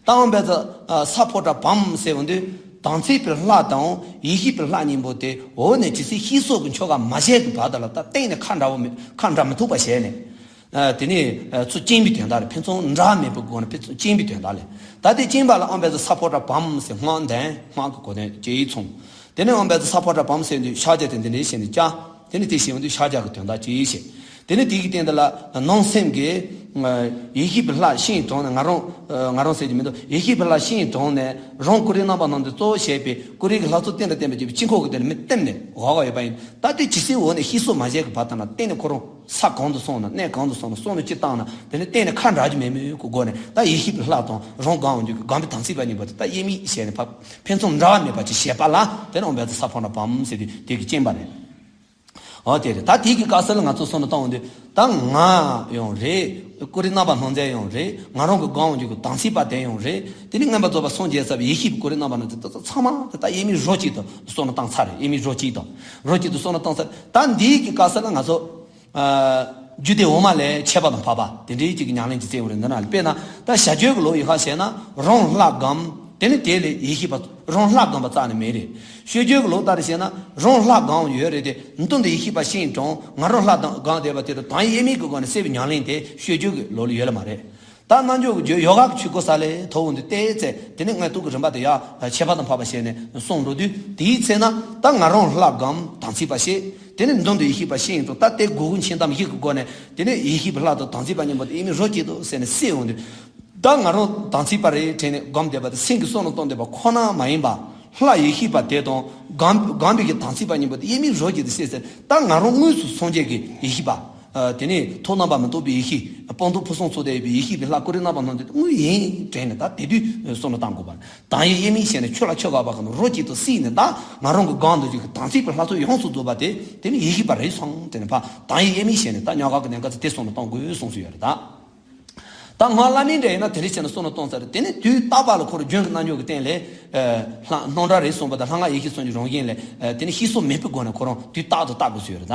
ད་ཨོཾ་བཛྲ་ས་ཕོ་ཊ་བྷཾ་ཟེར་བ་འདི་དམ་ཚིག་པའི་ལྷ་དང་ཡེ་ཤེས་པའི་ལྷ་གཉིས་པོ་དེ་འོག་ནས་ཇི་སྲིད་གཤེགས་སོགས་ཀྱི་ཆོ་ག་མ་བྱས་ཀྱི་བར་དུ་ལ་ད་གཏན་ནས་ཁ་འདྲ་བོ་མི་ཁ་འདྲ་མི་ཐུབ་པ་བྱས་ནས། ཨ་དེ་ནས་ཨ་ཚུར་སྐྱེ་བའི་དོན་དག་རེད། ཕན་ཚུན་འདྲ་མེད་པའི་སྒོ་ནས་ཕན་ཚུན་སྐྱེ་བའི་དོན་དག་ལས། ད་དེ་སྐྱེ་བ་ལ་ཨོཾ་བཛྲ་ས་ཕོ་ཊ་བྷཾ་ཟེར་སྔགས་ལྡན་སྔགས་ཀྱི་གོ་དོན་ཅི་ཡིས་མཚུངས། དེ་ནས་ཨོཾ་བཛྲ་ས་ཕོ་ཊ་བྷཾ་ཟེར་དུས་ཕྱག་རྒྱ་དེ་འདི་འདྲའི་བྱས་ནས་བཅའ། དེ་ནས་དེ་བྱས་དུས་ཕྱག་རྒྱ་གི་དོན་དག་ཅི་ཡིས་བཤད། དེ་ནས་དེ་གི་སྟེང་དུ་ལ་ནང་སེམས་ཀྱི་ཨ་ཡེ་ཤེས་པའི་ལྷ་ཤིང་གྲོང་ནས་ང་རང་ཨ་ང་རང་ཟེར་གྱི་མི་འདུག། ཡེ་ཤེས་པའི་ལྷ་ཤིང་གྲོང་ནས་རང་ཀུ་རེ་རྣམ་པར་སྣང་མཛད་གཙོ་བོ་བྱས་པའི་ཀུ་རེ་གི་ལྷ་ཚོགས་རྟེན་དུ་བརྟེན་པར་བྱེད་པའི་དཀྱིལ་འཁོར་གྱི་སྟེང་ནས་མི་བསྟིམ་ནས་འོག་ག་ཡོད་པ་ཡིན། ད་དེ་ཇི་སྲིད་འོག་ནས་གཤེགས་སོགས་མ་བྱས་ཀྱི་བར་དུ་ན་གཏན་ནས་ཁོ་རང་ས་གང་དུ་སོང་ན་གནས་གང་དུ་སོང་ན་བསམ་བློ་ཅི་བཏང་ན་དེ་ནི་གཏན་ནས་ཁ་འདྲ་རྒྱུ་མེད་མོད་ཀྱི་སྒོ་ནས་ད་ཡེ་ཤེས་པའི་ལྷ་དང་རང་སྒོམ་འོང་རྒྱུ་གི་སྒོམ་པའི་དམ་ཚིག་པ་གཉིས་པོ་དེ་ད་དབྱེར་མེད་བྱས་ནས་ཕ་ཕན་ཚུན་འདྲ་བ་མེད་པ་ཅིག་བྱེད་པ་ལ་དེ་ནི་ཨོཾ་བཛྲ་ས་ཕོ་ཊ་བྷཾ་ཟེར་དུས་དེ་གི་སྐྱེ་བ་རེད། འོ་དེ་རེད། ད་དེ་གི་སྐབས་སུ་ལ་ང་ཚོ་བསམ་བློ་བཏང་འོང་དུས་ད་ང་ཡང་རེད། ཀུ་རེ་རྣམ་པར་སྣང་མཛད་ཡང་རེད། ང་རང་གི་སྒོམ་རྒྱུ་གི་དམ་ཚིག་པ་དེ་ཡང་རེད། དེ་ནས་མངོན་པར་རྫོགས་པར་སངས་རྒྱས་ས་བའི་ཡེ་ཤེས་པའི་ཀུ་རེ་རྣམ་པར་སྣང་མཛད་དེ་ཚོ་ཚང་མ་དེ་ད་དབྱེར་མེད་རོ་གཅིག་ཏུ་བསམ་བློ་བཏང་ཚར་རེད། དབྱེར་མེད་རོ་གཅིག་ཏུ་རོ་གཅིག་ཏུ་བསམ་བློ་བཏང་ཚར། ད་འདིའི་གི་དཀའ་ས་ལ་ང་ཚོ་ཨ་རྒྱུད་སྡེ་འོག་མ་ལས་ཁྱད་པར་དང་འཕགས་པ་དེ་འདྲའི་གཅིག་གི་ཉམས་ལེན་གྱི་རྩེ་བ་རེད། འདི་ན་དཔེར་ན་ད་བྱ་སྤྱོད་ཀྱི་ལུགས་ཡི་ཧ་བྱས་ན་རང་ལྷ་སྒོམ། དེ་ནི་དེ་ལས་ཡེ་ཤེས་པ་རང་ལྷ་སྒོམ་པ་རྩ་ནས་མེད་རེད། བྱ་སྤྱོད་ཀྱི་ལུགས་ལྟར་བྱས་ན་རང་ལྷ་སྒོམ་ཡོད་རེད་དེ། མདུན་དུ་ཡེ་ཤེས་པ་ཤིན་ཏུ་དྲང་། ང་རང་ལྷ་སྒོམ་བསྡད་པ་དེ་དང་དང་དབྱེར་མེད་ཀྱི་སྒོ་ནས་སད་པའི་ཉམས་ལེན་དེ་བྱ་སྤྱོད་ཀྱི་ལུགས་ལ་ཡོད་ལ་མ་རེད། ད་རྣལ་འབྱོར་གྱི་རྒྱུད་ཡོ་ག་གི་ཆོས་སྐུ་ས་ལས་ཐོབ་འོང་དུས་ཏེ་ཚེ་དེ་ནི་དངོས་སྟོབས་ཀྱི་རིམ་པ་དེ་ཡང་ཁྱད་པར་དང་འཕགས་པ་བྱས་ནས་གསུངས་འགྲོ་དུས། དེའི་ཚེ་ན་ད་ང་རང་ལྷ་སྒོམ་དམ་ཚིག་པ་བྱེད། དེ་ནི་མདུན་དུ་ཡེ་ཤེས་པ་ཤིན་ཏུ་དྲང་། ད་དེ་དགུ་དགུ་མཆན་གཏམ་བཞི་གི་སྒོ་ནས་དེ་ནི་ཡེ་ཤེས་པའི་ལྷ་དང་དམ་ཚིག་པ་གཉིས་པོ་དེ་དབྱེར་མེད་རོ་གཅིག་ཏུ་བསམ་ནས་སད་འོང་དུས། ད་ང་རང་དམ་ཚིག་པ་རེད་དྲན་ནས་སྒོམ་བསྡད་པ་དེ་སེམས་ཀྱི་བསམ་བློ་གཏོང་བསྡད་པ་ཁོ་ན་མ་ཡིན་པ། ལྷ་ཡེ་ཤེས་པ་དེ་དང་སྒོམ་སྒོམ་པའི་གི་དམ་ཚིག་པ་གཉིས་པོ་དེ་དབྱེར་མེད་རོ་གཅིག་ཏུ་བསམ་ཚེ། ད་ང་རང་དངོས་སུ་སངས་རྒྱས་ཀྱི་ཡེ་ཤེས་པ། ཨ་དེ་ནས་ཐོབ་རྣམ་པ་མི་རྟོག་པའི་ཡེ་ཤེས། སྤངས་རྟོགས་ཕུན་སུམ་ཚོགས་བསྡད་པའི་ཡེ་ཤེས་པའི་ལྷ་ཀུ་རེ་རྣམ་པར་སྣང་མཛད་དེ་དངོས་ཡིན་དྲན་ནས་ད་དེ་དུས་བསམ་བློ་བཏང་དགོས་པ། དང་དབྱེར་མེད་བྱས་ནས་ཆོས་ལ་ཆོས་དགག་པ་གང་རོ་གཅིག་ཏུ་བསམ་ནས། ད་ང་རང་གི་སྒོམ་འདོད་ཀྱི་དམ་ཚིག་པའི་ལྷ་ཚོགས་ཡོངས་སུ་རྫོགས་པ་དེ་དེ་ནི་ཡེ་ཤེས་པ་རེད་སོང་དྲན་ནས་ཕར་དང་དབྱེར་མེད་བྱས་ནས་ད་ཉག་ག་གི་གནད་འགག་ཚོ་དེ་བསམ་བློ་གཏོང་དགོས་གསུངས་སུ་ཡོད་རེད་ད། ད་སྔགས་བླ་མེད་འདྲ་ཡིན་ན་དེ་འདྲ་བྱས་ནས་བསམ་བློ་གཏོང་ས་རེད། དེ་ནས་དུས་རྟག་པ་ལ་ཁོ་རང་རྒྱུན་གྱི་རྣལ་འབྱོར་གྱི་སྟེང་ལས་ཨ་ལྷ་སྣང་གྲགས་རེད་གསུངས་པ་དང་ལྷ་སྔགས་ཡེ་ཤེས་གསུམ་གྱི་རང་བཞིན་ལས་ཨ་དེ་ནས་བཤད་སྲོལ་མེད་པའི་སྒོ་ནས་ཁོ་རང་དུས་རྟག་ཏུ་བལྟ་དགོས་སུ་ཡོད་རེད་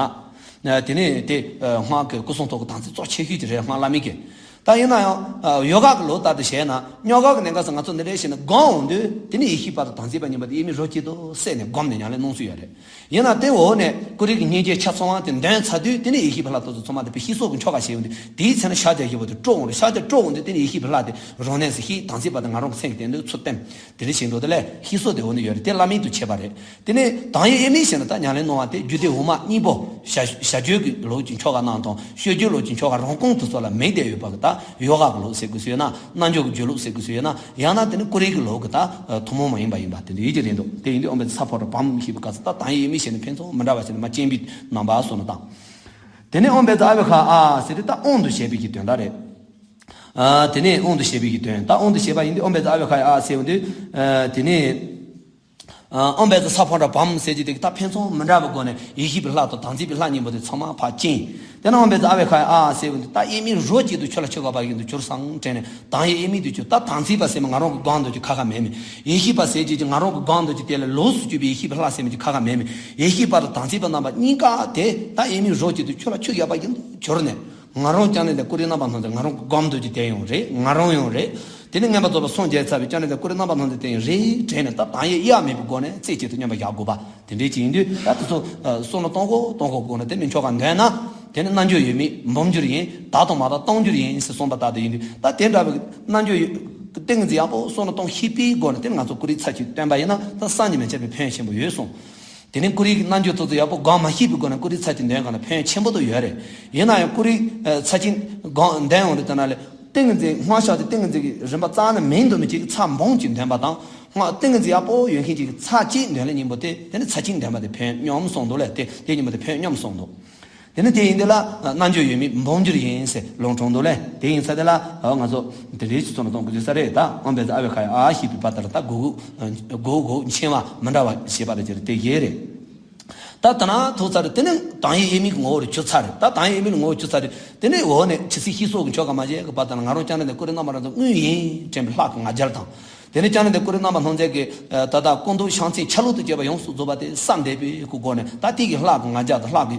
ད། ཨ་དེ་ནས་དེ་ཨ་སྔགས་ཀྱི་སྐུ་གསུང་ཐུགས་ཀྱི་དམ་ཚིག་གཙོ་ཆེ་ཤོས་ཀྱི་རེད། སྔགས་བླ་མེད་ཀྱི། ད་ཡིན་ན་ཡང་ཨ་ཡོ་ག་གི་ལུགས་ལྟར་དུ་བྱས་ན་ཉག་ག་གི་གནད་འགག་ཚོ་ང་ཚོ་འདི་འདྲ་བྱས་ནས་སྒོམ་འོང་དུས་དེ་ནས་ཡེ་ཤེས་པ་དང་དམ་ཚིག་པ་གཉིས་པོ་དེ་དབྱེར་མེད་རོ་གཅིག་ཏུ་བསམ་ནས་སྒོམ་ནས་ཉམས་ལེན་གནང་སྲོལ་ཡོད་རེད། ཡིན་ན་དེ་འོག་ནས་ཀུ་རེ་གི་སྙིང་རྗེ་ཆ་ཚང་བ་དེ་འདོན་ཚར་དུས་དེ་ནས་ཡེ་ཤེས་པའི་ལྷ་དེ་ཚོ་ཚང་མ་དེ་བཤད་སྲོལ་གྱི་ཆོ་ག་བྱས་ཡོང་དུས། དེའི་ཚེ་ན་ཕྱག་རྒྱ་བཞི་པོ་དེ་སྤྲོ་འོང་རེད། ཕྱག་རྒྱ་སྤྲོ་འོང་དུས་དེ་ནས་ཡེ་ཤེས་པའི་ལྷ་དེ་རང་གནས་སུ་ཤེས། དམ་ཚིག་པ་དེ་ང་རང་གི་སེམས་ཀྱི་དོན་དུ་ཚུར་བསྟན། དེ་འདྲ་བྱེད་འགྲོ་དེ་ལས་བཤད་སྲོལ་དེ་འོག་ནས་ཡོད་རེད། དེ་བླ་མེད་དུ་བྱས་པ་རེད། དེ་ནས་དང་དབྱེར་མེད་བྱས་ནས་ད་ཉམས་ལེན་གནང་བ་དེ་རྒྱུད་སྡེ་འོག་མ་གཉིས་པོ་བྱ་བྱ་སྤྱོད་ཀྱི་ལུགས་ཀྱི་ཆོ་ག་རྣམས་དང་བཤད་སྤྱོད་ལུགས་ཀྱི་ཆོ་ག་རང་རྐང་དེ་ཚོ་ལ་མིང་བསྡད་ཡོད་པ་གི་ད་ཡོ་ག་གི་ལུགས་ཟེར་དགོས་སུ་ཡོད་ན། རྣལ་འབྱོར་གྱི་སྦྱོར་ལུགས་ཟེར་དགོས་སུ་ཡོད་ན། ཡང་ན་དེ་ནི་ཀུ་རེ་གི་ལུགས་ཀྱི་ད་ཐུན་མོང་མ་ཡིན་པ་ཡིན་པ་དེ་འདྲ་ཡིད་ཀྱི་རེད་འདུག་དེ་ཡིན་དུས་ཨོཾ་བཛྲ་ས་ཕོ་ར་བཾ་ཞེས་པའི་སྐབས་སུ་ད་དང་དབྱེར་མེད་བྱས་ནས་ཕན་ཚུན་མི་འདྲ་བ་བྱས་ནས་མ་སྐྱེས་པའི་རྣམ་པ་སོགས་ནི་དང་། དེ་ནས་ཨོཾ་བཛྲ་ཨ་བྷྱ་ཁ་ཨ་ཟེར་དུས་ད་དབང་དུ་བྱས་པའི་གི་དོན་དག་རེད། ཨ་དེ་ནས་དབང་དུ་བྱས་པའི་གི་དོན། ད་དབང་དུ་བྱས་པ་ཡིན་དུས་ཨོཾ་བཛྲ་ཨ་བྷྱ་ཁ་ཨ་ཟེར་འོང་དུས། ཨ་དེ་ནས་ཨ་ཨོཾ་བཛྲ་ས་ཕོ་ར་བཾ་ཟེར་གྱི་དེ་གི་ད་ཕན་ཚུན་མི་འདྲ་བའི་སྒོ་ནས་ཡེ་ཤེས་པའི་ལྷ་དང་དམ་ཚིག་པའི་ལྷ་གཉིས་པོ་དེ་ཚང་མ་ཕར་བཅིངས། དེ་ནས་ཨོཾ་བཛྲ་ཨ་བྷྱ་ཁ་ཨ་ཟེར་འོང་དུས་ད་དབྱེར་མེད་རོ་གཅིག་ཏུ་ཁྱོད་ལ་ཆོས་དགག་པ་ཡིན་དུ་གྱུར་སོང་དྲན་ནས་དང་དབྱེར་མེད་དུ་གྱུར། ད་དམ་ཚིག་པ་ཟེར་མི་ང་རང་གི་སྒོམ་འདོད་ཀྱི་ཁ་ཁ་མེད་མེད། ཡེ་ཤེས་པ་ཟེར་གྱི་ཀྱི་ང་རང་གི་སྒོམ་འདོད་ཀྱི་དེ་ལ་ལོགས་སུ་གྱུར་པའི་ཡེ་ཤེས་པའི་ལྷ་ཟེར་མི་ཀྱི་ཁ་ཁ་མེད་མེད། ཡེ་ཤེས་པ་དང་དམ་ཚིག་པ་རྣམ་པ་གཉིས་ཀ་དེ་ད་དབྱེར་མེད་རོ་གཅིག་ཏུ་ཁྱོད་ལ་ཆོས་དགག་པ་ཡིན་དུ་གྱུར་ནས། ང་རང་སྐྱབས་གནས་འདིར་ཀུ་རེ་རྣམ་པར་སྣང་མཛད་ང་རང་གི་སྒོམ་འདོད་ཀྱི་དེ་ཡང་རེད། ང་རང་ཡང་རེད། དེ་ནས་མངོན་པར་རྫོགས་པར་སངས་རྒྱས་ཚར་བའི་སྐྱབས་གནས་འདིར་ཀུ་རེ་རྣམ་པར་སྣང་མཛད་དེ་ཡང་རེད་དྲན་ནས་ད་དང་དབྱེ་གཡའ་མེད་པའི་སྒོ་ནས་རྩེ་གཅིག་ཏུ་མཉམ་པར་བཞག་དགོས་པ་དེ་འདྲའི་ཅིག་ཡིན་དུས། ད་དེ་ཚོ་ཨ་བསམ་བློ་གཏོང་དགོས་གཏོང་དགོས་སྒོ་ནས་དེ་ནས་ཆོ་ག་འདོན་ན། དེ་ནི་རྣལ་འབྱོར་ཡོད་མེད་འབུམ་འགྱུར་ཡིན། དག་དང་མ་དག་སྟོང་འགྱུར་ཡིན་ཟེར་གསུངས་པ་ལྟར་དུ་ཡིན་དུས། ད་དེ་འདྲ་བའི་རྣལ་འབྱོར་ཡོད་ཏིང་ངེ་འཛིན་ཡག་པོ་བསམ་བློ་གཏོང་ཤེས་པའི་སྒོ་ནས་དེ་ནི་ང་ཚོ་ཀུ་རེ་ཚར་གཅིག་འདོན་པ་ཡིན་ན་ད་བསམ་གྱིས་མི་ཁྱབ་པའི་ཕན་ཡོན་ཆེན་པོ་ཡོད་གསུངས། དེ་ནས་ཀུ་རེ་གི་རྣལ་འབྱོར་ཐོག་ཏུ་ཡག་པོ་སྒོམ་མ་ཤེས་པའི་སྒོ་ནས་ཀུ་རེ་ཚར་གཅིག་འདོན་ག་ན་ཕན་ཡོན་ཆེན་པོ་དུ་ཡོད་རེད། ཡིན་ན་ཡང་ཀུ་རེ་ཚར་གཅིག་སྒོམ་འདོན་ཡོང་དུས་དེ་ན་ལས་ཏིང་ངེ་འཛིན་སྔར་བཞག་དེ་ཏིང་ངེ་འཛིན་གྱི་རིམ་པ་རྩ་ནས་མིན་དུ་མི་བྱེད་ཀྱི་ཚར་འབུམ་གཅིག་འདོན་པ་དང་། སྔར་ཏིང་ངེ་འཛིན་ཡག་པོ་ཡོད་མཁན་གཅིག་གི་ཚར་གཅིག་འདོན་ལས་གཉིས་པོ་དེ་དེ་ནི་ཚར་གཅིག་འདོན་པ་དེ་ཕན་སྙམ་སོང་འདུག་ལས། དེ་དེ་གཉིས་པོ་དེ་ཕན་སྙམ་སོང་འདུག་དེ་ནི་དེ་ཡིན་དེ་ལ་རྣལ་འབྱོར་ཡོད་མེད་འབུམ་འགྱུར་ཡིན་ཟེར་ལུང་དྲངས་འདུག་ལས། དེ་ཡིན་ས་དེ་ལ་ང་ཚོ་དེ་འདྲའི་ཅིག་བསམ་བློ་གཏོང་དགོས་ས་རེད། ད་ཨོཾ་བཛྲ་ཨ་བྷྱ་ཁ་ཡ་ཨ་ཞེས་པའི་བར་དེ་ལ་ད་གུག་གུག་གུག་གུག་མཆན་བ་མི་འདྲ་བ་ཞེས་པ་དེ་ཅིག་དེ་བཞིན་རེད། ད་ད་ན་ཐུག་ཚར་རེད། དེ་ནི་དང་དབྱེ་གཡའ་མེད་ཀྱི་ངོ་བོ་རུ་གྱུར་ཚར་རེད། ད་དང་དབྱེ་གཡའ་མེད་ཀྱི་ངོ་བོ་གྱུར་ཚར་རེད། དེ་ནི་འོག་ནས་ཇི་སྲིད་བཤད་སྲོལ་གྱི་ཆོ་ག་མ་བྱས་ཀྱི་བར་དེ་ན་ང་རང་སྐྱབས་གནས་འདིར་ཀུ་རེ་རྣམ་པར་སྣང་མཛད་དངོས་ཡིན་དྲན་པའི་ལྷ་གི་ང་རྒྱལ་དང་། དེ་ནས་སྐྱབས་གནས་འདིར་ཀུ་རེ་རྣམ་པར་སྣང་མཛད་ཀྱི་ད་ལྟ་སྐུ་མདོག་ཕྱག་མཚན་ཆ་ལུགས་དང་བཅས་པ་ཡོངས་སུ་རྫོགས་པ་དེ་བསམ་བསྡད་པའི་སྒོ་ནས། ད་དེ་གི་ལྷ་གི་ང་རྒྱལ་དང་ལྷ་གི་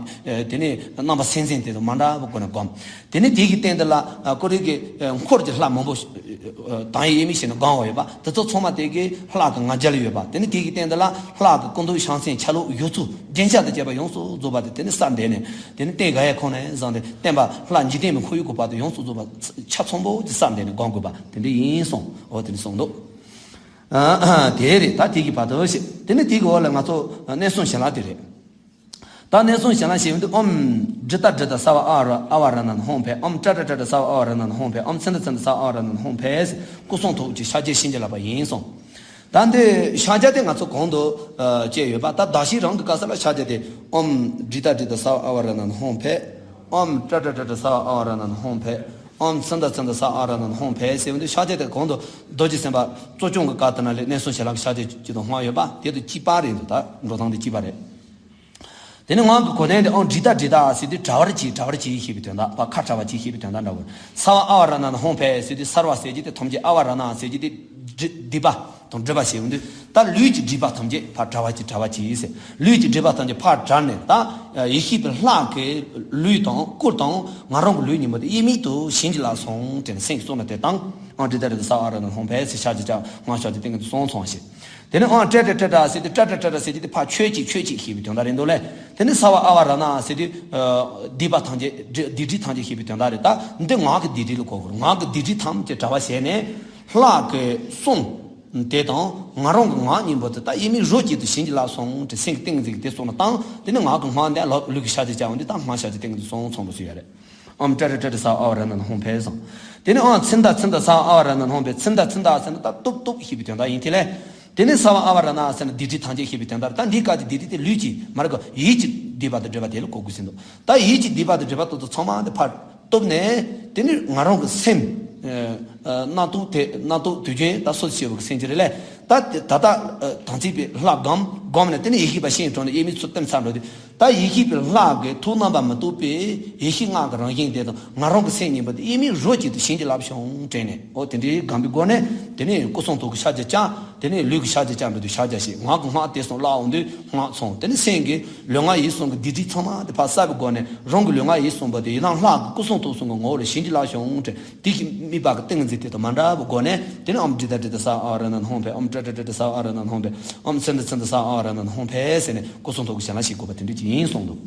དེ་ནས་རྣམ་པ་སེམས་ཅན་དེ་དང་མ་འདྲ་བའི་སྒོ་ནས་སྒོམ། དེ་ནས་དེ་གི་སྟེང་དེ་ལ་ཀུ་རེ་གི་འཁོར་གྱི་ལྷ་མང་པོ་དང་དབྱེ་གཡའ་མེད་བྱས་ནས་སྒོམ་བ་ཡོད་པ་དེ་ཚོ་ཚང་མ་དེ་གི་ལྷ་གི་ང་རྒྱལ་ཡོད་པ། དེ་ནས་དེ་གི་སྟེང་དེ་ལ་ལྷ་གི་སྐུ་མདོག་ཕྱག་མཚན་ཆ་ལུགས་གཟུགས་ཚུལ་རྒྱན་ཆ་དང་བཅས་པ་ཡོངས་སུ་རྫོགས་པ་དེ་དེ་ནས་བསམ་བསྡད་ནས། དེ་ནས་རྟེན་འགའ་ཡང་ཁོང་ནས་བཟང་སྟེ་བསྟན་པ་ལྷ་འཇིག་རྟེན་པའི་འཁོར་ཡུག་གི་བར་དུ་ཡོངས་སུ་རྫོགས་པ་ཆ་ཚང་པོ་དེ་བསམ་བསྡད་ནས་སྒོམ་དགོས་པ་དེ་འདྲ་ཡིན་གསུངས། འོ་དེ་འདྲ་གསུངས་འདུག་དེ་རེད། ད་དེ་གི་བར་དུ་ཞེས། དེ་ནས་དེ་གི་འོག་ལ་ང་ཚོ་གནས་གསུམ་བྱིན་རླབས་དེ་རེད། ད་གནས་གསུམ་བྱིན་རླབས་ཞེས་ཡོང་དུས་ཨོཾ་དྲི་ཏ་དྲི་ཏ་སརྦ་ཨ་ར་ཨ་བ་ར་ཎ་ན་ཧཱུྃ་ཕཊ། ཨོཾ་ཏྲ་ཏྲ་ཏྲ་ཏྲ་སརྦ་ཨ་བ་ར་ཎ་ན་ཧཱུྃ་ཕཊ། ཨོཾ་ཚནྡྷ་ཚནྡྷ་སརྦ་ཨ་བ་ར་ཎ་ན་ཧཱུྃ་ཕཊ། སྐུ་གསུང་ཐུགས་ཀྱི་ཕྱག་རྒྱ་བྱིན་གྱིས་བརླབས་པ་ཡིན་གསུངས། ད་འདི་ཕྱག་རྒྱ་དེ་ང་ཚོ་གོང་དུ་བཅས་ཡོད་པ། ད་གདགས་གཞི་རང་གི་སྐབས་སུ་ལ་ཕྱག་རྒྱ་དེ་ཨོཾ་དྲི་ཏ་དྲི་ཏ་སརྦ་ཨ་བ་ར་ཎ་ན་ཧཱུྃ་ཕཊ། ཨོཾ་ཏྲ་ཏྲ་ཏྲ་ཏྲ་སརྦ་ཨ་བ་ར་ཎ་ན་ཧཱུྃ་ཕཊ། ཨོཾ་ཚནྡྷ་ཚནྡྷ་སརྦ་ཨ་བ་ར་ཎ་ན་ཧཱུྃ་ཕཊ་ཟེར་བ་འདི་ཕྱག་རྒྱ་དེ་གོང་དུ་རྡོ་རྗེ་སེམས་དཔའ་གཙོ་སྐྱོང་གི་སྐབས་དེ་ན་ལས་གནས་གསུམ་བྱིན་རླབས་ཀྱི་ཕྱག་རྒྱ་ཅིག་དང་སྔགས་ཡོད་པ་དེ་དང་གཅིག་པ་རེད་འདུག་ད་འགྲོ་སྟངས་དེ་གཅིག་པ་རེད། དེ་ནས་ངག་གི་གོ་དོན་དེ་ཨང་ཌི་ཏ་ཌི་ཏ་ཟེར་དུས་བྲལ་བར་བྱེད། བྲལ་བར་བྱེད་ཞེས་པའི་དོན་དག། ཕར་ཁ་བྲལ་བར་བྱེད་ཞེས་པའི་དོན་དག་འདྲ་བོ། ས་བ་ཨ་བ་ར་ན་ན་ཧོང་ཕེ་ཟེར་དུས་སར་བ་ཟེར་གྱི་དེ་ཐམས་ཅད། ཨ་བ་ར་ན་ཟེར་གྱི་དེ་སྒྲིབ་སྒྲིབ་པ་དང་སྒྲིབ་པ་ཞེས་འོང་དུས། ད་ལུས་ཀྱི་སྒྲིབ་པ་ཐམས་ཅད་ཕར་བྲལ་བར་བྱེད། བྲལ་བར་བྱེད་ཟེར། ལུས་ཀྱི་སྒྲིབ་པ་ཐམས་ཅད་ཕར་བྲལ་ནས། ད་ཡེ་ཤེས་པའི་ལྷ་གི་ལུས་དང་སྐུ་དང་ང་རང་གི་ལུས་གཉིས་པོ་དེ་དབྱེར་མེད་དུ་བྱིན་གྱིས་བརླབས་སོ་དྲན་སེམས་ཀྱིས་བསམས་ནས་དེ་དང་། ཨང་ཌི་ཏ་ཌི་ཏ་ས་བ་ཨ་བ་ར་ན་ན་ཧོང་ཕེ་ཟེར་ཤ་ཅི་ཅ་ང་ཤ་ཅི་ཏིང་ངེ་འཛིན་སོང་ཚང་ཞེས། དེ་ནས་ཨང་ཏྲ་ཏྲ་ཏྲ་ཏྲ་ཟེར་དུས་ཏྲ་ཏྲ་ཏྲ་ཏྲ་ཟེར་གྱི་དེ་ཕར་ཆོས་ཅན། ཆོས་ཅན་ཞེས་པའི་དོན་དག་རེད་འདུག་ལེ། དེ་ནས་ས་བ་ཨ་བ་ར་ན་ཟེར་དུས་སྡིག་པ་ཐམས་ཅད། སྡིག་སྒྲིབ་ཐམས་ཅད་ཞེས་པའི་དོན་དག་རེད། ད་འདི་ངག་གི་སྡིག་སྒྲིབ་ལ་གོ་དགོས། ངག་གི་སྡིག་སྒྲིབ་ཐམས་ཅད་བྲལ་བ་བྱས་ནས། ལྷ་གི་གསུང་དེ་དང་ང་རང་གི་ངག་གཉིས་པོ་དེ་ད་དབྱེར་མེད་རོ་གཅིག་ཏུ་བྱིན་གྱིས་བརླབས་སོང་དྲན་སེམས་ཀྱི་ཏིང་འཛིན་གྱིས་དེ་སོང་ན་དང་། དེ་ནས་ངག་གི་སྔགས་འདི་ལུས་ཀྱི་ཤ་ཅི་ཅ་འོང་དུས། ད་སྔགས་ཤ་ཅི་ཏིང་ངེ་འཛིན་སོང་ཚང་འདུག་ཟེར་ཡ་རེད། ཨམ་ཏྲ་ཏྲ་ཏྲ་ཏྲ་ས་ཨ་བ་ར་ན་ན་ཧོང་ཕེ་སོང་། དེ་ནས་ཨང་ཚིནྡ་ཚིནྡ་ས་ཨ་བ་ར་ན་ན་ཧོང་ཕེ། ཚིནྡ་ཚིནྡ་ཟེར་ན་ད་གཏུབ་གཏུབ་ཞེས་པའི་དོན་དག་ཡིན་དེ་ལས། དེ་ནས་ས་བ་ཨ་བ་ར་ན་ཟེར་ན་སྡིག་སྒྲིབ་ཐམས་ཅད་ཞེས་པའི་དོན་དག་རེད། ད་འདི་སྐབས་ཀྱི་སྡིག་སྒྲིབ་དེ་ལུས་ཀྱི་མ་རེད་གོ། ཡིད་ཀྱི་སྡིག་པ་དང་སྒྲིབ་པ་དེ་ལ་གོ་དགོས་ཟིན་འདུག་ད་ཡིད་ཀྱི་སྡིག་པ་དང་སྒྲིབ་པ་དེ་ཚོ་ཚང་མ་དེ་ཕར་གཏུབ་ནས། དེ་ནས་ང་རང་གི་སེམས། ཨ་ཨ་རྣམ་རྟོག་དེ། རྣམ་རྟོག་དུས་རྒྱུན་ད་སོ་སོ་སྐྱེ་བོ་གི་སེམས་ཀྱི་རེད་ལས། ད་དེ་ད་ལྟ་ཨ་དམ་ཚིག་པའི་ལྷ་བསྒོམ། བསྒོམས་ནས་དེ་ནས་ཡེ་ཤེས་པ་སྤྱན་དྲངས་ནས་དབྱེར་མེད་ཚུལ་སྟོན་ཚར་འགྲོ་དུས། ད་ཡེ་ཤེས་པའི་ལྷ་གི་ཐུགས་རྣམ་པར་མི་རྟོག་པའི་ཡེ་ཤེས་ལྔ་གི་རང་བཞིན་དེ་དང་ང་རང་གི་སེམས་གཉིས་པོ་དེ་དབྱེར་མེད་རོ་གཅིག་ཏུ་བྱིན་གྱིས་བརླབས་སོང་དྲན་ནས། འོ་དེ་འདྲའི་སྒོམ་པའི་སྒོ་ནས། དེ་ནས་སྐུ་གསུང་ཐུགས་ཀྱི་ཤ་ཅི་ཅ། དེ་ནས་ལུས་ཀྱི་ཤ་ཅི་ཅ་འགྲོ་དུས་ཤ་ཅི་ཅ་ཞེས། ངག་གི་སྔགས་དེ་གསུངས་བརླག་འོང་དུས་སྔགས་ཚང་། དེ་ནས་སེམས་ཀྱི་ལུས་ངག་ཡིད་གསུམ་གྱི་སྡིག་སྒྲིབ་ཚང་མ་དེ་ཕར་བསལ་བའི་སྒོ་ནས། རང་གི་ལུས་ངག་ཡིད་གསུམ་པོ་དེ་ཡིན་ན་ལྷ་གི་སྐུ་གསུང་ཐུགས་གསུམ་གྱི་ངོ་བོ་ལ་བྱིན་གྱིས་བརླབས་སོང་དྲན། དེ་ཞིག་དམིགས་པ་གི་ཏིང་འཛིན་དེ་དང་མ་འདྲ་བའི་སྒོ་ནས། དེ་ནས་ཨམ་ཏྲི་ཏ་ཏྲི་ཏ་ས་ཨ་བ་ར་ན་ན་ཧོང་ཕེ། ཨམ་ཏྲ་ཏྲ་ཏྲ་ཏྲ་ས་ཨ་བ་ར་ན་ན་ཧོང་ཕེ། ཨམ་ཚིནྡ་ཚིནྡ་ས་ཨ་བ་ར་ན་ན་ཧོང་ཕེ་ཟེར་ནས་སྐུ་གསུང་ཐུགས་ཀྱི་ཞལ་ལ་ཞིག་དགོས་པ་དེ་འདྲ་ཅིག་ཡིན་གསུངས་འདུག་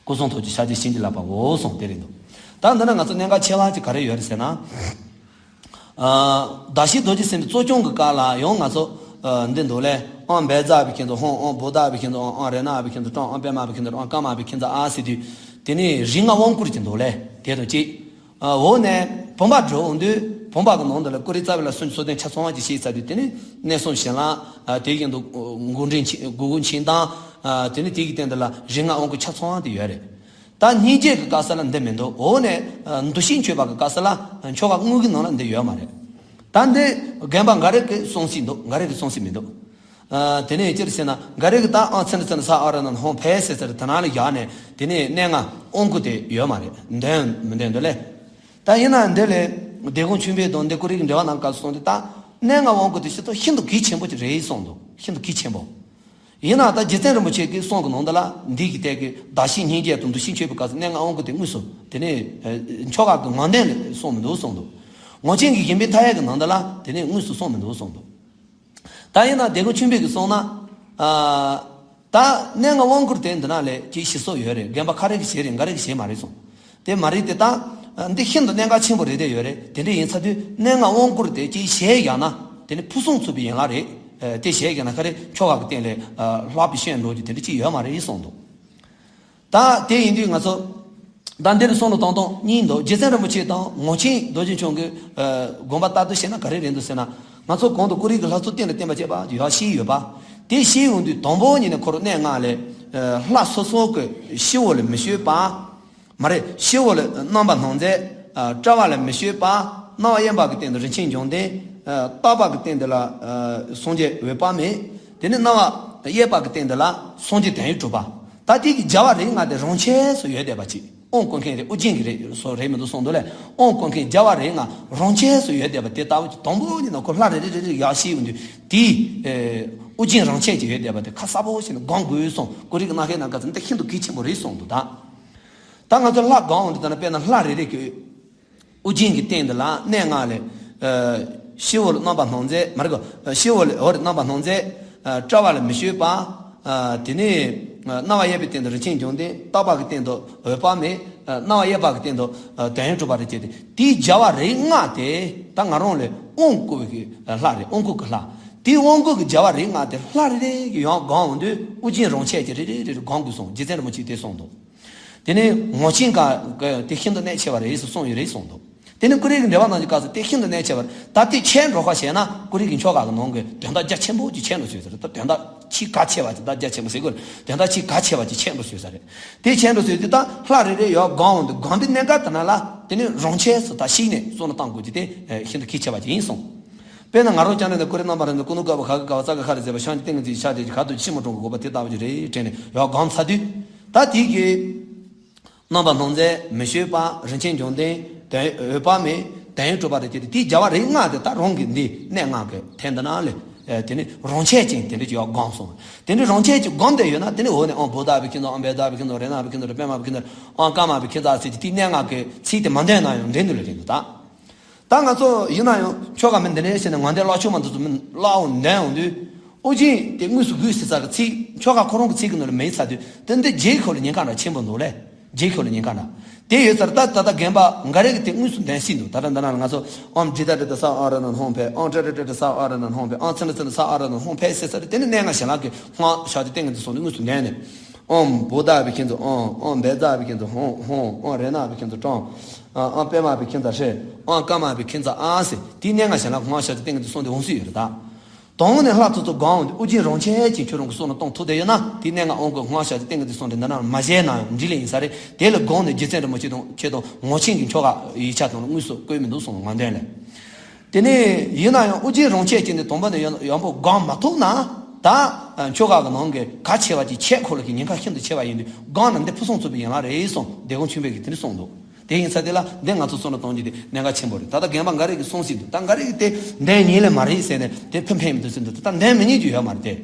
སྐུ་གསུང་ཐུགས་ཀྱི་ཤ་ཅི་བྱིན་གྱིས་བརླབས་པའོ་གསུངས་དེ་རེད་འདུག་ད་འདི་ན་ང་ཚོ་གནད་འགག་ཆེ་བ་ཅིག་ག་རེ་ཡོད་རེད་ཟེར་ན། ཨ་ཟླ་ཤེལ་རྡོ་རྗེ་སེམས་དཔའི་གཙོ་སྐྱོང་གི་སྐབས་ལ་ཡང་ང་ཚོ་ཨ་འདི་འདུག་ལེ། ཨང་བཛྲ་བི་ཁྱེད་ཚོ་ཧོང་། ཨང་བོ་དྷ་བི་ཁྱེད་ཚོ་ཨང་། ཨང་རཏྣ་བི་ཁྱེད་ཚོ་ཀྲང་། ཨང་པདྨ་བི་ཁྱེད་ཚོ་ཀྲང་། ཀརྨ་བི་ཁྱེད་ཚོ་ཨ་ཟེར་དུས། དེ་ནས་རིགས་ལྔ་དབང་བསྐུར་གྱི་འདུག་ལེ། དེ་དང་གཅིག་ཨ་འོ་ནས་བུམ་པ་སྒྲུབ་འོང་དུས། བུམ་པ་གི་ནང་དུ་ལ་ཀུ་རེ་རྩ་བའི་ལ་སུམ་ཅུ་སོ་བདུན་ཆ་ཚང་བ་ཅིག་བཤད་ཚར་དུས། དེ་ནས་གནས་གསུམ་བྱིན་རླབས། ཨ་དེ་བཞིན་དུ་འགུགས་འདྲེན་མཆིམས། འགུགས་འགུགས་མཆིམས་དང་། ཨ་དེ་ནས་དེ་གི་སྟེང་དུ་ལ་རིགས་ལྔ་དབང་བསྐུར་ཆ་ཚང་བ་དེ་ཡོད་རེད། ད་སྙིང་རྗེ་གི་སྐབས་སུ་ལ་འདི་མི་འདུག་འོ་ནས་ཨ་འདུ་ཤེས་འཆོས་པ་གི་སྐབས་སུ་ལ་ཆོ་ག་དངོས་ཀྱི་ནང་ལ་འདི་ཡོད་མ་རེད། ད་འདི་རྒན་པ་འགའ་རེ་གིས་གསུང་སྲིད་འདུག་འགའ་རེ་གིས་གསུང་སྲིད་མི་འདུག་ཨ་དེ་ནས་ཅི་རེད་ཟེར་ན། འགའ་རེ་གིས་ད་ཨང་ཚིནྡ་ཚིནྡ་ས་ཨ་བ་ར་ན་ན་ཧོང་ཕེ་ཟེར་ཟེར་དེ་ནང་ལ་བཞག་ནས། དེ་ནས་གནད་ལྔ་དབང་བསྐུར་དེ་ཡོད་མ་རེད། འདོན་མི་འདོན་འདུག་ལེ། ད་ཡིན་ན་འདི་ལས་སྡེ་དགོན་ཆོས་འཕེལ་དང་འདི་ཀུ་རེ་གི་འགྲེལ་པ་ནང་སྐབས་སུ་གསུངས་ཏེ། ད་གནད་ལྔ་དབང་བསྐུར་དེ་ཤིན་ཏུ་ཤིན་ཏུ་གལ་ཆེན་པོ་ཅིག་རེད་གསུངས་འདུག་ཤིན་ཏུ་གལ་ཆེན་པོ། ཡིན་ན་ད་རྗེ་བཙུན་རིན་པོ་ཆེ་གི་གསུང་གི་ནང་དུ་ལ་འདི་གི་ཐད་ཀྱི་ཟླ་ཤེལ་སྙིང་རྗེ་དང་འདུ་ཤེས་འཆོས་པའི་སྐབས་སུ་གནད་ལྔ་དབང་བསྐུར་དེ་དངོས་སུ་དེ་ནས་ཨ་ཆོ་ག་གི་ངག་འདོན་ལས་གསུངས་མི་འདུག་གསུངས་འདུག་ངོས་ཆེན་གྱི་བཞེད་པའི་མཐའ་ཡས་ཀྱི་ནང་དུ་ལ་དེ་ནས་དངོས་སུ་གསུངས་མི་འདུག་གསུངས་འདུག་ད་ཡིན་ན་སྡེ་དགོན་ཆོས་འཕེལ་གྱིས་གསུངས་ན། ཨ་ད་གནད་ལྔ་དབང་བསྐུར་དེ་འདི་ན་ལས་ཅིག་ཞིག་སོགས་ཡོད་རེད། རྒན་པ་ཁ་རེ་གིས་བྱས་རེད། འགའ་རེ་གིས་བྱས་མ་རེད་གསུངས། དེ་མ་རེད་དེ། ད་འདི་ཤིན་ཏུ་གནད་འགག་ཆེན་པོ་རེད་དེ་ཡོད་རེད། དེ་འདྲ་ཡིན་ཚར་དུས་གནད་ལྔ་དབང་བསྐུར་དེ་ཅིག་བྱས་ཡག་ན་དེ་ནི་ཕུན་སུམ་ཚོགས་པའི་ཡན་ལག་རེད། ཨ་དེ་བྱས་ཡག་ན་ག་རེ་ཆོ་ག་གི་སྟེང་ལས་ཨ་ལྷག་པའི་ཤན་འགྲོ་རྒྱུ་དེ་འདྲ་ཅིག་ཡོད་མ་རེད་གསུངས་འདུག་ད་དེ་ཡིན་དུས་ང་ཚོ་ད་འདིར་གསུང་ལ་དང་དང་གཉིས་འདུག་རྗེ་བཙུན་རིན་པོ་ཆེ་དང་ངོས་ཆེན་རྡོ་རྗེ་འཆང་གི་ཨ་དགོངས་པ་ལྟར་དུ་བྱས་ན་ག་རེ་རེད་འདུག་ཟེར་ན། ང་ཚོ་གོང་དུ་ཀུ་རེ་གི་ལྷ་ཚོགས་རྟེན་ལ་བརྟེན་པར་བྱེད་པ་ཡག་ཤེས་ཡོད་པ། དེ་ཤེས་ཡོང་དུས་དང་པོ་ཉིད་ནས་འཁོར་གནད་ལྔ་ལས་ཨ་ལྷ་སོ་སོ་གི་སྤྱི་བོ་ལ་མི་བྱེད་པ། མ་རེད། སྤྱི་བོ་ལ་རྣམ་པར་སྣང་མཛད། ཨ་བཀྲ་བ་ལ་མི་བྱེད་པ། རྣ་བ་གཡས་པ་གི་སྟེང་དུ་རིན་ཆེན་འབྱུང་ལྡན། ཨ་ལྟག་པ་གི་སྟེང་དུ་ལ་ཨ་སངས་རྒྱས་འོད་དཔག་མེད། དེ་ནས་རྣ་བ་གཡས་པ་གི་སྟེང་དུ་ལ་སངས་རྒྱས་དོན་ཡོད་གྲུབ་པ། ད་དེ་གི་རྒྱལ་བ་རིགས་ལྔ་དེ་རང་ཆས་སུ་ཡོད་བསྡད་པ་ཅིག་དབང་བསྐུར་མཁན་དེ་ཨོ་རྒྱན་གྱི་རིགས་སུ་རེད་མི་འདུག་གསུངས་འདུག་ལས། དབང་བསྐུར་མཁན་རྒྱལ་བ་རིགས་ལྔ་རང་ཆས་སུ་ཡོད་བསྡད་པ་དེ་ལྟ་བུ་ཅིག་དང་པོ་ཉིད་ནས་ཁོ་ལྷ་རེ་རེ་རེ་རེ་ཡག་ཤེས་ཡོང་དུས། དེ་ཨ་ཨོ་རྒྱན་རང་ཆས་ཀྱི་ཡོད་བསྡད་པ་དེ་ཁ་གསལ་པོ་ཞིག་ནས་སྒོམ་དགོས་གསུངས། ཀུ་རེ་གི་རྣམ་ཤེས་ནང་སྐབས་སུ་འདི་ཤིན་ཏུ་གལ་ཆེན་པོ་རེད་གསུངས་འདུག་ད་ད་ང་ཚོ་ལྷ་སྒོམ་འོང་དུས་ད་ནི་དཔེར་ན་ལྷ་རེ་རེ་གི་ཨོ་རྒྱན་གྱི་སྟེང་དུ་ལ་གནད་ལྔ་ལས། ཨ་སྤྱི་བོ་ལ་རྣམ་པར་སྣང་མཛད། མ་རེད་གོ། ཨ་སྤྱི་བོ་ལ་འོ་རེ་རྣམ་པར་སྣང་མཛད། ཨ་བཀྲ་བ་ལ་མི་བྱེད་པ། ཨ་དེ་ནས་ཨ་རྣ་བ་གཡས་པའི་སྟེང་དུ་རིན་ཆེན་འབྱུང་ལྡན། ལྟག་པ་གི་སྟེང་དུ་འོད་དཔག་མེད། ཨ་རྣ་བ་གཡས་པ་གི་སྟེང་དུ་ཨ་དོན་ཡོད་གྲུབ་པ་རེ་བྱས་ཏེ། དེའི་རྒྱལ་བ་རིགས་ལྔ་དེ་ད་ང་རང་ལས་དབང་བསྐུར་བའི་གི་ལྷ་རེད། དབང་བསྐུར་གི་ལྷ། དེའི་དབང་བསྐུར་གི་རྒྱལ་བ་རིགས་ལྔ་དེ་ལྷ་རེ་རེ་གི་ཡང་སྒོམ་འོང་དུས་ཨོ་རྒྱན་རང་ཆས་ཀྱི་རེ་རེ་རེ་རེ་སྒོམ་དགོས་གསུངས། རྗེ་བཙུན་རིན་པོ་ཆེས་དེ་གསུངས་འདུག་དེ་ནས་ངོས་ཆེན་གྱིས་དེ་ཤིན་ཏུ་གནད་ཆེ་བ་རེད་ཟེར་གསུངས་ཡོད་རེད་གསུངས་འདུག་དེ་ནས་ཀུ་རེ་གི་འགྲེལ་པ་ནང་གི་སྐབས་སུ་དེ་ཤིན་ཏུ་གནད་ཆེ་བ་རེད། ད་དེ་ཁྱེར་འགྲོ་ཁ་བྱས་ན་ཀུ་རེ་གི་ཆོ་ག་གི་ནང་གི་དོན་དག་རྒྱ་ཆེན་པོ་ཅིག་ཁྱེར་འགྲོ་སྲོལ་ཟེར། ད་དོན་དག་ཆེས་གལ་ཆེ་བ་ཅིག་ད་རྒྱ་ཆེན་པོ་ཟེར་དགོས་རེད། དོན་དག་ཆེས་གལ་ཆེ་བ་ཅིག་ཁྱེར་འགྲོ་སྲོལ་ཟེར་རེད། དེ་ཁྱེར་འགྲོ་སྲོལ་དུས་ད་ལྷ་རེ་རེ་ཡང་སྒོམ་འོང་དུས་སྒོམ་པའི་གནད་འགག་དེ་ན་ལ་དེ་ནི་རང་ཆས་སུ་ད་གཤེགས་ནས་གསུང་ལ་བཏང་དགོས་ཀྱི་དེ་ཤིན་ཏུ་གལ་ཆེ་བ་ཅིག་ཡིན་གསུངས། དཔེར་ན་ང་རང་ཅག་ནི་ཀོ་རི་རྣམ་པ་རེ་འདི་ཀུན་ཏུ་བཀོད་པ་ག་གི་ག་བ་ཙ་གི་ཁ་རེ་ཟེར་བ་ཤང་གི་སྟེང་གི་ཚིག་ཤ་དེ་ག་དུ་ཕྱི་མ་གྲོང་གི་དགོས་པ་དེ་ལྟ་བུ་ཅིག་རེད་དྲན་ནས་ཡང་གང་ཚ་དུས། ད་དེ་གི་རྣམ་པ་སྣང་མཛད་མི་བསྐྱོད་པ་རིན་ཆེན་འབྱུང་ལྡན་དོན་འོད་དཔག་མེད་དོན་ཡོད་གྲུབ་པ་རེ་སྐྱེས་ཏེ་དེའི་རྒྱལ་བ་རིགས་ལྔ་དེ་ད་རང་གི་འདི་གནས་ལྔ་གི་ཐད་འདི་ན་ལས་དེ་ནི་རང་ཆས་ཅན་དེ་འདྲ་ཅིག་ཡང་སྒོམ་སོང་། དེ་འདྲ་རང་ཆས་ཅིག་སྒོམ་བསྡད་ཡོད་ན་དེ་ནི་འོ་ནས་ཨང་བོ་ད་བི་ཁྱིམ་ཚང་ཨང་བེ་ད་བི་ཁྱིམ་ཚང་རེ་ན་བི་ཁྱིམ་ཚང་རེ་པེ་མ་བི་ཁྱིམ་ཚང་ཨང་ཀ་མ་བི་ཁྱིམ་ཚང་ཟེར་གྱི་དེའི་གནས་ལྔ་གི་ཚིག་དེ་མ་འདོན་ན་ཡང་འདྲེན་འདུག་ལ་དྲན་འདུག་ད། ད་ང་ཚོ་ཡིན་ན་ཡང་ཁྱོ་ག་མི་འདི་ནས་ཞེས་ནས་ང་འདི་བཀླག་ཆོག་མ་འདུག་ཚོ་མི་བཀླག་འོང་འདོན་འོང་དུས། ཨོ་རྒྱན་དེ་དངོས་སུ་དགོས་ཟེར་ས་གི་ཚིག་ཁྱོ་ག་ཁོ་རང་གི་ཚིག་གི་ནང་ལ་མེད་ཚར་དུས་དེ་འདི་རྗེས་ཁོ་ལ་ཉེན་ཁ་འདྲ་ཆེན་པོ་འདུག་ལས། རྗེས་ཁོ་ལ་ཉེན་ཁ་འདྲ། དེ་ཡོད་ཚར་ད་ད་ལྟ་རྒན་པ་འགའ་རེ་གི་དེ་དངོས་སུ་འདོན་སྲིད་འདུག་ད་ལྟ་འདི་ན་ལ་ང་ཚོ་ཨོམ་ཇི་ད་དྲི་ད་ས་ཨ་ར་ན་ཧོང་ཕེ་ཨོམ་ཏྲ་ཏྲ་ཏྲ་ཏྲ་ས་ཨ་ར་ན་ཧོང་ཕེ་ཨོམ་ཚ་ན་ཚ་ན་ས་ཨ་ར་ན་ཧོང་ཕེ་ཟེར་ས་རེད། དེ་ནི་གནས་ལྔ་ཞལ་ལག་གི་སྔགས་ཤ་དེ་སྟེང་གི་དེ་སོང་དུས་དངོས་སུ་འདོན་ནས། ཨོམ་བོ་ད་བི་ཁྱིམ་ཚང་ཨོམ་ཨོམ་བེ་ཛ་བི་ཁྱིམ་ཚང་ཧོང་ཧོང་ཨོམ་རེ་ན་བི་ཁྱིམ་ཚང་ཀྲོང་། ཨ་ཨང་པད་མ་བི་ཁྱིམ་ཚང་ཧྲེ། ཨང་ཀ་མ་བི་ཁྱིམ་ཚང་ཨ་ཟེར་དེའི་གནས་ལྔ་ཞལ་ལག་སྔགས་ཤ་དེ་སྟེང་གི་དེ་སོང་དུས་འོང་སྲིད་ཡོད་རེད་ད། དོང་ནས་ལྷ་ཚོགས་ཚོགས་གང་འོང་དུས་ཨོ་རྒྱན་རང་ཆས་ཀྱི་ཁྱོད་རང་གི་སོ་ན་གཏོང་ཐུབ་བསྡད་ཡོད་ན་དེའི་གནས་ལྔ་དབང་བསྐུར་སྔགས་ཤ་དེ་སྟེང་གི་དེ་སོང་དུས་འདི་ན་མ་བཞེས་ན་ཡང་འགྲིག་ལེ་ཡིན་ས་རེད། དེ་ལ་དགོངས་ནས་རྗེ་བཙུན་རིན་པོ་ཆེ་དང་ཁྱེད་དང་ངོ་ཆེན་གྱི་ཁྱོ་ག་ཡིག་ཆ་དང་དངོས་སུ་བཀོད་མི་འདུག་གསུངས་ང་འདོན་ལས། དེ་ནས་ཡིན་ན་ཡང་ཨོ་རྒྱན་རང་ཆས་ཀྱི་ནི་དང་པོ་ནས་ཡང་ཡང་པོ་སྒོམ་མ་ཐུབ་ན་ད་ཁྱོ་ག་གི་ནང་གི་གལ་ཆེ་བ་ཅིག་ཆད་ཁོ་ལ་གི་ཉེན་ཁ་ཤིན་ཏུ་ཆེ་བ་ཡིན་དུས་སྒོམ་ན་འདི་ཕུན་སུམ་ཚོགས་པའི་ཡན་ལག་རེད་གསུངས་སྡེ་དགོན་ཆེན་པོས་ཀྱི་དེ་འདྲ་གསུངས་འདུག་དེ་ཡིན་ས་དེ་ལ་འདི་ང་ཚོ་བསམ་བློ་གཏོང་རྒྱུ་དེ་གནད་འགག་ཆེན་པོ་རེད། ད་ལྟ་རྒན་པ་འགའ་རེ་གིས་གསུངས་སྲིད་འདུག་ད་འགའ་རེ་གིས་དེ་འདོན་ཉན་ལེ་མ་རེད་ཟེར་ནས་དེ་ཕན་ཕན་མི་འདུག་ཟེར་འདུག་ད་ལྟ་འདོན་མི་ཉན་རྒྱུ་ཡོད་མ་རེད་དེ།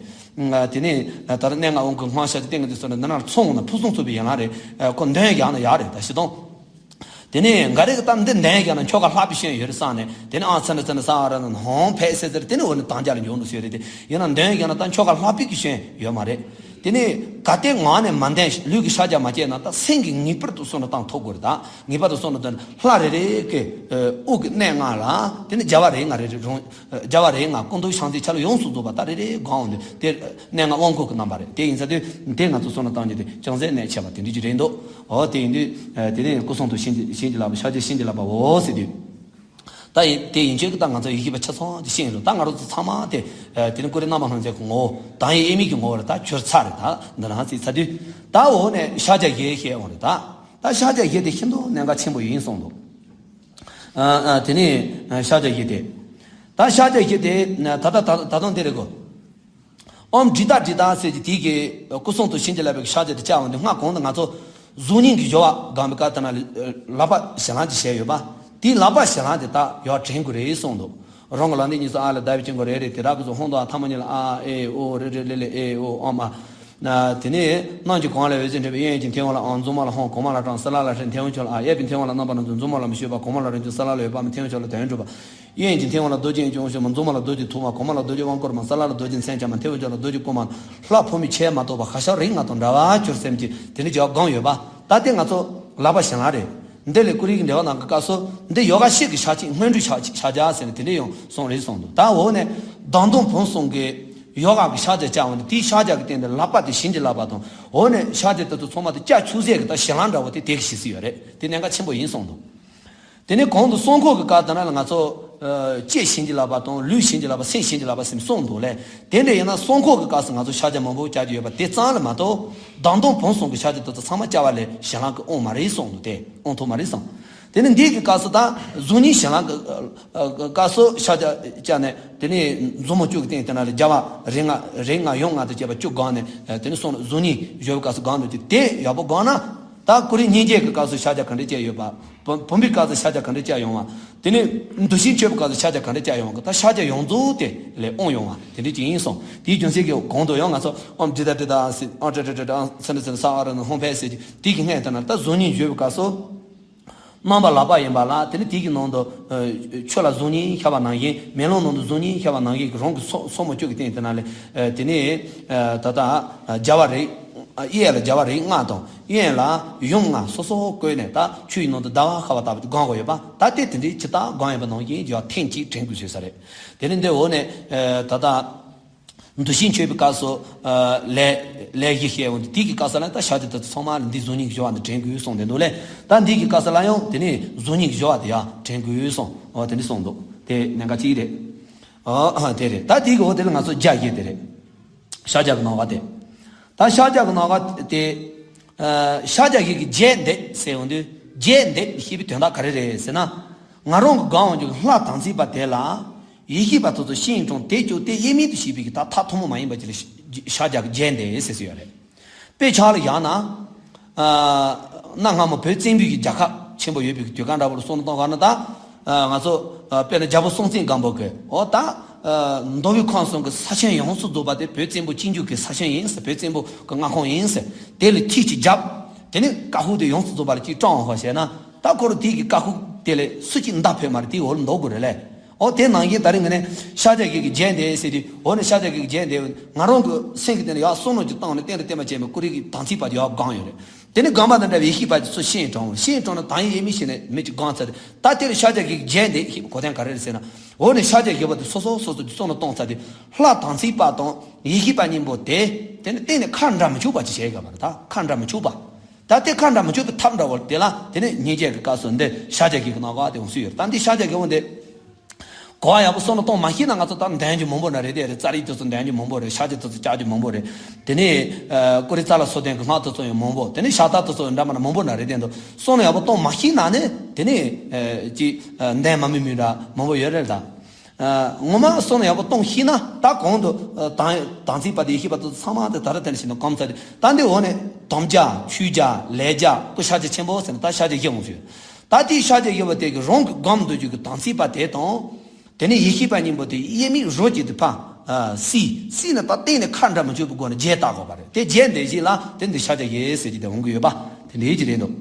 དེ་ནས་ད་ལྟ་གནས་ལྔ་དབང་བསྐུར་སྔགས་ཤ་དེ་སྟེང་གི་དེ་སོང་ནས་འདི་ན་ཚོང་ན་ཕུན་སུམ་ཚོགས་པའི་ཡན་ལག་རེད། ཁོ་འདོན་ཡག་ན་ཡག་རེད་ད་ཤི་དང་། དེ་ནས་འགའ་རེ་གི་ད་འདི་འདོན་ཡག་ན་ཁྱོ་ག་ལྷག་པའི་ཤན་ཡོད་རེད་བསམ་ནས་དེ་ནས་ཨང་ཚ་ན་ཚ་ན་ས་ཨ་ར་ན་ཧོང་ཕེ་ཟེར་ཟེར་དེ་ནས་འོ་ནས་དང་རྒྱ་ལ་འཇོག་འདུག་ཟེར་རེད་དེ། ཡིན་ན་འདོན་ཡག་ན་ད་ཁྱོ་ག་ལྷག་པའི་གི་ཤན་ཡོད་མ་རེད། དེ་ནས་གལ་ཏེ་ངག་ནས་མ་འདོན་ལུས་ཀྱི་ཕྱག་རྒྱ་མ་བྱས་ན་ད་སེམས་ཀྱིས་ངེས་པར་དུ་བསམ་བློ་བཏང་ཐུབ་དགོས་རེད་ད། ངེས་པར་དུ་བསམ་བློ་བཏང་ལྷ་རེ་རེ་གི་དབུ་གི་གནས་ལྔ་ལ་དེ་ནས་རྒྱལ་བ་རིགས་ལྔ་རེ་རེ་རང་རྒྱལ་བ་རིགས་ལྔ་སྐུ་མདོག་ཕྱག་མཚན་ཆ་ལ་ཡོངས་སུ་རྫོགས་པ་ད་རེ་རེ་སྒང་འོང་དུས་དེ་གནས་ལྔ་དབང་བསྐུར་གྱི་རྣམ་པ་རེད། དེ་ཡིན་ས་དུས་དེ་ང་ཚོ་བསམ་བློ་བཏང་རྒྱུ་དེ་ཅུང་ཟད་གནད་ཆེ་བ་དེ་འདྲ་ཅིག་རེད་འདུག་འོ་དེ་ཡིན་དུས་དེ་ནས་སྐུ་གསུང་ཐུགས་བྱིན་གྱིས་བརླབས་པ་ཕྱག་རྒྱ་བྱིན་གྱིས་བརླབས་པའོ་ཟེར་དུས། ད་ཡིན་དེ་ཡིན་ཆོས་ཀྱི་ད་ང་ཚོ་ཡིད་ཆེས་པ་ཆ་ཚང་ཅིག་ཤེས་ཡོང་ད་ང་རང་ཚོ་ཚང་མ་དེ་དེ་ནི་ཀུ་རེ་རྣམ་པ་སྣང་མཛད་ཀྱི་ངོ་བོ་དང་ཡིན་དབྱེར་མེད་ཀྱི་ངོ་བོ་རེད། ད་གྱུར་ཚར་རེད། ད་འདི་ན་ཚིག་ཚ་དུས་ད་འོ་ནས་ཕྱག་རྒྱ་བཞི་བཤད་འོང་རེད་ད། ད་ཕྱག་རྒྱ་བཞི་དེ་ཤིན་ཏུ་གནད་འགག་ཆེན་པོ་ཡིན་གསུངས་འདུག་ཨ་ཨ་དེ་ནས་ཕྱག་རྒྱ་བཞི་དེ། ད་ཕྱག་རྒྱ་བཞི་དེ་ད་ད་ད་ད་དུང་དེ་རེད་གོ། ཨོམ་ཌི་ཏ་ཌི་ཏ་ཟེར་གྱི་དེ་གི་སྐུ་གསུང་ཐུགས་བྱིན་གྱིས་བརླབས་པའི་ཕྱག་རྒྱ་དེ་བཅའ་འོང་དུས་སྔ་གོང་དུ་ང་ཚོ་གཟུགས་བརྙན་གྱི་སྦྱོར་བ་སྒོམ་པའི་སྐབས་དེ་ན་ལག་པ་ཞལ་ལག་ཅིག་བྱས་ཡོད་པ། དེའི་ལག་པ་ཞལ་ལག་དེ་ད་ཡར་དྲན་དགོས་རེད་གསུངས་འདུག་རང་གི་ལག་མཐིལ་གཉིས་སུ་ཨ་ལ་བཟླས་པའི་དཀྱིལ་འཁོར་རེ་རེ་དེ་དག་གི་ཚོ་ཧོང་དུ་ཨ་ཐ་མ་གཉིས་ལ་ཨ་ཨེ་ཨོ་རེ་རེ་ལེ་ལེ་ཨེ་ཨོ་ཨོ་མ། དེ་ནས་རྣམས་ཀྱི་གོང་ལ་འོད་ཟེར་འཕྲོས་པས་གཡས་གཡོན་གྱི་མཐེ་བོང་ལ་ཨང་། འཛུབ་མོ་ལ་ཧོང་། གོང་མ་ལ་ཀྲང་། ས་ལ་ལ་ཧྲན། མཐེ་བོང་ཆུ་ལ་ཨ། གཡས་པའི་མཐེ་བོང་ལ་རྣམ་པར་སྣང་མཛད། འཛུབ་མོ་ལ་མི་བསྐྱོད་པ། གོང་མ་ལ་རིང་ཆུང་། ས་ལ་ལ་འོད་དཔག་མེད། མཐེ་བོང་ཆུ་ལ་དོན་གྲུབ་པ། གཡས་གཡོན་གྱི་མཐེ་བོང་ལ་རྡོ་རྗེ་དབྱིངས་ཀྱི་དབང་ཕྱུག་མ། འཛུབ་མོ་ལ་རྡོ་རྗེ་ཐུགས་མ། གོང་མ་ལ་རྡོ་རྗེ་དབང་བསྐུར་མ། ས་ལ་ལ་རྡོ་རྗེ་མཚན་བཅས་མ། མཐེ་བོང་ཆུ་ལ་རྡོ་རྗེ་སྐུ་མ། ལྷ་ཕོ་མོའི་ཆས་མ་གཏོགས་པ་ཁ་ཤས་རིགས་ལྔ་དང་འདྲ་བར་གྱུར་སེམས་ཀྱི་དེ་ནི་བྱ་བ་སྒོམ་ཡོད་པ། ད་དེ་ང་ཚོ་ལག་པ་ཞལ་ལག་རེད། འདི་ལས་ཀུ་རེ་གི་འགྲེལ་བ་ནང་གི་སྐབས་སུ་འདི་ཡོ་ག་གཤིན་གྱི་ཕྱག་རྐྱེན་སྔོན་འགྲོའི་ཕྱག་ཕྱག་རྒྱ་ཟེར་ནས་དེ་འདྲ་ཡང་གསུངས་རེད་གསུངས་འདུག་ད་འོ་ནས་བདག་མདུན་བུམ་གསུམ་གྱི་ཡོ་ག་གི་ཕྱག་རྒྱ་བཅའ་འོང་དུས་དེའི་ཕྱག་རྒྱ་གི་སྟེང་དུ་ལག་པ་དེ་བྱིན་གྱིས་བརླབས་པ་དང་འོ་ནས་ཕྱག་རྒྱ་དེ་ཚོ་ཚང་མ་དེ་ལྕགས་ཆུ་སེར་གྱི་ད་ཞལ་ལག་འདྲ་བོ་དེ་དེ་གི་ཞིག་སྲིད་ཡོད་རེད། དེ་གནད་འགག་ཆེན་པོ་ཡིན་གསུངས་འདུག་དེ་ནས་གོང་དུ་སྲུང་འཁོར་གྱི་སྐབས་དེ་ན་ལ་ང་ཚོ་ལྕེ་བྱིན་གྱིས་བརླབས་པ་དང་ལུས་བྱིན་གྱིས་བརླབས་པ་སེམས་བྱིན་གྱིས་བརླབས་པ་སེམས་གསུངས་འདུག་ལས། དེ་འདྲ་ཡིན་ན་སྲུང་འཁོར་གྱི་སྐབས་སུ་ང་ཚོ་ཕྱག་རྒྱ་མང་པོ་བཅའ་རྒྱུ་ཡོད་པ་དེ་ཙམ་ལ་མ་གཏོགས་བདག་མདུན་བུམ་གསུམ་གྱི་ཕྱག་རྒྱ་དེ་ཚོ་ཚང་མ་བཅའ་བ་ལས་ཞལ་ལག་གི་དབང་མ་རེད་གསུངས་འདུག་དེ་དབང་ཐོབ་མ་རེད་གསུངས། དེ་ནས་འདི་གི་སྐབས་སུ་ད་གཟུགས་བརྙན་ཞལ་ལག་གི་སྐབས་སུ་ཕྱག་རྒྱ་བཅའ་ནས་དེ་ནས་མཛུབ་མོ་བཅུ་གི་སྟེང་དེ་ན་ལ་རྒྱལ་བ་རིགས་ལྔ་རིགས་ལྔ་ཡུམ་ལྔ་དང་བཅས་པ་བཅུ་སྒང་ནས་དེ་ནས་སོང་གཟུགས་བརྙན་བཞོ་བའི་སྐབས་སུ་སྒང་དུ་དེ་དེ་ཡག་པོ་སྒང་ན། ད་ཀུ་རེ་སྙིང་རྗེ་གི་སྐབས་སུ་ཕྱག་རྒྱ་ག་འདྲ་བཅའ་ཡོད་པ། བུམ་བུམ་པའི་སྐབས་སུ་ཕྱག་རྒྱ་ག་འདྲ་བཅའ་ཡོང་བ། དེ་ནས་འདུ་ཤེས་འཆོལ་བའི་སྐབས་སུ་ཕྱག་རྒྱ་ག་འདྲ་བཅའ་ཡོང་བ་གི་ད་ཕྱག་རྒྱ་ཡོངས་རྫོགས་དེ་ལས་དབང་ཡོང་བ་དེ་འདྲ་ཅིག་ཡིན་སོང་། དེའི་རྒྱུ་མཚན་གྱིས་གོང་དུ་ཡང་ང་ཚོ་ཨོམ་ཏྲི་ད་ཏྲི་ད་ཨང་སི་ཨོམ་ཏྲི་ཏྲི་ཏྲི་ཏྲི་ཨང་སི་ན་སི་ན་ས་ཨ་ར་ན་ཧོང་ཕེ་ཟེར་གྱི་དེ་གི་སྔས་དེ་ན་ད་གཟུགས་བརྙན་བཞོ་བའི་སྐབས་སུ། རྣམ་པ་ལག་པ་ཡིན་པ་ལ་དེ་ནི་དེ་གི་ནང་དུ་ཆུ་ལ་གཟུགས་བརྙན་ཤར་བ་ནང་བཞིན་མེ་ལོང་ནང་དུ་གཟུགས་བརྙན་ཤར་བ་ནང་བཞིན་གྱི་རང་གི་སོ་སོར་མོ་བཅུ་གི་སྟེང་དེ་ན་ལས་དེ་ནི་ད་ལྟ་རྒྱལ་བ་རིགས། གཡས་ལ་རྒྱལ་བ་རིགས་ལྔ་དང་གཡོན་ལ་ཡུམ་ལྔ་སོ་སོར་བཀོད་ནས་ད་ཆུ་ཡི་ནང་དུ་ཟླ་བ་ཤར་བ་ལྟ་བུ་སྒང་ག་ཡོད་པ་ད་ལྟའི་དེ་འདྲའི་ཇི་ལྟར་སྒང་ཡོད་པ་ནང་བཞིན་ཡང་ཐེངས་གཅིག་དྲན་དགོས་ཟེར་ས་རེད། དེ་ནི་འདི་འོག་ནས་ད་ལྟ་འདུ་ཤེས་འཆོལ་བའི་སྐབས་སུ་ལས་ལས་བཞི་བཤད་འོང་དུས་དེ་གི་སྐབས་སུ་ལ་ད་ཕྱག་དེ་ད་ཚང་མ་ལ་འདི་གཟུགས་བརྙན་གྱི་སྦྱོར་བ་འདི་དྲན་དགོས་གསུངས་ཏེ་འདུག་ལས། ད་འདི་གི་སྐབས་སུ་ལ་ཡང་དེ་ནི་གཟུགས་བརྙན་གྱི་སྦྱོར་བ་དེ་ཡང་དྲན་དགོས་གསུངས། འོ་དེ་འདྲ་གསུངས་འདུག་དེ་གནད་འགག་གཅིག་རེད། ཨ་ཨ་དེ་རེད། ད་དེ་གི་འོག་དེ་ལ་ང་ཚོ་རྒྱ་བཞི་དེ་རེད། ཕྱག་རྒྱ་གི་སྣང་བ་དེ། ད་ཕྱག་རྒྱ་གི་སྣང་བ་དེ། ཨ་ཕྱག་རྒྱ་བཞི་གི་རྒྱས་འདེབས་ཟེར་ཡོང་དུས་རྒྱས་འདེབས་ཞེས་པའི་དོན་དག་ག་རེ་རེད་ཟེར་ན། ང་རང་གི་སྒང་འོག་གི་ལྷ་དམ་ཚིག་པ་དེ་ལ། ཡེ་ཤེས་པ་དེ་ཚོ་ཤིང་གྲོང་དེ་སྐྱོ་དེ་དབྱེར་མེད་དུ་ཤེས་པའི་གི་ད་ཐག་ཐུན་མོང་མ་ཡིན་པ་ཅིག་ལ་ཤ་རྒྱགས་རྒྱན་དེ་ཟེར་སྲོལ་ཡོད་རེད། དཔེ་ཆ་ལ་བཞག་ན། ཨ། གནའ་སྔ་མོ་བོད་བཙན་པོའི་གི་རྒྱལ་ཁབ་ཆེན་པོ་ཡོད་པའི་གི་དུས་སྐབས་འདྲ་པོ་ལ་བསམ་བློ་གཏོང་ག་ན་ད། ཨ། ང་ཚོ་ཨ། དཔེར་ན་རྒྱལ་པོ་སྲོང་བཙན་སྒམ་པོ་གི་འོ་ད། ཨ། མདོ་དབུས་ཁམས་གསུམ་གི་ས་ཆེན་ཡོངས་སུ་རྫོགས་པ་དེ་བོད་བཙན་པོ་གཅིག་གྱུར་གྱི་ས་ཆེན་ཡིན་ཟེར། བོད་བཙན་པོ་གི་མངའ་ཁོངས་ཡིན་ཟེར། དེ་ལ་ཐིག་གཅིག་བརྒྱབ། དེ་ནས་ཀ་ཧུ་དེ་ཡོངས་སུ་རྫོགས་པ་ལ་གཅིག་སྤྲང་བ་བྱས་ན། ད་ཁོ་རང་དེ་གི་ཀ་ཧུ་དེ་ལས་སུ་གཅིག་མདའ་ཕོད་མ་རེད། དེའི་འོག་ལ་འདུག་དགོས་རེད་ལས། ཨོ་དེ་ནང་བཞིན་ད་རིང་ངས་ནས་ཤཱཀྱ་གི་གི་རྒྱན་དེ་ཟེར་དུས། འོ་ནས་ཤཱཀྱ་གི་གི་རྒྱན་དེ་ང་རང་གི་སེམས་ཀྱི་སྟེང་ལ་ཡག་བསམ་བློ་ཅིག་བཏང་ནས་གཏན་དུ་བརྟན་པ་བྱས་པའི་ཀུ་རེ་གི་དམ་ཚིག་པ་དེ་ཡག་སྒང་ཡོད་རེད། དེ་ནས་སྒོམ་པ་དང་འདྲ་བའི་ཡེ་ཤེས་པ་དེ་ཚོ་ཤིང་དྲོངས། ཤིང་དྲོངས་ནས་དང་ཡེ་མི་ཤེས་ནས་མི་གཅིག་སྒང་ཚར་ཏེ། ད་དེ་ལ་ཤཱཀྱ་གི་གི་རྒྱན་དེ་ཤེས་པའི་གོ་དོན་ག་རེ་རེད་ཟེར་ན། འོ་ནས་ཤཱཀྱ་གི་པ་དེ་སོ་སོ་སོ་སོ་དེ་བསམ་བློ་གཏོང་ཚར་ཏེ། ལྷ་དམ་ཚིག་པ་དང་ཡེ་ཤེས་པ་གཉིས་པོ་དེ། དེ་ནས་གཏན་ནས་ཁ་འདྲ་མི་འཆུག་པ་ཅིག་བྱས་ཡོད་པ་རེད། ད་ཁ་འདྲ་མི་འཆུག་པ། ད་དེ་ཁ་འདྲ་མི་འཆུག་པའི་ཐབས་འདྲ་བོ་དེ་ལ་དེ་ནས་སྙིང་རྗེ་གི་སྐབས་སུ་འདི་ཤཱཀྱ་གི་གི་ནང་ག་དེ་འོང་སྲོལ་ཡོད་རེད། ད་འདི་ཤཱཀྱ་གི་འོང་དེ། གོ་བ་ཡག་པོ་བསམ་བློ་གཏོང་མ་ཤེས་ན། ང་ཚོ་ད་འདོན་རྒྱུ་མང་པོ་ན་རེ་དེ་རེད། ཙཱ་རི་དེ་ཚོ་འདོན་རྒྱུ་མང་པོ་རེད། ཤཱཀྱ་དེ་ཚོ་བཅར་རྒྱུ་མང་པོ་རེད། དེ་ནས་ཨ། ཀུ་རེ་ཙཱ་ལ་སོགས་ལྡན་གྱི་སྔགས་དེ་ཚོ་ཡང་མང་པོ། དེ་ནས་ཤ་སྟག་དེ་ཚོ་ཡང་འདྲ་མི་འདྲ་མང་པོ་ན་རེ་དེ་འདུག་བསམ་བློ་ཡག་པོ་གཏོང་མ་ཤེས་ན་ནི་དེ་ནས་ཨ། ཅིག་ཨ། འདོན་མ་མི་མི་འདྲ་མང་པོ་ཡོད་རེད་ད། ཨ། ངོ་མ་བསམ་བློ་ཡག་པོ་གཏོང་ཤེས་ན། ད་གོང་དུ་ཨ། དམ་དམ་ཚིག་པ་དེ་ཡེ་ཤེས་པ་དེ་ཚོ་ཚང་མ་དེ་ད་ར་དེ་ནས་ཤེས་ན་གོམས་ཚར་ཏེ། ད་འདི་འོག་ནས་དམ་བཅའ་ཆོས་བཅའ་ལས་བཅའ་ཀུན་ཤཱཀྱ་ཆེན་པོ་ཟེར་ན་ད་ཤཱཀྱ་བཞི་འོང་ཟེར། ད་དེའི་ཤཱཀྱ་བཞི་པོ་དེ་གི་རང་གི་སྒོམ་འདོད་རྒྱུ་གི་དམ་ཚིག་པ་དེ་དང་། དེ་ནས་ཡེ་ཤེས་པ་གཉིས་པོ་དེ་དབྱེར་མེད་རོ་གཅིག་ཏུ་ཕར་ཨ། བསྲེས། བསྲེས་ནས་ད་གཏན་ནས་ཁ་འདྲ་མི་འཆུག་པའི་སྒོ་ནས་རྒྱན་བཏགས་དགོས་པ་རེད། དེ་རྒྱན་དེ་བཞིན་ལ་དེ་འདི་ཤཱཀྱ་བཞི་ཟེར་གྱི་དེ་འོང་གི་ཡོད་པ་དེ་འདྲའི་ཅིག་རེད་འདུག་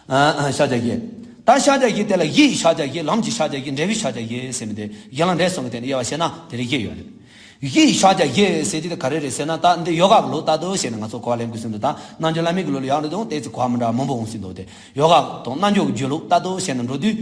ཨ། ཨ། ཤཱཀྱ་བཞི། ད་ཤཱཀྱ་བཞི་དེ་ལ་གཞི་ཡི་ཤཱཀྱ་བཞི། ལམ་གྱི་ཤཱཀྱ་བཞི། འབྲས་བུའི་ཤཱཀྱ་བཞི་ཟེར་མི་དེ་གཞན་ལ་འགྲེལ་སོང་གི་དེ་ནས་དབྱེ་བ་ཕྱེ་ན་དེ་རིགས་བཞི་ཡོད་རེད། གཞི་ཡི་ཤཱཀྱ་བཞི་ཟེར་གྱི་དེ་ག་རེ་རེད་ཟེར་ན། ད་འདི་ཡོ་ག་གི་ལུགས་ལྟར་དུ་བྱས་ནས་ང་ཚོ་གོ་བ་ལེན་དགོས་ཟིན་འདུག་ད་རྣལ་འབྱོར་བླ་མེད་ཀྱི་ལུགས་ལ་ཡང་འགྲོ་དུས་ཏོག་ཙམ་གོ་བ་མི་འདྲ་བ་མང་པོ་འོང་ཟིན་འདུག་དེ་ཡོ་ག་དང་རྣལ་འབྱོར་གྱི་སྦྱོར་ལུགས་ལྟར་དུ་བྱས་ནས་འགྲོ་དུས།